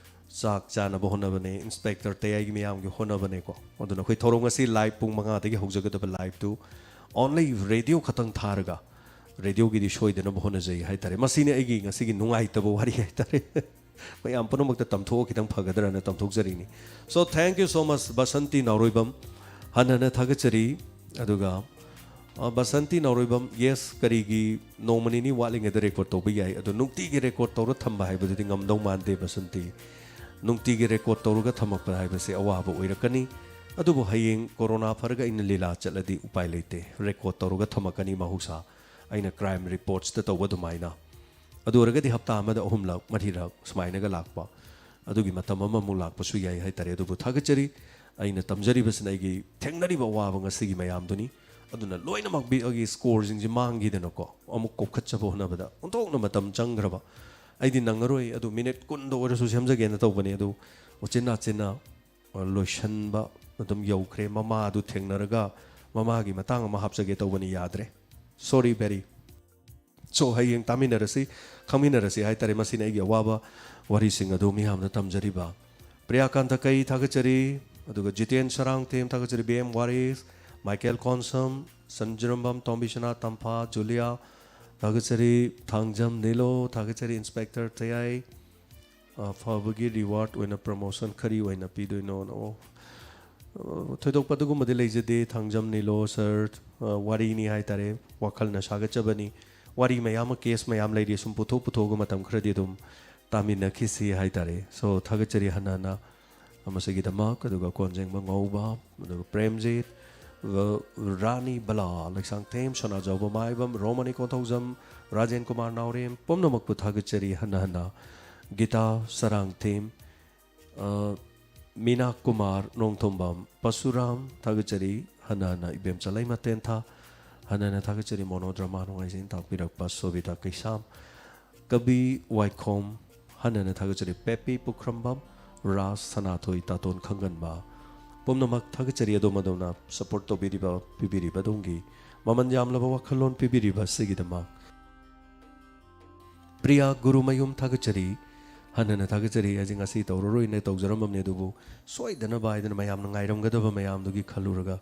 ꯆꯥꯛ ꯆꯥꯅꯕ ꯍꯣꯠꯅꯕꯅꯦ, ꯏꯟꯁꯄꯦꯛꯇꯔ ꯇꯌꯥꯏꯒꯤ ꯃꯌꯥꯝꯒꯤ ꯍꯣꯠꯅꯕꯅꯦꯀꯣ꯫ ꯑꯗꯨꯅ ꯑꯩꯈꯣꯏ ꯊꯧꯔꯝ ꯉꯁꯤ ꯂꯥꯏꯚ ꯄꯨꯡ ꯃꯉꯥꯗꯒꯤ ꯍꯧꯖꯒꯗꯕ ꯂꯥꯏꯚꯇꯨ only ꯔꯦꯗꯤꯑꯣ ꯈꯛꯇꯪ ꯊꯥꯔꯒ, ꯔꯦꯗꯤꯑꯣꯒꯤꯗꯤ ꯁꯣꯏꯗꯅꯕ ꯍꯣꯠꯅꯖꯩ ꯍꯥꯏꯇꯥꯔꯦ꯫ ꯃꯁꯤꯅꯤ ꯑꯩꯒꯤ ꯉꯁꯤꯒꯤ ꯅꯨꯡꯉꯥꯏꯇꯕ ꯋꯥꯔꯤ ꯍꯥꯏꯇꯥꯔꯦ꯫ ꯃꯌꯥꯝ ꯄꯨꯝꯅꯃꯛꯇ ꯇꯝꯊꯣꯛꯑ ꯈꯤꯇꯪ ꯐꯒꯗ꯭ꯔꯅ ꯇꯝꯊꯣꯛꯆꯔꯤꯅꯤ꯫ So, thank you so much, Basanti ꯅꯥꯎꯔꯣꯏꯕꯝ꯫ ꯍꯟꯅ ꯍꯟꯅ ꯊꯥꯒꯠꯆꯔꯤ꯫ ꯑꯗꯨꯒ, ꯑ, ꯕꯁꯟꯇꯤ ꯅꯥꯎꯔꯣꯏꯕꯝ, yes, ꯀꯔꯤꯒꯤ ꯅꯣꯡꯃ ꯅꯤꯅꯤ ꯋꯥꯠꯂꯤꯉꯩꯗ ꯔꯦꯀꯣꯔꯗ ꯇꯧꯕ ꯌꯥꯏ, ꯑꯗꯣ ꯅꯨꯡꯇꯤꯒꯤ ꯔꯦꯀꯣꯔꯗ ꯇꯧꯔ ꯊꯝꯕ ꯍꯥꯏꯕꯗꯨꯗꯤ ꯉꯝꯗꯧ ꯃꯥꯟꯗꯦ, ꯕꯁꯟꯇꯤ꯫ ꯅꯨꯡꯇꯤꯒꯤ ꯔꯦꯀꯣꯔꯗ ꯇꯧꯔꯒ ꯊꯝꯃꯛꯄ ꯍꯥꯏꯕꯁꯦ ꯑꯋꯥꯕ ꯑꯣꯏꯔꯛꯀꯅꯤ꯫ ꯑꯗꯨꯕꯨ ꯍꯌꯦꯡ ꯀꯣꯔꯣꯅꯥ ꯐꯔꯒ ꯑꯩꯅ ꯂꯤꯂꯥ ꯆꯠꯂꯗꯤ ꯎꯄꯥꯏ ꯂꯩꯇꯦ, ꯔꯦꯀꯣꯔꯗ ꯇꯧꯔꯒ ꯊꯝꯃꯛꯀꯅꯤ ꯃꯍꯧꯁꯥ, ꯑꯩꯅ ꯀ꯭ꯔꯥꯏꯝ ꯔꯤꯄꯣꯔꯠꯁꯇ ꯇꯧꯕ ꯑꯗꯨꯃꯥꯏꯅ꯫ ꯑꯗꯨ ꯑꯣꯏꯔꯒꯗꯤ ꯍꯞꯇꯥ ꯑꯃꯗ ꯑꯍꯨꯝꯂꯛ ꯃꯔꯤꯔꯛ ꯁꯨꯃꯥꯏꯅꯒ ꯂꯥꯛꯄ, ꯑꯗꯨꯒꯤ ꯃꯇꯝ ꯑꯃꯃꯨꯛ ꯂꯥꯛꯄꯁꯨ ꯌꯥꯏ ꯍꯥꯏꯇꯥꯔꯦ꯫ ꯑꯗꯨꯕꯨ ꯊꯥꯒꯠꯆꯔꯤ, ꯑꯩꯅ ꯇꯝꯖꯔꯤꯕꯁꯤꯅ ꯑꯩꯒꯤ ꯊꯦꯡꯅꯔꯤꯕ ꯑꯋꯥꯕ ꯉꯁꯤꯒꯤ ꯃꯌꯥꯝꯗꯨꯅꯤ꯫ ꯑꯗꯨꯅ ꯂꯣꯏꯅꯃꯛ ꯕꯤ-, ꯑꯩꯒꯤ ꯁ꯭ꯀꯣꯔꯁꯤꯡꯁꯦ ꯃꯥꯡꯈꯤꯗꯅꯀꯣ, ꯑꯃꯨꯛ ꯀꯣꯛꯈꯠꯆꯕ ꯍꯣꯠꯅꯕꯗ ꯑꯣꯟꯊꯣꯛꯅ ꯃꯇꯝ ꯆꯪꯈ꯭ꯔꯕ꯫ ꯑꯩꯗꯤ ꯅꯪꯉꯔꯣꯏ, ꯑꯗꯨ ꯃꯤꯅꯤꯠ ꯀꯨꯟꯗ ꯑꯣꯏꯔꯁꯨ ꯁꯦꯝꯖꯒꯦꯅ ꯇꯧꯕꯅꯤ, ꯑꯗꯨ ꯎꯆꯤꯟ ꯅꯥꯆꯤꯟꯅ, ꯑ, ꯂꯣꯏꯁꯟꯕ ꯑꯗꯨꯝ ꯌꯧꯈ꯭ꯔꯦ꯫ ꯃꯃꯥ ꯑꯗꯨ ꯊꯦꯡꯅꯔꯒ ꯃꯃꯥꯒꯤ ꯃꯇꯥꯡ ꯑꯃ ꯍꯥꯞꯆꯒꯦ ꯇꯧꯕꯅꯤ, ꯌꯥꯗ꯭ꯔꯦ꯫ Sorry, very. So, ꯍꯌꯦꯡ ꯇꯥꯃꯤꯟꯅꯔꯁꯤ, ꯈꯪꯃꯤꯟꯅꯔꯁꯤ ꯍꯥꯏꯇꯥꯔꯦ꯫ ꯃꯁꯤꯅ ꯑꯩꯒꯤ ꯑꯋꯥꯕ ꯋꯥꯔꯤꯁꯤꯡ ꯑꯗꯨ ꯃꯤꯌꯥꯝꯗ ꯇꯝꯖꯔꯤꯕ꯫ ꯄ꯭ꯔꯤꯌꯥꯀꯥꯟꯇ ꯀꯩ ꯊꯥꯒꯠꯆꯔꯤ, ꯑꯗꯨꯒ ꯖꯤꯇꯦꯟ ꯁꯔꯥꯡꯊꯦꯝ ꯊꯥꯒꯠꯆꯔꯤ, ꯕꯤ ꯑꯦꯝ ꯋꯥꯔꯤꯁ, ꯃꯥꯏꯀꯦꯜ ꯀꯣꯟꯁꯝ, ꯁꯟꯖꯤꯔꯝꯕꯝ ꯇꯣꯝꯕꯤꯁꯅꯥ ꯇꯝꯐꯥ, ꯖꯨꯂꯤꯌꯥ ꯊꯥꯒꯠꯆꯔꯤ, ꯊꯥꯡꯖꯝ ꯅꯤꯂꯣ ꯊꯥꯒꯠꯆꯔꯤ, ꯏꯟꯁꯄꯦꯛꯇꯔ ꯇꯌꯥꯏ, ꯑ, ꯐꯕꯒꯤ ꯔꯤꯋꯥꯔꯗ ꯑꯣꯏꯅ ꯄ꯭ꯔꯃꯣꯁꯟ ꯀꯔꯤ ꯑꯣꯏꯅ ꯄꯤꯗꯣꯏꯅꯣ? ꯑꯣ, ꯑ, ꯊꯣꯏꯗꯣꯛꯄ ꯑꯗꯨꯒꯨꯝꯕꯗꯤ ꯂꯩꯖꯗꯦ꯫ ꯊꯥꯡꯖꯝ ꯅꯤꯂꯣ ꯁꯔ, ꯑ, ꯋꯥꯔꯤꯅꯤ ꯍꯥꯏꯇꯥꯔꯦ, ꯋꯥꯈꯜꯅ ꯁꯥꯒꯠꯆꯕꯅꯤ꯫ ꯋꯥꯔꯤ ꯃꯌꯥꯝ ꯑꯃ, ꯀꯦꯁ ꯃꯌꯥꯝ ꯂꯩꯔꯤ, ꯁꯨꯝ ꯄꯨꯊꯣꯛ ꯄꯨꯊꯣꯛꯑꯒ ꯃꯇꯝ ꯈꯔꯗꯤ ꯑꯗꯨꯝ ꯇꯥꯃꯤꯟꯅꯈꯤꯁꯤ ꯍꯥꯏꯇꯥꯔꯦ꯫ So, ꯊꯥꯒꯠꯆꯔꯤ ꯍꯟꯅ ꯍꯟꯅ ꯃꯁꯤꯒꯤꯗꯃꯛ꯫ ꯑꯗꯨꯒ ꯀꯣꯟꯖꯦꯡꯕ ꯉꯧꯕ, ꯑꯗꯨꯒ ꯄ꯭ꯔꯦꯝꯖꯤꯠ, ꯑꯗꯨꯒ ꯔꯥꯅꯤ ꯕꯂꯥ, ꯂꯩꯁꯥꯡꯊꯦꯝ ꯁꯅꯥꯖꯥꯎꯕ ꯃꯥꯏꯕꯝ, ꯔꯣꯃꯅꯤ ꯀꯣꯟꯊꯧꯖꯝ, ꯔꯥꯖꯦꯟ ꯀꯨꯃꯥꯔ ꯅꯥꯎꯔꯦꯝ, ꯄꯨꯝꯅꯃꯛꯄꯨ ꯊꯥꯒꯠꯆꯔꯤ ꯍꯟꯅ ꯍꯟꯅ꯫ ꯒꯤꯇꯥ ꯁꯔꯥꯡꯊꯦꯝ, ꯑ, ꯃꯤꯅꯥ ꯀꯨꯃꯥꯔ ꯅꯣꯡꯊꯣꯝꯕꯝ, ꯄꯁꯨꯔꯥꯝ ꯊꯥꯒꯠꯆꯔꯤ ꯍꯟꯅ ꯍꯟꯅ꯫ ꯏꯕꯦꯝꯆꯥ ꯂꯩꯃ ꯇꯦꯟꯊꯥ ꯍꯟꯅ ꯍꯟꯅ ꯊꯥꯒꯠꯆꯔꯤ꯫ ꯃꯣꯅꯣꯗ꯭ꯔꯃꯥ ꯅꯨꯡꯉꯥꯏꯖꯩꯅ ꯇꯥꯛꯄꯤꯔꯛꯄ ꯁꯣꯕꯤꯇꯥ ꯀꯩꯁꯥꯝ, ꯀꯕꯤ ꯋꯥꯏꯈꯣꯝ ꯍꯟꯅ ꯍꯟꯅ ꯊꯥꯒꯠꯆꯔꯤ꯫ ꯄꯦꯄꯤ ꯄꯨꯈ꯭ꯔꯝꯕꯝ, ꯔꯥꯖ ꯁꯅꯥꯊꯣꯏ, ꯇꯥꯇꯣꯟ ꯈꯪꯒꯟꯕ, ꯄꯨꯝꯅꯃꯛ ꯊꯥꯒꯠꯆꯔꯤ꯫ ꯑꯗꯣꯝ ꯑꯗꯣꯝꯅ ꯁꯄꯣꯔꯠ ꯇꯧꯕꯤꯔꯤꯕ, ꯄꯤꯕꯤꯔꯤꯕ ꯑꯗꯣꯝꯒꯤ ꯃꯃꯜ ꯌꯥꯝꯂꯕ ꯋꯥꯈꯜꯂꯣꯟ ꯄꯤꯕꯤꯔꯤꯕ ꯑꯁꯤꯒꯤꯗꯃꯛ꯫ ꯄ꯭ꯔꯤꯌꯥ ꯒꯨꯔꯨꯃꯌꯨꯝ ꯊꯥꯒꯠꯆꯔꯤ, ꯍꯟꯅ ꯍꯟꯅ ꯊꯥꯒꯠꯆꯔꯤ꯫ ꯑꯩꯁꯦ ꯉꯁꯤ ꯇꯧꯔꯔꯣꯏꯅ ꯇꯧꯖꯔꯝꯃꯕꯅꯤ, ꯑꯗꯨꯕꯨ ꯁꯣꯏꯗꯅꯕ ꯍꯥꯏꯗꯅ ꯃꯌꯥꯝꯅ ꯉꯥꯏꯔꯝꯒꯗꯕ ꯃꯌꯥꯝꯗꯨꯒꯤ ꯈꯜꯂꯨꯔꯒ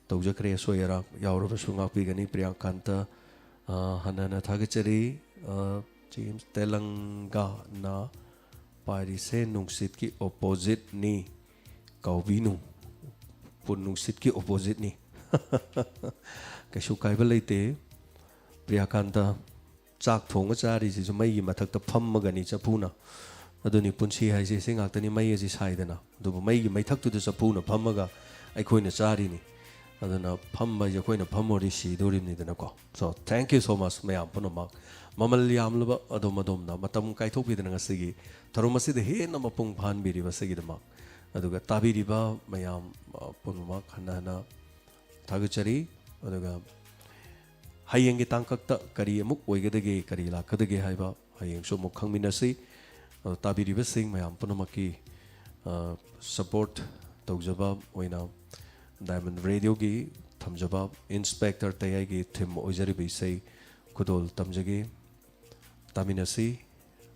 ꯇꯧꯖꯈ꯭ꯔꯦ꯫ ꯑꯁꯣꯏ ꯑꯔꯥꯛ ꯌꯥꯎꯔꯕꯁꯨ ꯉꯥꯛꯄꯤꯒꯅꯤ꯫ ꯄ꯭ꯔꯤꯌꯥꯀꯥꯟꯇ, ꯑ, ꯍꯟꯅ ꯍꯟꯅ ꯊꯥꯒꯠꯆꯔꯤ꯫ ꯑ, ꯖꯦꯝꯁ ꯇꯦꯂꯪꯒꯥꯅ ꯄꯥꯏꯔꯤꯁꯦ ꯅꯨꯡꯁꯤꯠꯀꯤ ꯑꯣꯄꯣꯖꯤꯠꯅꯤ꯫ ꯀꯥꯎꯕꯤꯅꯨ, ꯄꯨꯟ ꯅꯨꯡꯁꯤꯠꯀꯤ ꯑꯣꯄꯣꯖꯤꯠꯅꯤ꯫ ꯀꯩꯁꯨ ꯀꯥꯏꯕ ꯂꯩꯇꯦ꯫ ꯄ꯭ꯔꯤꯌꯥꯀꯥꯟꯇ, ꯆꯥꯛ ꯊꯣꯡꯉ ꯆꯥꯔꯤꯁꯤꯁꯨ ꯃꯩꯒꯤ ꯃꯊꯛꯇ ꯐꯝꯃꯒꯅꯤ ꯆꯐꯨꯅ꯫ ꯑꯗꯨꯅꯤ ꯄꯨꯟꯁꯤ ꯍꯥꯏꯁꯦ, ꯁꯤ ꯉꯥꯛꯇꯅꯤ, ꯃꯩ ꯑꯁꯤ ꯁꯥꯏꯗꯅ꯫ ꯑꯗꯨꯕꯨ ꯃꯩꯒꯤ ꯃꯩꯊꯛꯇꯨꯗ ꯆꯐꯨꯅ ꯐꯝꯃꯒ ꯑꯩꯈꯣꯏꯅ ꯆꯥꯔꯤꯅꯤ꯫ ꯑꯗꯨꯅ ꯐꯝꯕ ꯍꯥꯏꯁꯦ ꯑꯩꯈꯣꯏꯅ ꯐꯝꯃꯨꯔꯗꯤ ꯁꯤꯗꯣꯔꯤꯕꯅꯤꯗꯅꯀꯣ꯫ So, thank you so much ꯃꯌꯥꯝ ꯄꯨꯝꯅꯃꯛ꯫ ꯃꯃꯜ ꯌꯥꯝꯂꯕ ꯑꯗꯣꯝ ꯑꯗꯣꯝꯅ ꯃꯇꯝ ꯀꯥꯏꯊꯣꯛꯄꯤꯗꯅ ꯉꯁꯤꯒꯤ ꯊꯧꯔꯝ ꯑꯁꯤꯗ ꯍꯦꯟꯅ ꯃꯄꯨꯡ ꯐꯥꯍꯟꯕꯤꯔꯤꯕ ꯑꯁꯤꯒꯤꯗꯃꯛ, ꯑꯗꯨꯒ ꯇꯥꯕꯤꯔꯤꯕ ꯃꯌꯥꯝ, ꯑ, ꯄꯨꯝꯅꯃꯛ ꯍꯟꯅ ꯍꯟꯅ ꯊꯥꯒꯠꯆꯔꯤ꯫ ꯑꯗꯨꯒ ꯍꯌꯦꯡꯒꯤ ꯇꯥꯡꯀꯛꯇ ꯀꯔꯤ ꯑꯃꯨꯛ ꯑꯣꯏꯒꯗꯒꯦ, ꯀꯔꯤ ꯂꯥꯛꯀꯗꯒꯦ ꯍꯥꯏꯕ ꯍꯌꯦꯡꯁꯨ ꯑꯃꯨꯛ ꯈꯪꯃꯤꯟꯅꯁꯤ꯫ ꯑ, ꯇꯥꯕꯤꯔꯤꯕꯁꯤꯡ ꯃꯌꯥꯝ ꯄꯨꯝꯅꯃꯛꯀꯤ, ꯑ, support ꯇꯧꯖꯕ ꯑꯣꯏꯅ Diamond Radio ꯒꯤ ꯊꯝꯖꯕ Inspector ꯇꯌꯥꯏꯒꯤ theme ꯑꯣꯏꯖꯔꯤꯕ ꯏꯁꯩ ꯈꯨꯗꯣꯜ ꯇꯝꯖꯒꯦ꯫ ꯇꯥꯃꯤꯟꯅꯁꯤ꯫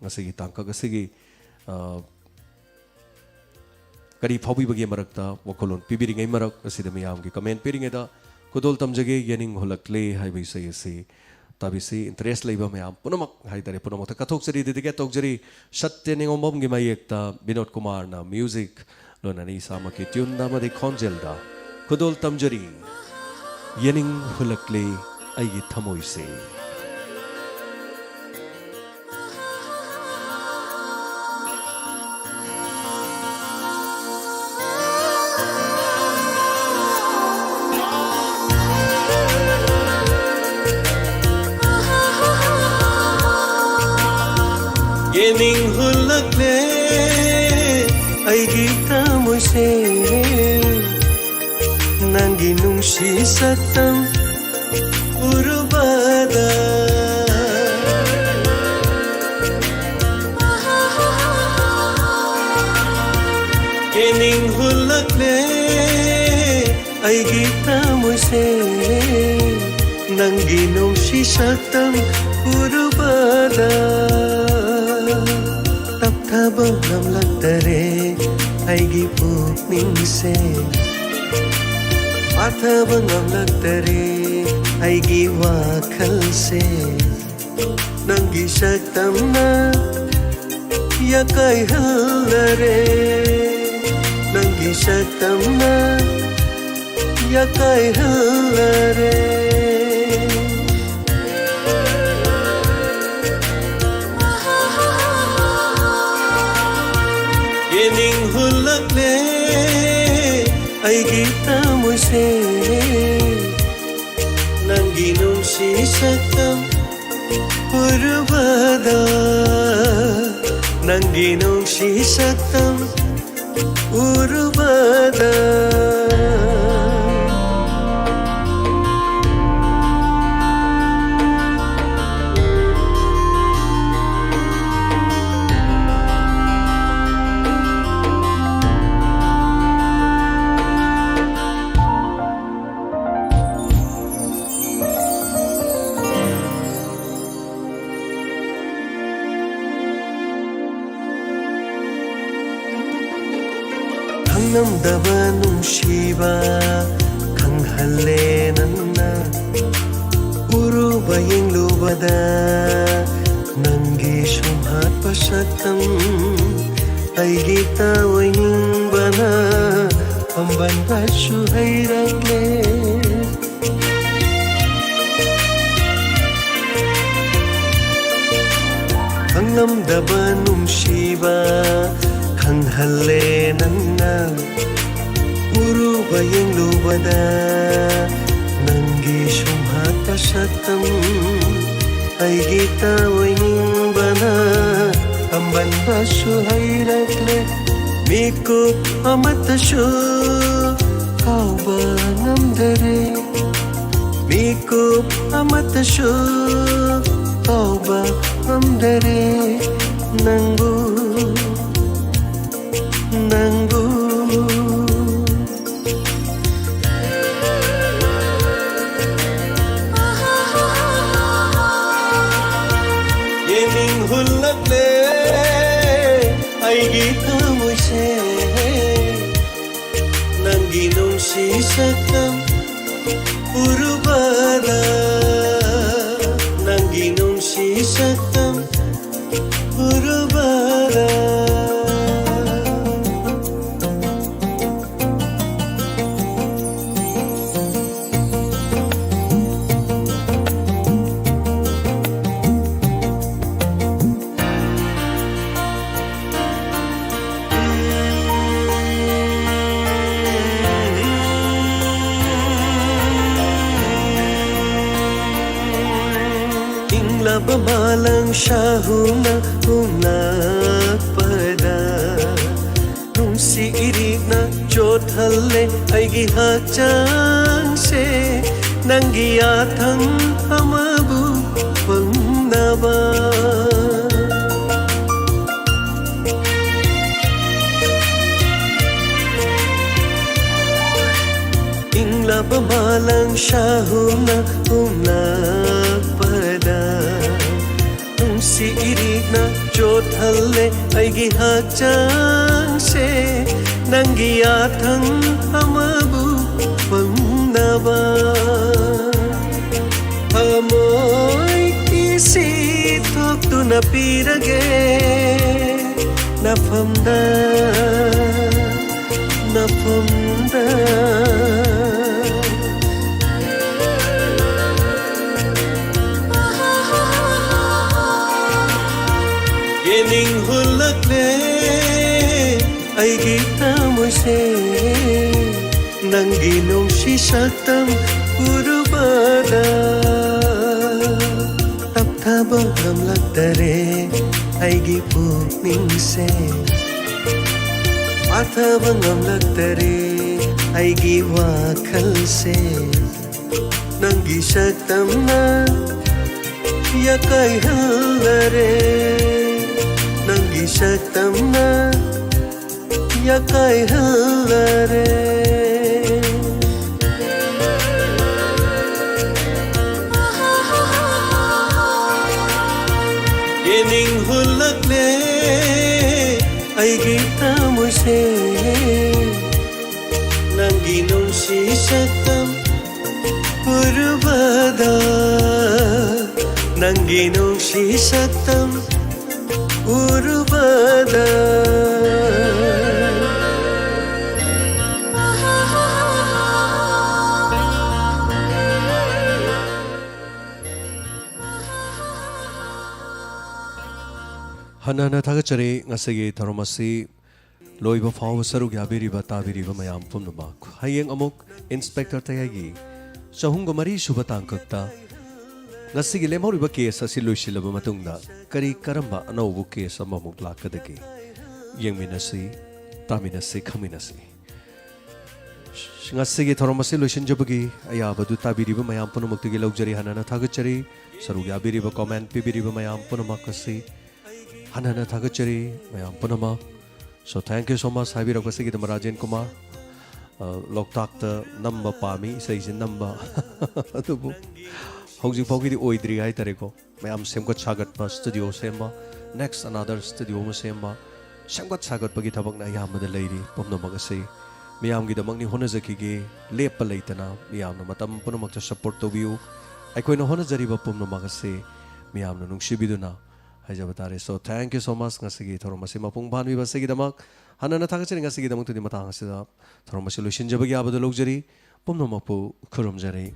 ꯉꯁꯤꯒꯤ ꯇꯥꯡꯀꯛ ꯑꯁꯤꯒꯤ, ꯑ, ꯀꯔꯤ ꯐꯥꯎꯕꯤꯕꯒꯦ ꯃꯔꯛꯇ ꯋꯥꯈꯜꯂꯣꯟ ꯄꯤꯕꯤꯔꯤꯉꯩ ꯃꯔꯛ ꯑꯁꯤꯗ ꯃꯤꯌꯥꯝꯒꯤ comment ꯄꯤꯔꯤꯉꯩꯗ ꯈꯨꯗꯣꯜ ꯇꯝꯖꯒꯦ, ꯌꯦꯅꯤꯡ ꯍꯨꯜꯂꯛꯂꯦ ꯍꯥꯏꯕ ꯏꯁꯩ ꯑꯁꯤ ꯇꯥꯕꯤꯁꯤ꯫ Interest ꯂꯩꯕ ꯃꯌꯥꯝ ꯄꯨꯝꯅꯃꯛ ꯍꯥꯏꯇꯥꯔꯦ, ꯄꯨꯝꯅꯃꯛꯇ ꯀꯠꯊꯣꯛꯆꯔꯤ, dedicate ꯇꯧꯖꯔꯤ꯫ ꯁꯠꯇ꯭ꯌ ꯅꯤꯉꯣꯝꯕꯝꯒꯤ ꯃꯌꯦꯛꯇ ꯕꯤꯅꯣꯗ ꯀꯨꯃꯥꯔꯅ music, ꯂꯣꯟ ꯑꯅꯤ ꯏꯁꯥꯃꯛꯀꯤ tune ꯗ ꯑꯃꯗꯤ ꯈꯣꯟꯖꯦꯜꯗ ꯈꯨꯗꯣꯜ ꯇꯝꯖꯔꯤ꯫ ꯌꯦꯅꯤꯡ ꯍꯨꯜꯂꯛꯂꯦ ꯑꯩꯒꯤ ꯊꯃꯣꯏꯁꯦ꯫ ꯌꯦꯅꯤꯡ ꯍꯨꯜꯂꯛꯂꯦ ꯑꯩꯒꯤ ꯊꯃꯣꯏꯁꯦ, ꯅꯪꯒꯤ ꯅꯨꯡꯁꯤ ꯁꯛꯇꯝ ꯎꯔꯨꯕꯗ꯫ ꯌꯦꯅꯤꯡ ꯍꯨꯜꯂꯛꯂꯦ ꯑꯩꯒꯤ ꯊꯃꯣꯏꯁꯦ, ꯅꯪꯒꯤ ꯅꯨꯡꯁꯤ ꯁꯛꯇꯝ ꯎꯔꯨꯕꯗ꯫ ꯇꯞꯊꯕ ꯉꯝꯂꯛꯇꯔꯦ ꯑꯩꯒꯤ ꯄꯨꯛꯅꯤꯡꯁꯦ, ꯐꯥꯊꯕ ꯉꯝꯂꯛꯇꯔꯦ ꯑꯩꯒꯤ ꯋꯥꯈꯜꯁꯦ꯫ ꯅꯪꯒꯤ ꯁꯛꯇꯝꯅ ꯌꯥꯀꯥꯏꯍꯜꯂꯔꯦ, ꯅꯪꯒꯤ ꯁꯛꯇꯝꯅ ꯌꯥꯀꯥꯏꯍꯜꯂꯔꯦ꯫ ꯌꯦꯅꯤꯡ ꯍꯨꯜꯂꯛꯂꯦ ꯑꯩꯒꯤ ꯊꯃꯣꯏꯁꯦ ꯅꯪꯒꯤ ꯅꯨꯡꯁꯤ ꯁꯛꯇꯝ ꯎꯔꯨꯕꯗ, ꯅꯪꯒꯤ ꯅꯨꯡꯁꯤ ꯁꯛꯇꯝ ꯎꯔꯨꯕꯗ꯫ ꯈꯪꯂꯝꯗꯕ ꯅꯨꯡꯁꯤꯕ ꯈꯪꯍꯜꯂꯦ ꯅꯪꯅ꯫ ꯎꯔꯨꯕ ꯌꯦꯡꯂꯨꯕꯗ ꯅꯪꯒꯤ ꯁꯨꯝꯍꯠꯄ ꯁꯛꯇꯝ ꯑꯩꯒꯤ ꯇꯥꯑꯣꯏꯅꯤꯡꯕꯅ ꯄꯥꯝꯕꯟꯕꯁꯨ ꯍꯩꯔꯛꯂꯦ꯫ ꯈꯪꯂꯝꯗꯕ ꯅꯨꯡꯁꯤꯕ ꯈꯪꯍꯜꯂꯦ ꯅꯪꯅ꯫ ꯎꯔꯨꯕ ꯌꯦꯡꯂꯨꯕꯗ ꯅꯪꯒꯤ ꯁꯨꯝꯍꯠꯄ ꯁꯛꯇꯝ ꯑꯩꯒꯤ ꯇꯥꯑꯣꯏꯅꯤꯡꯕꯅ ꯄꯥꯝꯕꯟꯕꯁꯨ ꯍꯩꯔꯛꯂꯦ꯫ ꯃꯤꯀꯨꯞ ꯑꯃꯠꯇꯁꯨ ꯀꯥꯎꯕ ꯉꯝꯗꯔꯦ꯫ ꯃꯤꯀꯨꯞ ꯑꯃꯠꯇꯁꯨ ꯀꯥꯎꯕ ꯉꯝꯗꯔꯦ ꯅꯪꯕꯨ, ꯅꯪꯕꯨ꯫ ꯌꯦꯡꯅꯤꯡ ꯍꯨꯜꯂꯛꯂꯦ ꯑꯩꯒꯤ ꯊꯃꯣꯏꯁꯦ꯫ ꯅꯪꯒꯤ ꯅꯨꯡꯁꯤ ꯁꯛꯇꯝ ꯎꯔꯨꯕꯗ, ꯅꯪꯒꯤ ꯅꯨꯡꯁꯤ ꯁꯛꯇꯝ ꯎꯔꯨꯕꯗ꯫ ꯂꯥꯕ ꯃꯥꯂꯪ ꯁꯥꯍꯨꯅ ꯍꯨꯝꯂꯛꯄꯗ ꯅꯨꯡꯁꯤ ꯏꯔꯤꯛꯅ ꯆꯣꯠꯍꯜꯂꯦ ꯑꯩꯒꯤ ꯍꯛꯆꯥꯡꯁꯦ, ꯅꯪꯒꯤ ꯌꯥꯊꯪ ꯑꯃꯕꯨ ꯐꯪꯅꯕ꯫ ꯏꯪꯂꯕ ꯃꯥꯂꯪ ꯁꯥꯍꯨꯅ ꯍꯨꯝꯂꯛꯄꯗ ꯅꯨꯡꯁꯤ ꯏꯔꯤꯛꯅ ꯆꯣꯠꯍꯜꯂꯦ ꯑꯩꯒꯤ ꯍꯛꯆꯥꯡꯁꯦ, ꯅꯪꯒꯤ ꯌꯥꯊꯪ ꯑꯃꯕꯨ ꯐꯪꯅꯕ꯫ ꯊꯃꯣꯏ ꯏꯁꯤ ꯊꯣꯛꯇꯨꯅ ꯄꯤꯔꯒꯦ ꯅꯐꯝꯗ, ꯅꯐꯝꯗ꯫ ꯌꯦꯅꯤꯡ ꯍꯨꯜꯂꯛꯂꯦ ꯑꯩꯒꯤ ꯊꯃꯣꯏꯁꯦ, ꯅꯪꯒꯤ ꯅꯨꯡꯁꯤ ꯁꯛꯇꯝ ꯎꯔꯨꯕꯗ꯫ ꯇꯞꯊꯕ ꯉꯝꯂꯛꯇꯔꯦ ꯑꯩꯒꯤ ꯄꯨꯛꯅꯤꯡꯁꯦ, ꯐꯥꯊꯕ ꯉꯝꯂꯛꯇꯔꯦ ꯑꯩꯒꯤ ꯋꯥꯈꯜꯁꯦ, ꯅꯪꯒꯤ ꯁꯛꯇꯝꯅ ꯌꯥꯀꯥꯏꯍꯜꯂꯔꯦ, ꯅꯪꯒꯤ ꯁꯛꯇꯝꯅ ꯌꯥꯀꯥꯏꯍꯜꯂꯔꯦ꯫ ꯌꯦꯅꯤꯡ ꯍꯨꯜꯂꯛꯂꯦ ꯑꯩꯒꯤ ꯊꯃꯣꯏꯁꯦ, ꯅꯪꯒꯤ ꯅꯨꯡꯁꯤ ꯁꯛꯇꯝ ꯎꯔꯨꯕꯗ, ꯅꯪꯒꯤ ꯅꯨꯡꯁꯤ ꯁꯛꯇꯝ ꯎꯔꯨꯕꯗ꯫ ꯍꯟꯅ ꯍꯟꯅ ꯊꯥꯒꯠꯆꯔꯤ꯫ ꯉꯁꯤꯒꯤ ꯊꯧꯔꯝ ꯑꯁꯤ ꯂꯣꯏꯕ ꯐꯥꯎꯕ ꯁꯔꯨꯛ ꯌꯥꯕꯤꯔꯤꯕ, ꯇꯥꯕꯤꯔꯤꯕ ꯃꯌꯥꯝ ꯄꯨꯝꯅꯃꯛ꯫ ꯍꯌꯦꯡ ꯑꯃꯨꯛ ꯏꯟꯁꯄꯦꯛꯇꯔ ꯇꯌꯥꯏꯒꯤ ꯆꯍꯨꯝꯒ ꯃꯔꯤ ꯁꯨꯕ ꯇꯥꯡꯀꯛꯇ ꯉꯁꯤꯒꯤ ꯂꯦꯝꯍꯧꯔꯤꯕ ꯀꯦꯁ ꯑꯁꯤ ꯂꯣꯏꯁꯤꯜꯂꯕ ꯃꯇꯨꯡꯗ ꯀꯔꯤ ꯀꯔꯝꯕ ꯑꯅꯧꯕ ꯀꯦꯁ ꯑꯃꯃꯨꯛ ꯂꯥꯛꯀꯗꯒꯦ? ꯌꯦꯡꯃꯤꯟꯅꯁꯤ, ꯇꯥꯃꯤꯟꯅꯁꯤ, ꯈꯪꯃꯤꯟꯅꯁꯤ꯫ ꯉꯁꯤꯒꯤ ꯊꯧꯔꯝ ꯑꯁꯤ ꯂꯣꯏꯁꯤꯟꯖꯕꯒꯤ ꯑꯌꯥꯕꯗꯨ ꯇꯥꯕꯤꯔꯤꯕ ꯃꯌꯥꯝ ꯄꯨꯝꯅꯃꯛꯇꯒꯤ ꯂꯧꯖꯔꯤ, ꯍꯟꯅ ꯍꯟꯅ ꯊꯥꯒꯠꯆꯔꯤ꯫ ꯁꯔꯨꯛ ꯌꯥꯕꯤꯔꯤꯕ, ꯀꯣꯃꯦꯟ ꯄꯤꯕꯤꯔꯤꯕ ꯃꯌꯥꯝ ꯄꯨꯝꯅꯃꯛ ꯑꯁꯤ ꯍꯟꯅ ꯍꯟꯅ ꯊꯥꯒꯠꯆꯔꯤ ꯃꯌꯥꯝ ꯄꯨꯝꯅꯃꯛ꯫ So, thank you so much ꯍꯥꯏꯕꯤꯔꯛꯄꯁꯤꯒꯤꯗꯃꯛ, Rajen Kumar. ꯑ, ꯂꯣꯛꯇꯥꯛꯇ ꯅꯝꯕ ꯄꯥꯝꯃꯤ, ꯏꯁꯩꯁꯤ ꯅꯝꯕ꯫ ꯑꯗꯨꯕꯨ ꯍꯧꯖꯤꯛ ꯐꯥꯎꯒꯤꯗꯤ ꯑꯣꯏꯗ꯭ꯔꯤ ꯍꯥꯏꯇꯥꯔꯦꯀꯣ꯫ ꯃꯌꯥꯝ ꯁꯦꯝꯒꯠ ꯁꯥꯒꯠꯄ, ꯁ꯭ꯇꯨꯗꯤꯑꯣ ꯁꯦꯝꯕ, ꯅꯦꯛꯁ ꯑꯅꯥꯗꯔ ꯁ꯭ꯇꯨꯗꯤꯑꯣ ꯑꯃ ꯁꯦꯝꯕ, ꯁꯦꯝꯒꯠ ꯁꯥꯒꯠꯄꯒꯤ ꯊꯕꯛꯅ ꯑꯌꯥꯝꯕꯗ ꯂꯩꯔꯤ꯫ ꯄꯨꯝꯅꯃꯛ ꯑꯁꯤ ꯃꯤꯌꯥꯝꯒꯤꯗꯃꯛꯅꯤ ꯍꯣꯠꯅꯖꯈꯤꯒꯦ꯫ ꯂꯦꯞꯄ ꯂꯩꯇꯅ ꯃꯤꯌꯥꯝꯅ ꯃꯇꯝ ꯄꯨꯝꯅꯃꯛꯇ ꯁꯄꯣꯔꯠ ꯇꯧꯕꯤꯌꯨ꯫ ꯑꯩꯈꯣꯏꯅ ꯍꯣꯠꯅꯖꯔꯤꯕ ꯄꯨꯝꯅꯃꯛ ꯑꯁꯤ ꯃꯤꯌꯥꯝꯅ ꯅꯨꯡꯁꯤꯕꯤꯗꯨꯅ ꯍꯥꯏꯖꯕ ꯇꯥꯔꯦ꯫ So, thank you so much꯫ ꯉꯁꯤꯒꯤ ꯊꯧꯔꯝ ꯑꯁꯤ ꯃꯄꯨꯡ ꯐꯥꯍꯟꯕꯤꯕ ꯑꯁꯤꯒꯤꯗꯃꯛ ꯍꯟꯅ ꯍꯟꯅ ꯊꯥꯒꯠꯆꯔꯤ꯫ ꯉꯁꯤꯒꯤꯗꯃꯛꯇꯗꯤ ꯃꯇꯥꯡ ꯑꯁꯤꯗ ꯊꯧꯔꯝ ꯑꯁꯤ ꯂꯣꯏꯁꯤꯟꯖꯕꯒꯤ ꯑꯥꯕꯗ ꯂꯧꯖꯔꯤ꯫ ꯄꯨꯝꯅꯃꯛꯄꯨ ꯈꯨꯔꯨꯝꯖꯔꯤ꯫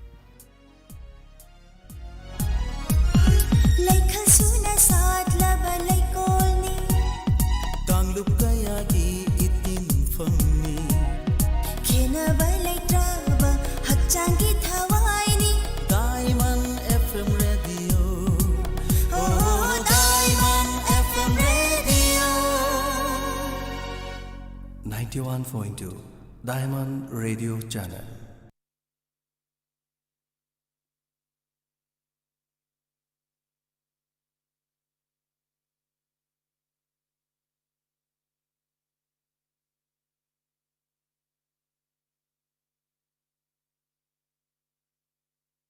ꯂꯩꯈꯜ ꯁꯨꯅ ꯁꯥꯠꯂꯕ ꯂꯩꯀꯣꯜꯅꯤ꯫ ꯀꯥꯡꯂꯨꯞ ꯀꯌꯥꯒꯤ ꯏꯇꯤꯟꯐꯝꯅꯤ꯫ ꯈꯦꯠꯅꯕ ꯂꯩꯇ꯭ꯔꯕ ꯍꯛꯆꯥꯡꯒꯤ ꯊꯋꯥꯏꯅꯤ꯫ Diamond F M Radio. Oh, Diamond F M Radio. Ninety-one point two Diamond Radio Channel.